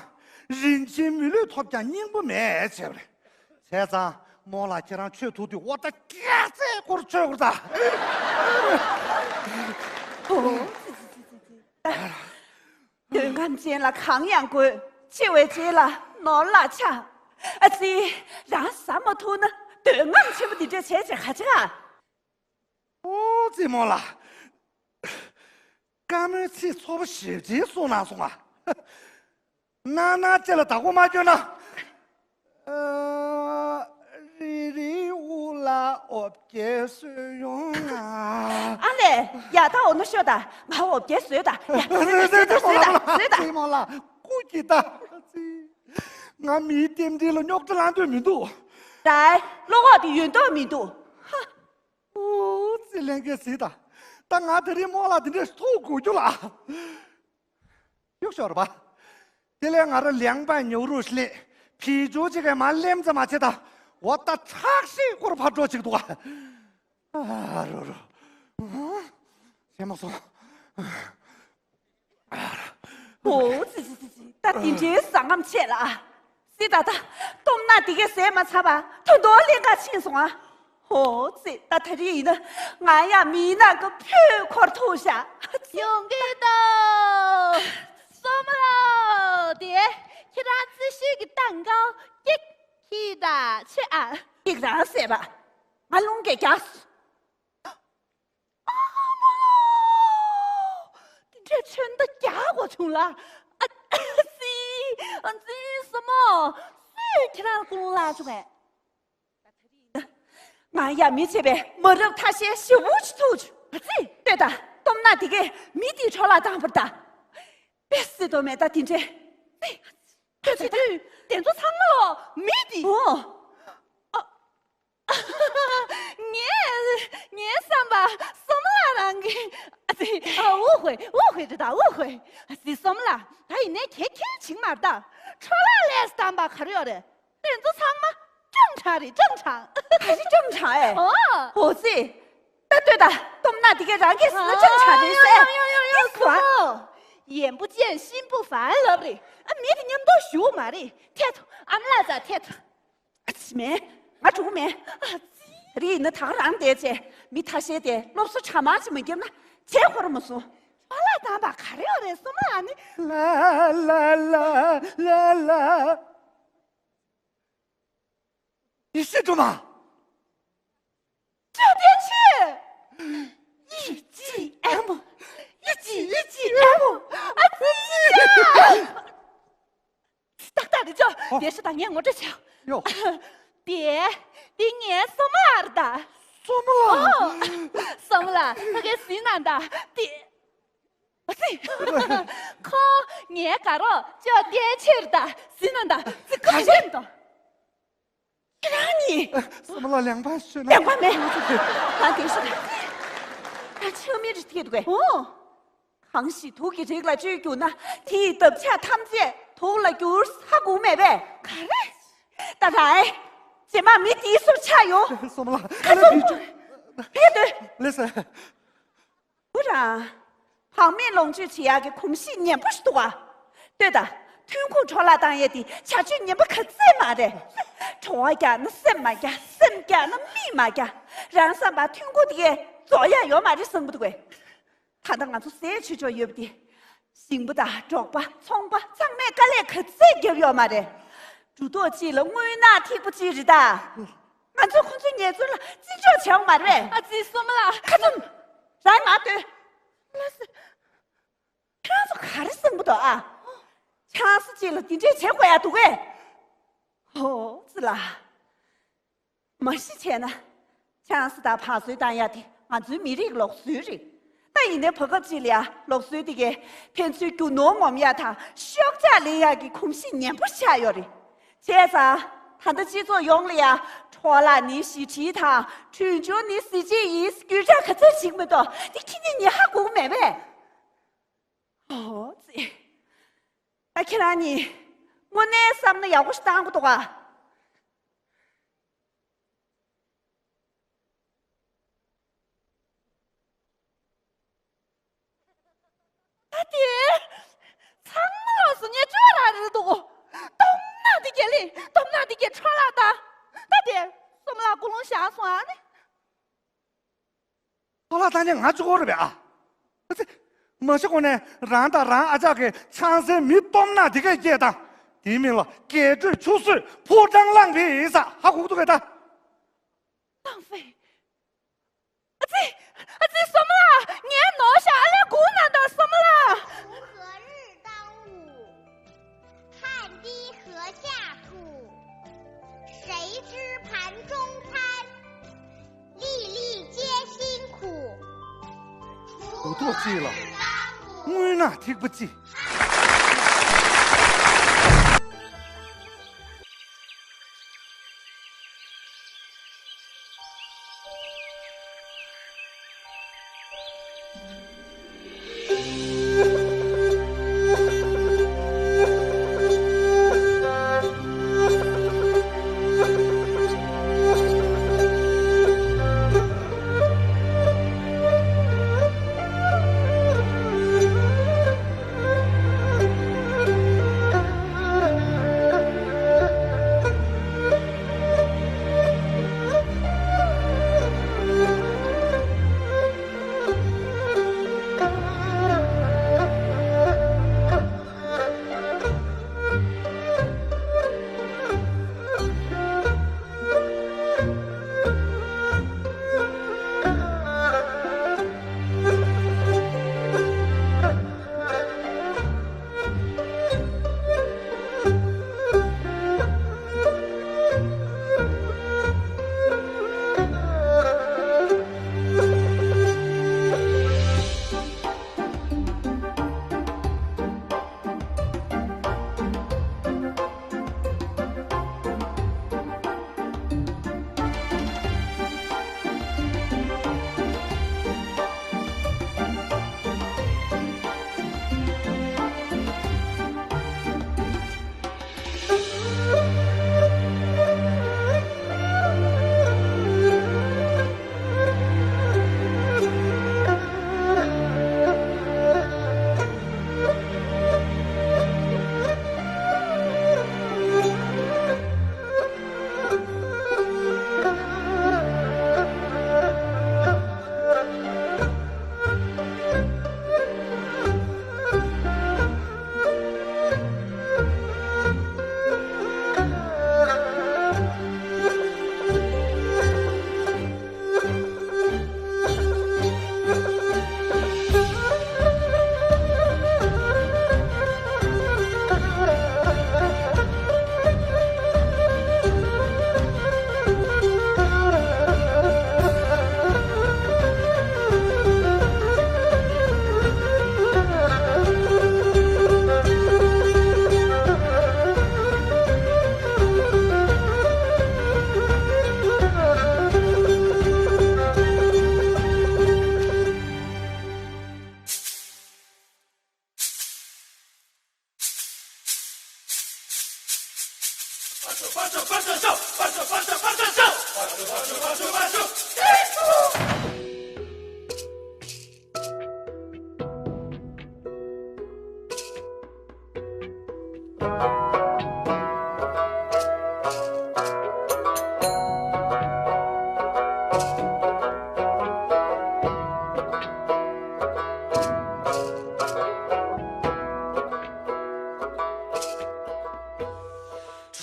རིན་ཆེན་མི་ལུས་ཐོབ་ཀྱང་སྙིང་པོ་མེད་བྱས་པ་རེད། བྱས་ཙང་མོ་ལ་ཁྱེད་རང་ཆོས་ཐུག་དུས་འོ་ད་སྐྱག་རྫས་སྐོར་ཆོས་སྐོར་ད། ཨོ། ཙི་ཙི་ཙི་ཙི་ཙི། འདོད་རྔམ་ཅན་ལ་གང་ཡང་དགོས། ཆེ་བའི་རྗེས་ལ་ནོར་ལ་ཆགས། ཨ་ཙི། རང་ཟ་མ་ཐུབ་ན་འདོད་རྔམ་ཆེན་པོ་འདི་འདྲས་བྱས་བྱས་ག་ཅི་ག། ཨོ་ཙི་མོ་ལ། བཀའ་མོལ་ཚིག་ཚོ་པོ་ཞེ་པོ་ཅིག་གསུངས་གནང་སོང་ང་། ནང་ནང་ཅི་ལ་བདག་པོ་མ་སྐྱོན་ན། ཨ། རི་རི་འུ་ལ་འོ་བརྒྱལ་བཟོས་ཡོང་ང་། ཨ་ལས། ཡ་ད་འོ་ན་ཤོད་ད། ང་འོ་བརྒྱལ་བཟོས་ད། ཡ་བཟོས་ད་བཟོས་ད་བཟོས་ད། ཙི་མོ་ལ་སྐུ་སྐྱིད་ད། ང་མིའི་རྟེན་འབྲེལ་ལ་རྙོག་དྲ་ལངས་འདོད་མི་འདུག་ད་བློ་ཁོག་དེ་ཡོད་མདོག་མི་འདུག་ཧ། ཨོ་ཙི་ལན་གྱི་ཟིག་ད། ད་ང་དེ་རིང་མོ་ལ་དེ་འདྲས་ཐུག་དགོས་རྒྱུ་ལ། གཡུག་ཤོར་བ། དེ་ལས་ང་རང་ལེང་པ་ཉོ་རུ་སླེབས། ཕི་ཇོ་ཅིག་གིས་མ་ལེམ་ཙམ་མ་བྱེད་ད། འོ་ད་ཁྲག་ཤེད་སྐོར་ཕར་འགྲོ་ཅིག་འདུག་ཨ། ཨ་རོ་རོ། ཨ། ཞེ་མ་སོང་། ཨོ་ཙི་ཙི་ཙི་ཙི། ད་དེ་འདྲའི་ཟ་ངམ་ཆེ་ལ། སི་ད་ད། སྟོབས་ན་དེ་གས་ཟས་མ་ཚར་བ་ད་དུང་ལེན་ག་ཕྱིན་སོང་ཨ། ཨོ་ཙི། ད་ད་རེས་ཡིན་ན་ང་ཡང་མིའི་ནང་གི་ཕོ་འཁོར་ཐུག་ཤག་ཡོང་གི་འདུག་སོ་མ་ལོ། དེ་ཁྱེད་རང་རྩི་ཤིང་གི་སྟེང་ག་ཀིག་ཁྱི་ད་ཆེ་ཨ། ཀིག་རང་ཟས་པ། ང་རླུང་གིས་རྒྱག་ཨ་མ་ལོ། དེ་འདྲའི་ཚོན་མདའ་རྒྱག་དགོས་བྱུང་ལ། ཨ་ཙི། ཨ་ཙི་སོ་མོ། སུས་ཁྱེད་རང་ཀུན་བརླག་བྱུང་ངས། ང་ཡང་མི་བྱེད་པའི་མ་རབས་ཐ་ཤལ་ཞེ་པོ་ཅིག་ཐུག་བྱུང་། ཨ་ཙི། ལྟོས་དང་། སྟོབས་ན་དེ་གས་མི་དེའི་འཕྲོ་བརླག་བཏང་བར་གདའ། དཔེ་སྲིད་དོ་མེད་ད་དེ་འདྲའི། ཨ་ཙི། ཨ་ཙི། དེ་ཚོ་ཚང་མ་ལོ་མི་དེ། ཨོ། ཨ། ངས་ངའི་བསམ་པ་སོམ་ལ་རང་གི། ཨ་ཙི། ཨ། 误会，误会 རེད་ད། 误会། ཨ་ཙི། སོམ་ལ། ད་ཡིན་ནའི་ཁྱེད་ཁྱེད་བྱིང་མར་ད། འཕྲོ་བརླག་ལས་བཏང་པ་ག་རེ་ཡོད་རེད། དེ་ཚོ་ཚང་མ་正常 རེད། 正常། 还是正常哎། ཨོ། ཨོ་ཙི། ད་ལྟོས་ད། སྟོབས་ན་དེ་གས་རང་གིས་ཟེར་ན་正常 རེད་ཟེར། ཨ། ཡོ་ཡོ་ཡོ་ཡོ། 眼不见心不烦 ལབ་རེད། ཨ། མི་དེ་མཉམ་དུ་བཞུགས་མ་རེད། ཐད་ཐོ། ཨ་མ་ལགས་ཚ་ཐད་ཐོ། ཨ་ཙི་མེད། ང་འགྲོ་གི་མེད། ཨ་ཙི། རི་ཡིན་ན་ད་ག་རང་བསྡད་བྱས། མི་ཐ་ཤལ་དེ་སློབ་གསོ་གྲ་མ་ཅིག་མ་བརྒྱབ་ན་བྱེད་ཁོ་ར་མ་སོང་། འཕྲོ་བརླག་བཏང་པ་ག་རེ་ཡོད་རེད། སོམ་ལ་ནི། ལ་ལ་ལ་ལ་ལ། ཡེ་ཤེས་སྒྲོལ་མ། བཅོམ་ལྡན་འདས། ཡི་ཇི་ཨེམ། ཡི་ཇི། ཡི་ཇི་ཨེམ། ཨ་ཙི་ཡ། ཏག་ཏག་རེད་ཅོ། ཨོ། དེ་ཤི་ད་ངས་ངོ་སྤྲོད་བྱ། ཡོ། དེ། དེ་ངའི་སོམ་ལ་རེད་ད། སོམ་ལ། ཨོ། སོམ་ལ། ཕ་གིར་གཟིགས་གནང་ད། དེ། ཁོ་ངའི་དགའ་རོགས་ཅོ་ལྟའི་ཕྱིར་ད་ཟིན་ན་ད་ཙི་ག་ཞན་དོ། ཁྱེད་རང་གཉིས། སོ་མ་ལ་ལེགས་པར་ཤོད་ན། ལེགས་པ་མེད། ད་དེ་ཤོད་ད། ད་ཆེ་མི་རིགས་ཐེ་དུ་གས། ཨོ། གང་ཞིག་དུག་གི་རིགས་ལ་བཅོས་གྱུར་ན་དེའི་འདབ་ཆགས་ཐམས་ཅད་དུག་ལ་འགྱུར་ཧ་གོ་མེད་པས། ག་རེ། ད་རའི། རྗེས་མ་མི་དེའི་སོར་ཆགས་ཡོང་། སོ་མ་ལ་ཁ་ཚུམ། ཕེབས་སྡོད། ལེ་སེ། བུ་རང་། བག་མེད་ལོངས་སྤྱོད་བྱེད་ཡག་གི་གོམས་གཤིས་ངན་པ་ཞིག་འདུག་ག་ལྟོས་དང་། ཐོན་ཁུངས་འཕྲོ་བརླག་བཏང་ཡས་དེ་བྱ་སྤྱོད་ངན་པ་ག་ཚད་མ་རེད། བྲོ་བ་རྒྱག་ན་སེམས་མ་རྒྱག་སེམས་རྒྱག་ན་མིག་མ་རྒྱག་རང་བསམ་པ་ཐོན་ཁུངས་དེ་གས་རྫོགས་ཡག་ཡོད་མ་རེད་བསམ་གི་འདུག་གས། ད་ལྟ་ང་ཚོ་ཟས་ཆུ་ཆོག་ཡོད་པ་དེ། ཞིང་པ་དང་འབྲོག་པ་ཚོང་པ་ཚང་མས་དཀའ་ལས་ག་ཚད་བརྒྱབ་ཡོད་མ་རེད། གྲུ་ཐོག་གཅིག་ལ་རྔུལ་ནག་ཐིགས་པ་གཅིག་རེད་ད། ང་ཚོས་ཁོང་ཚོའི་ཉེས་འཛུགས་ལ་བརྩི་འཇོག་བྱེད་འོང་མ་རེད་པས། ཨ་ཙི་སོ་མ་ལགས། ཁ་ཚུམ། རང་མ་སྡོད། ལ་སེ། ཁྱེད་རང་ཚོ་ག་རེ་བསམ་གི་འདུག་ཨ། ཆང་ས་གཅིག་ལ་འདི་འདྲས་བྱེད་དགོས་ཡ་འདུག་གས། ཧོ་ཙི་ལ། མ་གཞི་བྱས་ན། ཆང་ས་དང་བག་ཟོན་བཏང་ཡ་དེ་ང་ཚོའི་མི་རིགས་ལུགས་སྲོལ་རེད། ད་ཡིན་ནའི་བར་སྐབས་ཅིག་ལ་ཡ་ལུགས་སྲོལ་དེ་གས་ཕན་ཚུན་རྒྱུ་ནོར་ངོམ་ཡ་དང་ཤོག་ཆག་ལེན་ཡ་གི་གོམས་གཤིས་ངན་པ་ཆགས་ཡོད་རེད། བྱས་ཙང་། ད་ལྟ་སྤྱི་ཚོགས་ཡོངས་ལ་ཡ་འཕྲོ་བརླག་ནི་ཞི་འགྲིག་དང་གྲོན་ཆུང་ནི་གཟི་བརྗིད་ཡིན་སྐད་ཆ་ག་ཚོད་བྱེད་ཀྱི་མི་འདུག་དེ་ཁྱེད་ཀྱིས་ངས་ཧ་གོ་གི་མེད་པས། ཨོ་ཙི། ད་ཁྱེད་རང་གཉིས་དངོས་གནས་བསམ་བློ་ཡག་པོ་ཞིག་བཏང་དགོས་འདུག་ག་ད་དེ། ཚང་མ་ལོགས་སུ་ཉེས་སྤྱོད་རང་རེད་འདུག་སྟོབས་ན་འདི་གས་ལི་སྟོབས་ན་འདི་གས་འཕྲོ་བརླག་ད། ད་དེ། སོ་མ་ལགས་ཀུན་སློང་བཞག་སོང་ཨ་ནི། འཕྲོ་བརླག་བཏང་ནས་ང་གཅིག་པོ་རེད་པས་ཨ། ཨ་ཙི། མ་གཞི་གོང་ནས་རང་དང་རང་ཨ་ཅག་གི་ཆང་སའི་མི་སྟོབས་ན་འདི་གས་སྐྱེས་དང་། དེའི་མིང་ལ་རྒྱས་སྤྲོས་ཆུད་ཟོས་ཕོ་བྲང་གླང་པོའི་ཡིན་ས་ཧ་གོ་གི་འདུག་གས་ད། གླང་པོའི། ཨ་ཙི། ཨ་ཙི་སོ་མ་ལགས། ངའི་ནོར་ཤག་ཨ་ལས་སྒུག་ན་ད་སོ་མ་ལགས། 何日当午，汗滴禾下土，谁知盘中餐，粒粒皆辛苦。 གྲུ་ཐོག་གཅིག་ལ་རྔུལ་ནག་ཐིགས་པ་གཅིག་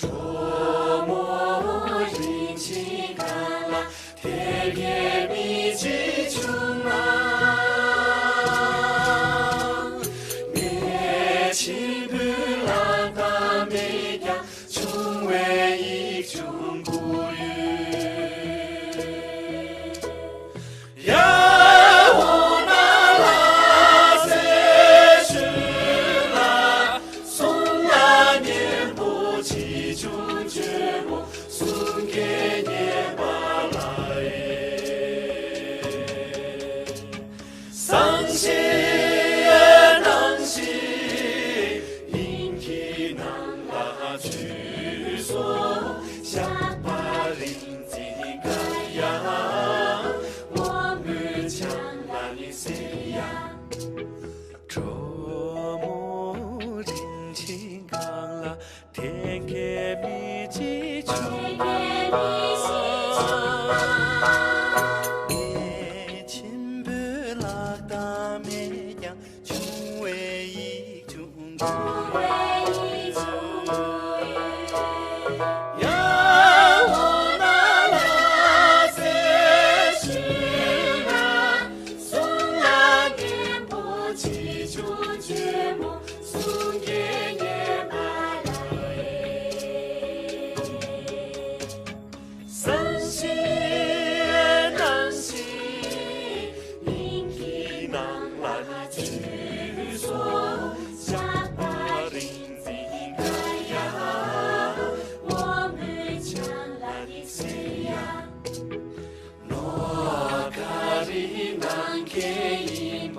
གྲོགས་མོ་རིན་ཆེན་སྒང་ལ་དེ་གའི་མི་གཅིག་བྱུང་ན། ངའི་མཆིམས་ཕུ་ལག་རྟགས་མེད་ཀྱང་བྱུང་བའི་ཡིག་ཆུང་བསྐུར་ཡོད། ཡར་འོང་ན་ལྷ་སའི་ཤུལ་ལ། གསུང་ལ་སྙན་པོ་ཆེ་ཆུང་བཅོས་མོ་གསུང་སྐད་སྙན་པ་ལ་ཨེ། བཟང་ཞིང་སྣང་ཞིང་དབྱིངས་ཀྱི་ནང་ལ་ཚུད་སོང་། ཞགས་པ་རིག་འཛིན་དཀར་ཡང་བུ་མོའི་ཆང་ལ་ནི་ཟེར་ཡང་། གྲོགས་མོ་རིན་ཆེན་སྒང་ལ་དེ་གའི་མི་གཅིག་བྱུང་ན། ངའི་མཆིམས་ཕུ་ལག་རྟགས་མེད་ཀྱང་བྱུང་བའི་ཡིག་ཆུང་བསྐུར་ཡོད། ཡར་འོང་ན་ལྷ་སའི་ཤུལ་ལ། གསུང་ལ་སྙན་པོ་ཆེ་ཆུང་བཅོས་མོ་གསུང་སྐད་སྙན་པ་ལ་ཨེ། བཟང་ཞིང་སྣང་ཞིང་དབྱིངས་ཀྱི་ནང་ལ་ནི་ཚུད་སོང་། ཞགས་པ་རིག་འཛིན་དཀར་ཡང་བུ་མོའི་ཆང་ལ་ནི་ཟེར་ཡང་། ནོར་ག་རེ་གནང་མཁན་ཡིན་པ།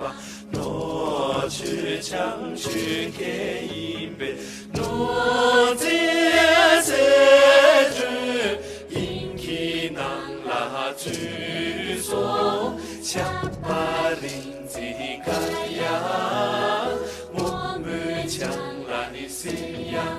ནོར་ཆོས་ཆང་མཆོད་མཁན་ཡིན་པས། ནོར་རྫས་ཟད་འགྲོའི་དབྱིངས་ཀྱི་ནང་ལ་ཚུད་སོང་། ཞགས་པ་རིག་འཛིན་དཀར་ཡང་བུ་མོའི་ཆང་ལ་ནི་ཟེར་ཡང་།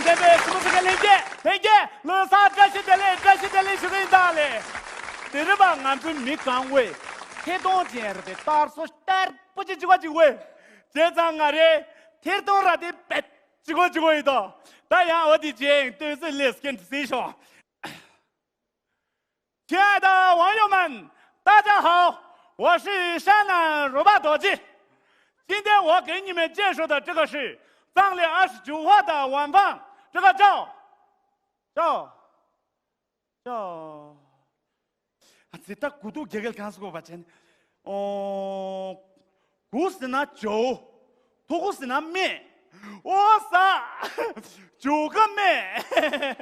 ལྷན་རྒྱས་ལྷན་རྒྱས་ལོ་གསར་བཀྲ་ཤིས་བདེ་ལེགས། བཀྲ་ཤིས་བདེ་ལེགས་ཞུ་གི་ཡིན་ད་ལེ། དེ་རིང་བ་ང་ཚོའི་མི་གང་བོས་ཐད་གཏོང་ཅན་རེད་པས་སྟར་སོ་སྟར་པོ་ཅི་ཅི་གོ་ཅི་བོས། བྱས་ཙང་ང་རེ་ཐད་གཏོང་ར་དེ་བེད་ཅི་གོ་ཅི་གོ་ཡིན་ད། ད་ཡང་འོ་དེ་ཅན་ཏོས་སི་ལེ་སྐན་ཟི་ཤོ། 亲爱的网友们，大家好，我是山南如巴多吉。今天我给你们介绍的这个是藏历二十九号的晚饭，这个叫叫叫，啊，这大骨头给个干死我吧，真。哦，古斯那酒，土古斯那面，我操，九个面。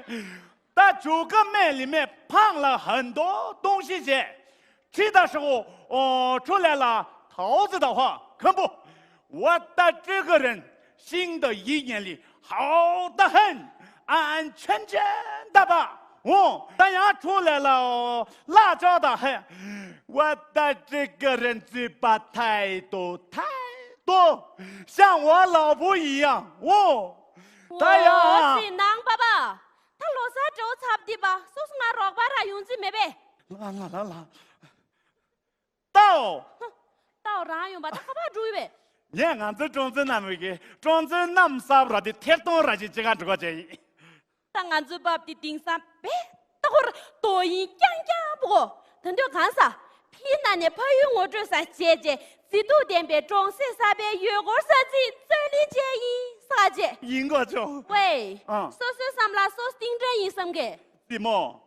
但九个面里面放了很多东西去，吃的时候，哦，出来了桃子的话，可不，我的这个人新的一年里好得很，安安全全的吧。哦，当然出来了辣椒的很，我的这个人嘴巴太多太多，像我老婆一样。哦，当然啊。 ད་ལོ་གསར་འགྲོ་ཚར་དུས་པ་སོ་སོ་ང་རོགས་པ་ར་ཡོང་རྩིས་མེད་པས། ལ་ལ་ལ་ལ། ཏའོ། ཧུ། ཏའོ་རང་ཡོང་པ་ད་ཁ་པར་འགྲོ་ཡི་པས། ངས་ང་ཚོའི་ཀྲོང་ཙེ་རྣམས་ཀྱི་ཀྲོང་ཙེ་རྣམས་གསར་པ་ར་དེ་ཐད་གཏོང་ར་ཅིག་ཅི་ག་འགྲོ་ག་བྱས་ཡིན། ད་ང་ཚོའི་བབ་དེ་དེང་སང་བེ་ད་ཁོར་དོ་ཡིན་རྐྱང་རྐྱང་པོ་གོ། ད་འདོད་གང་ས་ཕིའི་ནང་ནས་ཕ་ཡུལ་ངོ་སྤྲོད་ས་བྱས་རྗེས་མཛེས་སྡུག་ལྡན་པའི་གྲོང་གསེབ་གསར་པའི་ཡུལ་སྐོར་ས་ཚིགས་རྩོད་ལེན་བྱས་ཡིན་ས་བྱས། ཡིན་གོ་ཆོ། ཝེ། ཨ། སོ་སོའི་བསམ་བློ་སོ་སྟིང་འདྲ་ཡིན་བསམ་གི། སྲིད་མོ།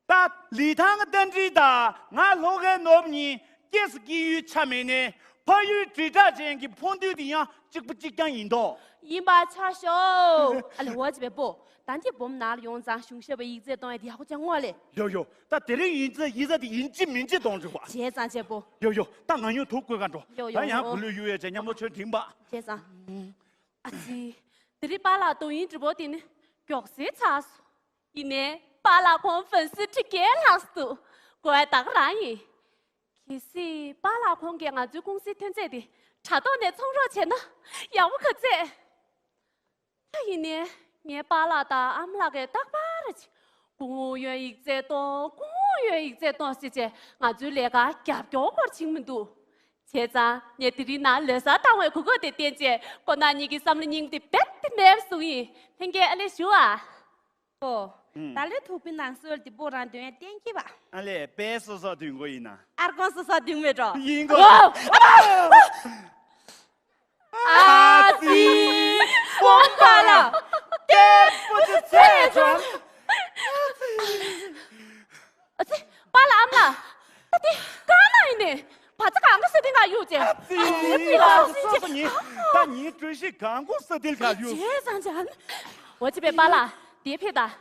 ད་ལི་ཐང་གི་རྟ་མགྲིན་དང་ང་ལྷོ་ཁའི་ནོར་བུ་གཉིས་སྐྱེས་སུ་སྐྱེས་ཡུལ་ཆ་མེད་ནས་ཕ་ཡུལ་དྲིལ་བསྒྲགས་ཅན་གྱི་ཕོ་འདུས་དེ་ཡང་གཅིག་པ་གཅིག་རྐྱང་ཡིན་མདོག་ཡིན་པ་ཆ་ཤོག་ཨ་ལེ་འོ་ཅི་བས་པོ། ད་འདི་སྦོམ་ནང་ལ་ཡོང་ཙང་གཞུང་ཞབས་པ་ཡིག་ཚད་གཏོང་ཡ་དེ་ཡག་པོ་ཅང་ངོ་ལེ། ཡོ་ཡོ། ད་དེ་རིང་ཡིན་ཚེ་ཡིན་ཚེ་དེ་ཡིན་གཅིག་མིན་གཅིག་གཏོང་འཇུག་པ། བྱས་ཙང་བྱས་པོ། ཡོ་ཡོ། ད་ང་ཉོ་དུག་བསྐོལ་ག་འགྲོ། ཡོ་ཡོ། ད་ཡང་བུ་ལོས་གཡུག་ཡོད་ཅེས་མཉམ་པོ་ཆོས་འགྲིམ་པ། བྱས་ཙང་། ཨ་ཙི། དེ་རིང་པཱ་ལགས་དོ་ཡིན་འདྲི་པོ་དེ་ནི་མགྱོགས་སེ་ཚར་སོང་། ཡིན་ནའི་པཱ་ལགས་ཁོང་ཧྥན་སི་ཁྲི་གས་ལྷག་སུ་འདུག་དགོས་ད་ག་རང་ཡིན། གལ་སྲིད་པཱ་ལགས་ཁོང་གིས་ང་ཚོའི་ཀུང་སིའི་ཐོན་རྫས་དེ་དྲ་ཐོག་ནས་ཚོང་རོགས་བྱས་ན་ཡག་པོ་ག་ཚད། ད་ཡིན་ནའི་ངའི་པཱ་ལགས་དང་ཨ་མ་ལགས་ཀྱིས་རྟག་པར་ཅིག་སྐུ་ངོ་ཡོན་ཡིག་ཚད་གཏོང་སྐུ་ངོ་ཡོན་ཡིག་ཚད་གཏོང་ཟེར་བྱས་ང་ཚོའི་ལས་ཀ་རྒྱབ་སྐྱོར་སྐོར་ཕྱིན་མི་འདུག་བྱས་ཙང་ངས་དེ་རིང་ནང་ལོ་གསར་བཏང་བའི་གོ་སྐབས་དེ་བསྟན་བྱས་ཁོ་ན་གཉིས་ཀྱི་བསམ་བློ་རྙིང་པ་དེ་རྦད་དེ་མེད་པ་བཟོ་གི་ཡིན། ལྷན་རྒྱས་ཨ་ལེ་ཞུ་ཨ། ཨོ། ཨུམ། ད་ལོའི་ཐུག་པའི་ནང་སྲོལ་འདི་པོ་རང་འདོན་ཡ་གཏན་འཁེལ་བ། ཨ་ལེ་དཔེ་སོ་སོ་འདོན་དགོས་ཡིན་ན། ཨར་ཀོང་སོ་སོ་འདོན་མེད་འགྲོ། ཡིན་གོ། ཨོ། ཨ་ཙི། སྤོམ་པ་ལ་ལྟད་པོ་ཅི་ཚད་བྱུང་། ཨ་ཙི། པཱ་ལགས་ཨ་མ་ལགས། ད་དེ་གང་ན་ཡིན་ནི། བ་ཚ་གང་ག་ས་དེ་ང་གཡུག་ཅེ། ཨ་ཙི། ཨ་ཙི་ལགས་སོ་སོ་ཉིད་ད་ཉིད་གྲོས་གཞི་གང་གོ་ས་དེ་ལ་ག་གཡུག་ཅེ། བྱས་ཙང་ཅང་། འོ་ཅི་པའི་པཱ་ལགས་དེ་ཕེ་ད།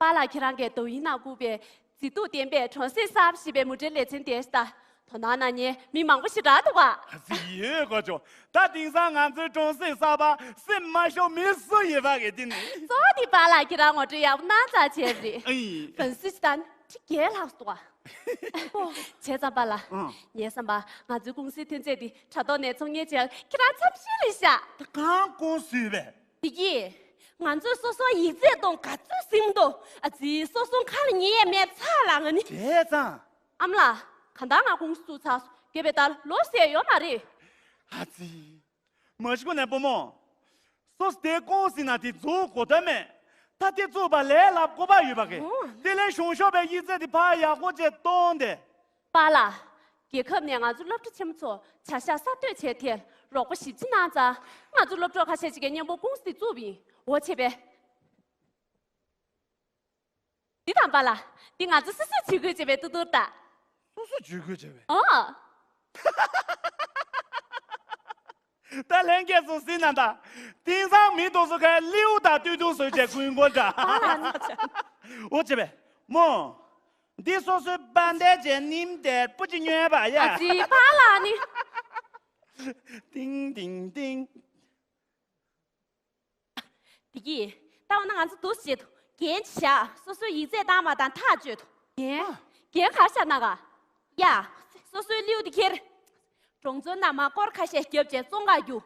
པཱ་ལགས་ཁྱེད་རང་གིས་དོ་ཡིན་ན་བསྐུར་པའི་མཛེས་སྡུག་ལྡན་པའི་གྲོང་གསེབ་གསར་པ་ཞེས་པའི་མུ་འབྲེལ་ལེ་ཚན་དེ་ཞིག་ད། དོ་སྣང་གནང་མཁན་མི་མང་པོ་ཞིག་རག་འདུག་ག་ཨ་ཙི་ཡོད་གོ་ཅོ། ད་དེང་སང་ང་ཚོའི་གྲོང་གསེབ་གསར་པ་སེམས་མ་ཤོར་མི་སུ་ཡོད་པ་གི་དེ་ནི། གཙོ་བོ་དེ་པཱ་ལགས་ཁྱེད་རང་ངོ་སྤྲོད་ཡག་པོ་གནང་ཚར་བྱས་རེད། ཨེ། ཧྥན་སི་ཅི་དང་ཁྲི་བརྒྱད་ལྷག་འདུག་ག་ཨོ། བྱས་ཙང་པཱ་ལགས། ཨང་། ངའི་བསམ་པ་ང་ཚོའི་ཀུང་སིའི་ཐོན་རྫས་དེ་དྲ་ཐོག་ནས་ཚོང་གཉེར་བྱས་ཁྱེད་རང་འཚམས་ཤེས་རེད་ཤག་ད་གང་ཀུང་སི་བས། དེ་གིས། ང་ཚོས་སོ་སོ་ཡིག་ཚད་གཏོང་ག་ཚོད་སེམས་འདུག་ཨ་ཙི་སོ་སོ་ཁ་ལ་ཉན་ཡས་མེད་ཚར་ལ་ང་ནི། བྱས་ཙང་། ཨ་མ་ལགས། གང་ལྟར་ང་ཀུང་སི་བཙུགས་ཚར་སོང་། རྒས་པའི་ད་ལོ་ཟེར་ཡོད་མ་རེད། ཨ་ཙི། མ་གཞི་ཁོ་ནས་བུ་མོ། སོ་སོ་དེ་ཀུང་སི་ན་དེ་འཛུགས་དགོས་ད་མེད། ད་དེ་བཙུགས་པ་ལས་ལབ་དགོས་པ་ཡོད་པ་གི། ཨོ། དེ་ལས་གཞུང་ཞབས་པའི་ཡིག་ཚད་དེ་ཕར་ཡག་པོ་བྱས་གཏོང་དེ། པཱ་ལགས། རྒྱལ་ཁབ་ནས་ང་ཚོ་སློབ་གྲྭ་ཆེན་མོ་ཚོ་བྱ་གཞག་གསར་གཏོད་བྱས་ཏེ་རོགས་པ་ཞིབ་ཕྱི་གནང་ཙང་ང་ཚོ་སློབ་གྲོགས་ཁ་ཤས་ཅིག་གིས་མཉམ་པོ་ཀུང་སི་བཙུགས་པ་ཡིན། འོ་བྱས་པས། འདི་དང་པཱ་ལགས། འདི་ང་ཚོ་སོ་སོས་ཇུས་འགོད་བྱས་པའི་ཏུ་ཏུར་ད། སོ་སོས་ཇུས་འགོད་བྱས་པའི། ཨོ། ད་ལྷན་རྒྱས་ཚོ་གཟིགས་གནང་དང་། དེང་སང་མི་དེ་ཚོ་ག་ལེའུ་དང་སྟོད་ཐུང་བཟོས་བྱས་དགུན་མགོ་འདྲ། པཱ་ལགས་ནི། འོ་བྱས་པས། མོ། འདི་སོ་སོའི་པཱ་འདས་ཅན་ནིམ་དེར་སྤུ་ཅི་ཉོས་པ་ཡ། ཨ་ཙི་པཱ་ལགས་ནི། ཏིང་ཏིང་ཏིང་། དེ་གིས། ད་འོ་ན་ང་ཚོ་འདུག་སེ་བྱེད་དོ། འགན་ཅིག་བཞག་སོ་སོའི་ཡིག་ཚད་བཏང་བ་དང་ཐག་གཅོད་དོ། འགན། འགན་ག་རེ་བཞག་ན་ག་ཡ། སོ་སོའི་ལེའུ་དེ་ཁྱེར། གྲོང་ཚོའི་ནང་མར་སྐོར་ཁ་ཤས་བརྒྱབ་བྱས་བཙོང་ག་རྒྱུགས།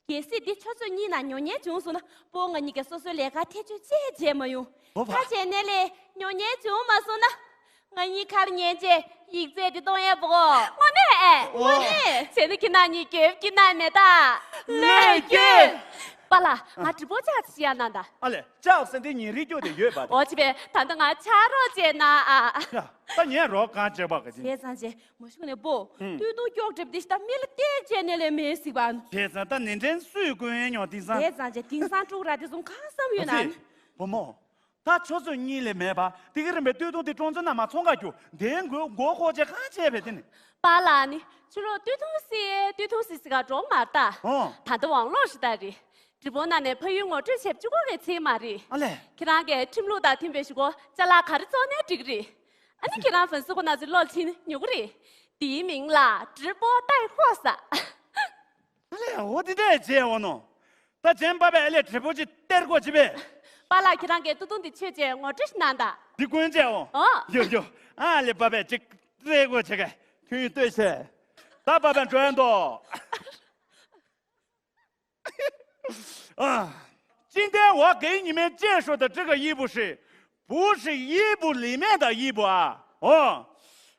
གལ་སྲིད་འདི་ཆུ་ཚོད་གཉིས་ནང་ཉོ་མཁན་བྱུང་སོང་ན་སྤོ་ང་གཉིས་ཀྱིས་སོ་སོའི་ལས་ཀ་ཐེ་བྱུས་ཅི་བྱས་མ་ཡོང་། ཨོ་ཕ། ད་བྱས་ནས་ལས་ཉོ་མཁན་བྱུང་མ་སོང་ན། ང་གཉིས་ཁར་ཉན་བྱས་ཡིག་ཚད་འདི་གཏོང་ཡས་པོ། དངོས་གནས་ཨེ། དངོས་གནས། བྱས་ན་ཁྱེད་རྣམ་གཉིས་རྒྱབ་ཀྱི་ན་མེད་ད། ལོས་རྒྱུ། པཱ་ལགས་ང་དྲི་བ་ཅིག་ཞུ་ཡ་གནང་ད། ཨ་ལས་ཅིག་ཟེར་འདི་ཉིན་རེ་སྐྱོ་དེ་ཡོད་པ་དེ། འོ་ཅི་བས་ད་ལྟ་ང་ཆ་རོགས་བྱས་ན་ཨ། ཡ་ད་ཉན་རོགས་གང་བྱེད་པ་ག་ཅིག་བྱས་ཙང་བྱས་མ་ཤུགས་ནས་པོ། ཨུམ། སྟོད་ཐུང་ཀྱོག་གྲིབ་འདི་ཞིག་ད་མི་ལ་བལྟས་བྱས་ནས་ལས་མེད་སྲིད་པ། བྱས་ཙང་ད་ནི་འདྲེན་སུས་དཀོན་ཉོ་དེང་སང་། བྱས་ཙང་བྱས་དེང་སང་ཕྲུ་གུ་ར་དེ་ཚོ་གང་བསམ་ཡོད་ན། བུ་མོ། ད་ཆུ་ཚོད་གཉིས་ལས་མེད་པ་དེ་གི་རིམ་པའི་སྟོད་ཐུང་དེ་ཀྲོང་ཙེ་ན་མ་ཚོང་ཁ་རྒྱུ་དེ་མགོ་མགོ་ཁོག་ཅེས་གང་བྱས་པས་དེ་ནི། པཱ་ལགས་ནི་ཕྱི་ལོགས་སྟོད་ཐུང་སི་སྟོད་ཐུང་སི་སི་ག་འགྲོ་མ་ལྟ། ཨོ། ད་ལྟ་དབང་ལོག་ཞིག་ལྟ་རེད། འདྲི་པོ་ན་ནས་ཕ་ཡུལ་ངོ་སྤྲོད་བྱེད་བཅུག་གོ་གི་ཚིག་མ་རེད། ཨ་ལས། ཁྱེད་རང་གིས་ཁྲིམས་ལུགས་དང་མཐུན་པའི་ཞུ་གོ་ཅ་ལག་ག་རེ་བཙོང་ནའི་འགྲིག་རེད། ཨ་ནི་ཁྱེད་རང་ཕན་སུ་གོ་ན་ཚོའི་ལོག་ཕྱིན་ཉོ་གི་རེད། དེའི་མིང་ལ་འདྲི་པོ་ཏའི་ཧོ་ས། ཨ་ལས་འོ་དེ་འདྲས་བྱས་འོ་ནོ། ད་ཅན་པ་པས་ཨ་ལས་དྲི་པོ་ཅིག་སྟེར་གོ་ཅི་པས། པཱ་ལགས་ཁྱེད་རང་གིས་ཏུ་ཏུང་འདི་ཆོས་ཅན་ངོ་སྤྲོད་ཞིག་གནང་ད། འདི་ཀུན་བྱས་འོ། ཨོ། ཡོ་ཡོ། ཨ་ལས་པ་པས་ཅིག་སྟེར་གོ་ཅི་ག་ཁྱོད་ཡིན་ལྟོས་བྱས། ད་པ་པས་འགྲོ་ཡ་འདོ། 啊，今天我给你们介绍的这个衣服是，不是衣服里面的衣服啊？哦，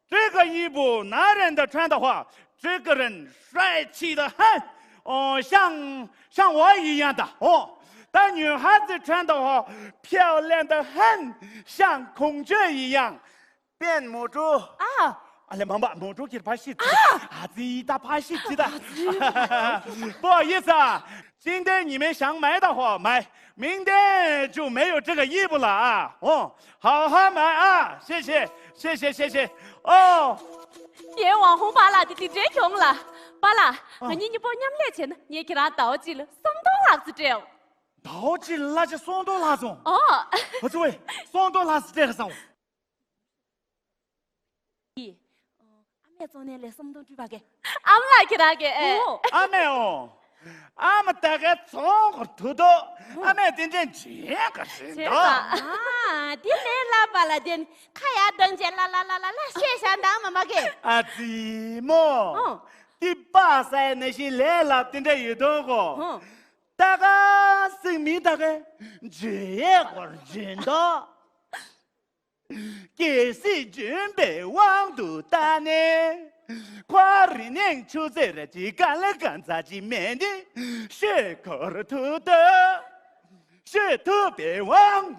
这个衣服男人的穿的话，这个人帅气的很，哦，像像我一样的哦。但女孩子穿的话，漂亮的很，像孔雀一样。 变母猪。啊。 ཨ་ལས་མང་པ་མོ་ཊ་ཁྱེར་ཕ་ཤི་ཅི་ད། ཨ་ཙི་ད་ཕ་ཤི་ཅི་ད། 不好意思啊，今天你们想买的话买，明天就没有这个衣服了啊。哦，好好买啊，谢谢，谢谢，谢谢。哦。 ངའི་网红་པཱ་ལགས་འདི་འདི་འདྲའི་གྱོང་ལ། པཱ་ལགས་ང་གཉིས་གཉིས་པོ་མཉམ་ལས་བྱས་ན་ངས་ཁྱེད་རང་ཟླ་བ་གཅིག་ལ་སུམ་སྟོང་ལྷག་ཙམ་སྤྲད་འོང་། ཟླ་བ་གཅིག་ལ་ཅི་སུམ་སྟོང་ལྷག་ཙམ། ཨོ། ཨ་ཙི་བས་སུམ་སྟོང་ལྷག་ཙམ་སྤྲད་ག་སོང་། ཡི། ཨ་མས་བཙོང་ནས་ལས་སུམ་སྟོང་སྤྲད་པ་གས། ཨ་མ་ལགས་ཁྱེད་རང་གིས་ཨེ། ཨོ། ཨ་མས་ཨོ། ཨ་མ་ད་གས་ཚོང་གི་ཐུག་ཐུག་ཨ་མས་དེ་འདྲས་བྱེད་ག་ཟིན་ད། ཨ་དེ་ལས་ལབ་པ་ལ་དེ་ཁ་ཡར་བཏང་བྱས་ལ་ལ་ལ་ལ་ལ་བཤད་བཞག་འདང་མ་མ་གས། ཨ་ཙི་མོ། ཨོ། དེ་པ་སའི་ནས་ཤི་ལས་ལབ་དེ་འདྲས་ཡོད་དོ་གོ། ཨོ། ད་ག་སིང་མི་ད་གས་བྱེད་ག་ཟིན་ད། 解释准备网度打呢，快日年出在了几干了干咋几面的，是可儿图的，是特别网。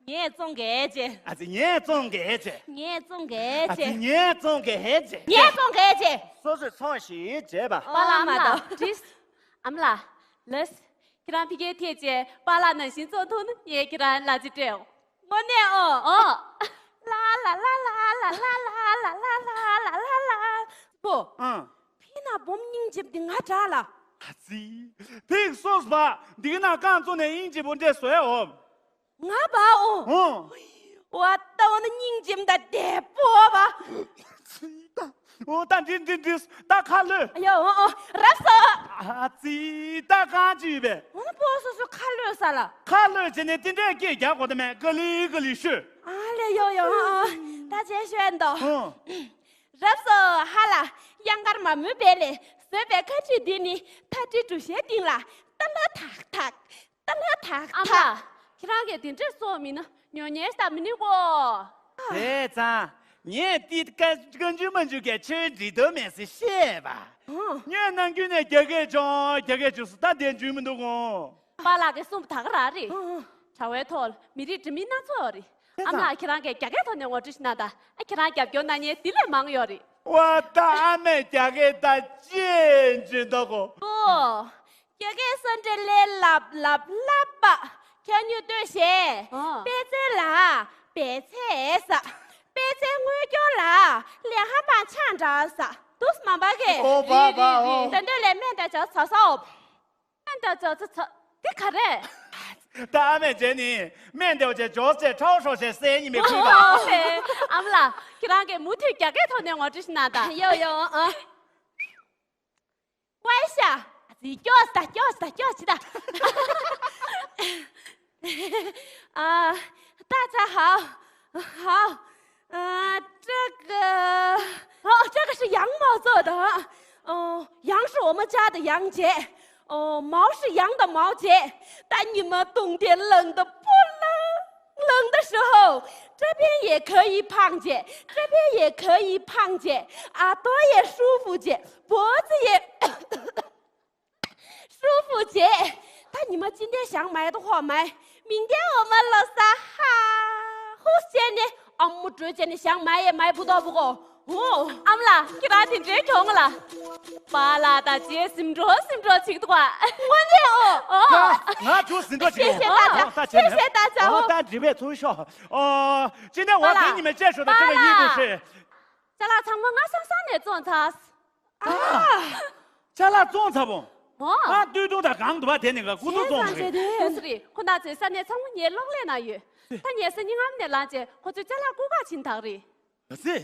ངས་བཙོང་གས་ཅེ། ཨ་ཙི་ངས་བཙོང་གས་ཅེ། ངས་བཙོང་གས་ཨ་ཙི་ཅེ། ངས་བཙོང་གས་ཅེ། ངས་བཙོང་གས་ཅེ། སོ་སོས་ཚོང་ཞིག་བྱས་པ། པཱ་ལགས་ཨ་མ་ལགས་དྲིས། ཨ་མ་ལགས་ལགས། ཁྱེད་རང་ཕ་གིར་ཐད་བྱས་པཱ་ལགས་ནང་བཞིན་བཙོང་ཐུབ་ན་ངས་ཁྱེད་རང་ལ་ཅི་སྤྲད་འོང་། དངོས་གནས་ཨོ། ཨོ། ལ་ལ་ལ། པོ། ཨང་། ཕི་ན་བུམ་སྙིང་རྗེ་འདི་ང་དྲག་ལ། ཨ་ཙི། ཕིག་སོགས་པ་འདི་ན་རྐང་བཙུགས་ནས་སྙིང་རྗེ་པོ་འདྲེ་བཟོས་ཨོ། ང་བ་ཨོ། ཨོ། བ་ཏའོ་ན་སྙིང་རྗེ་ད་དེ་པོ་བ། ཨོ་ད་འདི་འདི་འདི་ད་ཁ་ལོས། ཡ་ཨོ་ཨོ་རབ་སོ། ཨ་ཙི་ད་གང་ཅི་ཡོད་པས། ཨོ་ན་པོ་སོ་སོ་ཁ་ལོས་ས་ལ། ཁ་ལོས་བྱས་ནས་དེ་འདྲས་སྐད་རྒྱག་དགོས་དེ་མེད་ག་ལི་ག་ལི་ཤོད། ཨ་ལེ་ཡོ་ཡོ་ཨོ་ཨོ་ད་ཅེ་ཤོད་འདོ། ཨོ། རབ་སོ་ཧ་ལ་གཡང་དཀར་མ་མོའི་བེ་ལེ་བཟོས་པའི་ཁ་ཆུས་འདི་ནི་ཐ་ཏི་གྲུ་བཞའི་སྟེང་ལ་ཏ་ལ་ཐག་ཐག་ཏ་ལ་ཐག་ཨ་མ། ཐག་ཁྱེད་རང་གིས་དེ་འདྲས་སོ་མིན་ན་ཉོ་ཉེས་ད་མི་ནུས་གོ། བྱས་ཙང་ངས་ཏི་ཀ་ཀ་འཇུ་མ་འཇུ་གའི་ཆོས་འདི་དོ་མེད་སི་ཤེས་པ། ཨོ། ངས་ནམ་རྒྱུན་ནས་རྒྱ་སྐད་ཅོང་རྒྱ་སྐད་ཅོ་སུ་ད་དེ་འཇུ་མི་འདུག་གོ། པཱ་ལགས་ཀྱིས་གསུངས་པ་ད་ག་རང་རེད། ཨོ། དྲ་བའི་ཐོག་ལ་མི་རིགས་འདྲ་མིན་སྣ་ཚོགས་ཡོད་རེད། ཨ་མ་ལགས་ཁྱེད་རང་གིས་རྒྱ་སྐད་ཐོག་ནས་ངོ་སྤྲོད་ཞིག་གནང་དང་། ཨ་ཁྱེད་རང་རྒྱབ་སྐྱོར་གནང་མཁན་དེ་ལས་མང་ཡོད་རེད། ཝ་ད་ཨ་མས་རྒྱ་སྐད་ད་ཅི་འཇུ་འདུག་གོ། ཨོ། རྒྱ་སྐད་ས་འབྲེལ་ལས་ལབ་ལབ་ལབ་པ། ཁྱོད་ཉིད་ལྟོས་ཞེས། ཨོ། པད་ཚལ་ལ་པད་ཚལ་ས། པད་ཚལ་དངུལ་སྐྱོར་ལ་ལས་ཧ་པ་ཆང་འདྲ་ས། དུས་མ་པ་གེ། ཨོ་བ་བ་ཨོ། ད་འདོད་ལས་སྨན་དང་ཇ་ཚ་ས་འོབ། སྨན་དང་ཇ་ཚ་ཚ་དེ་ག་རེ། ད་ཨ་མས་བྱས་ནི་སྨན་དེ་བ་ཅེ་ཇོ་ཟེ་ཁྲའོ་ཧྲོ་ཞེས་སེ་ཉི་མའི་ཁུལ་ཨོ་ལ། ཨོ་ཨེ། ཨ་མ་ལགས་ཁྱེད་རང་གིས་མུ་མཐུད་རྒྱ་སྐད་ཐོག་ནས་ངོ་སྤྲོད་ཞིག་གནང་དང་། ཡོ་ཡོ་ཨ། 乖一下。 ཨ་ཙི་སྐྱོ་ས་ད་སྐྱོ་ས་ད་སྐྱོ་ས་ད། 啊，大家好，好，呃，这个，哦，这个是羊毛做的，哦，羊是我们家的羊节，哦，毛是羊的毛节。但你们冬天冷得不冷，冷的时候，这边也可以胖姐，这边也可以胖姐，耳朵也舒服姐，脖子也舒服姐。但你们今天想买的话买，明天我们老三哈呼先呢，俺们之间的想买也买不到不过。 ཨོ། ཨ་མ་ལགས། ཁྱེད་རང་དེ་འདྲའི་གྱོང་ལ། པཱ་ལགས་དང་རྗེས་ཟིན་འགྲོ་ཟིན་འགྲོ་བྱེད་འདུག་ག་དངོས་གནས་ཨོ། ཨོ། ད་ང་ཚོ་ཟིན་འགྲོ་བྱེད། 谢谢大家， ཨོ། ད་བྱེད། 谢谢大家。 ཨོ། ད་འགྲིག་པས། ཚུར་ཤོག་ཨོ། ཅི་ནས་འོ། པཱ་ལགས། དེ་ཉི་མའི་བཅད་ཤོག་ད་ཁྱོད་ལ་ཡིད་དུ་ཤེས། ཅ་ལག་ཚང་མ་ང་སང་སང་ནས་བཙོང་ཚར། ཨ། ཅ་ལག་བཙོང་ཚར་བོ། ཨོ། ཨ། སྟོད་ཐུང་དང་གང་འདུག་པ་དེ་ནི་ག་ཀུ་ཏུ་བཙོང་རེད། ཡོད་ས་རེད། ཁོ་ན་ཚོའི་ས་གནས་ཚང་མ་ངའི་གློག་ཀླད་ནང་ཡོད། ད་ངས་སང་ཉིན་ངམ་ནས་ལངས་བྱས་ཁོ་ཚོའི་ཅ་ལག་རྐུ་ག་ཕྱིན་དག་རེད། ལ་སི།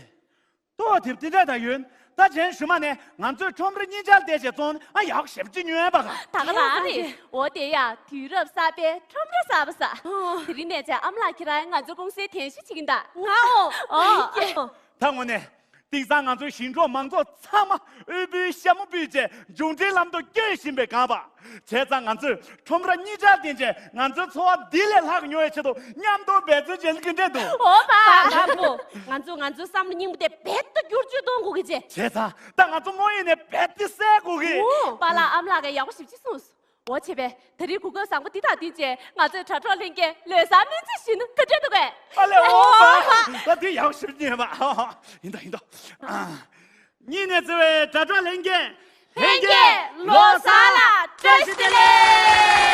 ཏོ་དེབ་དེ་འདྲ་ད་ཡོད། ད་གཞན་ཞུ་མ་ནས་ང་ཚོས་ཁྲོམ་ར་གཉིས་ཆར་བལྟས་བྱས་བཙོང་ཨ་ཡག་ཞེ་པོ་ཅིག་ཉོས་པ་ག་ད་ག་རང་རེད། འོ་དེ་ཡ་དུས་རབས་གསར་པའི་ཁྲོམ་ར་གསར་པ་ས། དེ་རིང་ནས་བྱས་ཨ་མ་ལགས་ཁྱེད་རང་ང་ཚོ་ཀུང་སིའི་གདན་ཞུ་བྱེད་ཀྱིན་གདའ། ང་ཨོ། ཨོ། ད་དངོས་གནས། དེང་སང་ང་ཚོའི་ཞིང་འབྲོག་མང་ཚོགས་ཚང་མ་དབུལ་པོའི་ཤ་མོ་ཕུད་བྱས་མཇུག་འབྲས་ལམ་དུ་བསྐྱོད་བཞིན་པའི་སྒང་པ། བྱས་ཙང་ང་ཚོས་ཁྲོམ་ར་གཉིས་ཆར་བསྟན་བྱས་ང་ཚོའི་འཚོ་བ་འདི་ལས་ལྷག་ཉོ་བའི་ཆེད་དུ་མཉམ་དུ་འབད་བརྩོན་བྱེད་ཀྱི་འདྲ་འདུག་ཨོ་པ། ལགས་པོ། ང་ཚོ་ང་ཚོའི་བསམ་བློ་རྙིང་པ་དེ་རྦད་དེ་བསྒྱུར་བཅོས་གཏོང་དགོས་ཀྱི་བྱས། བྱས་ཙང་ད་ང་ཚོ་དངོས་ཡོད་ནས་རྦད་དེ་གསལ་དགོས་ཀྱི། ཨོ། པཱ་ལགས་ཨ་མ་ལགས་ཀྱིས་ཡག་པོ་ཞེ་པོ་ཅིག་གསུངས། འོ་བྱས་པས་ད་རེས་གོ་སྐབས་བཟང་པོ་འདི་དང་བསྟུན་བྱས་ང་ཚོས་དྲ་གྲོགས་ལྷན་རྒྱས་ལོ་གསར་སྨོན་ཚིག་ཞུས་ན་ག་འདྲ་འདུག་གས། ཨ་ལས། ཨོ་པ། ད་དེ་ཡག་ཞིབ་ཉན་པ། ཡིན་ད་ཡིན་ད། ཨ། སྙིང་ནས་བརྩེ་བའི་དྲ་གྲོགས་ལྷན་རྒྱས། ལྷན་རྒྱས་ལོ་གསར་ལ་བཀྲ་ཤིས་བདེ་ལེགས།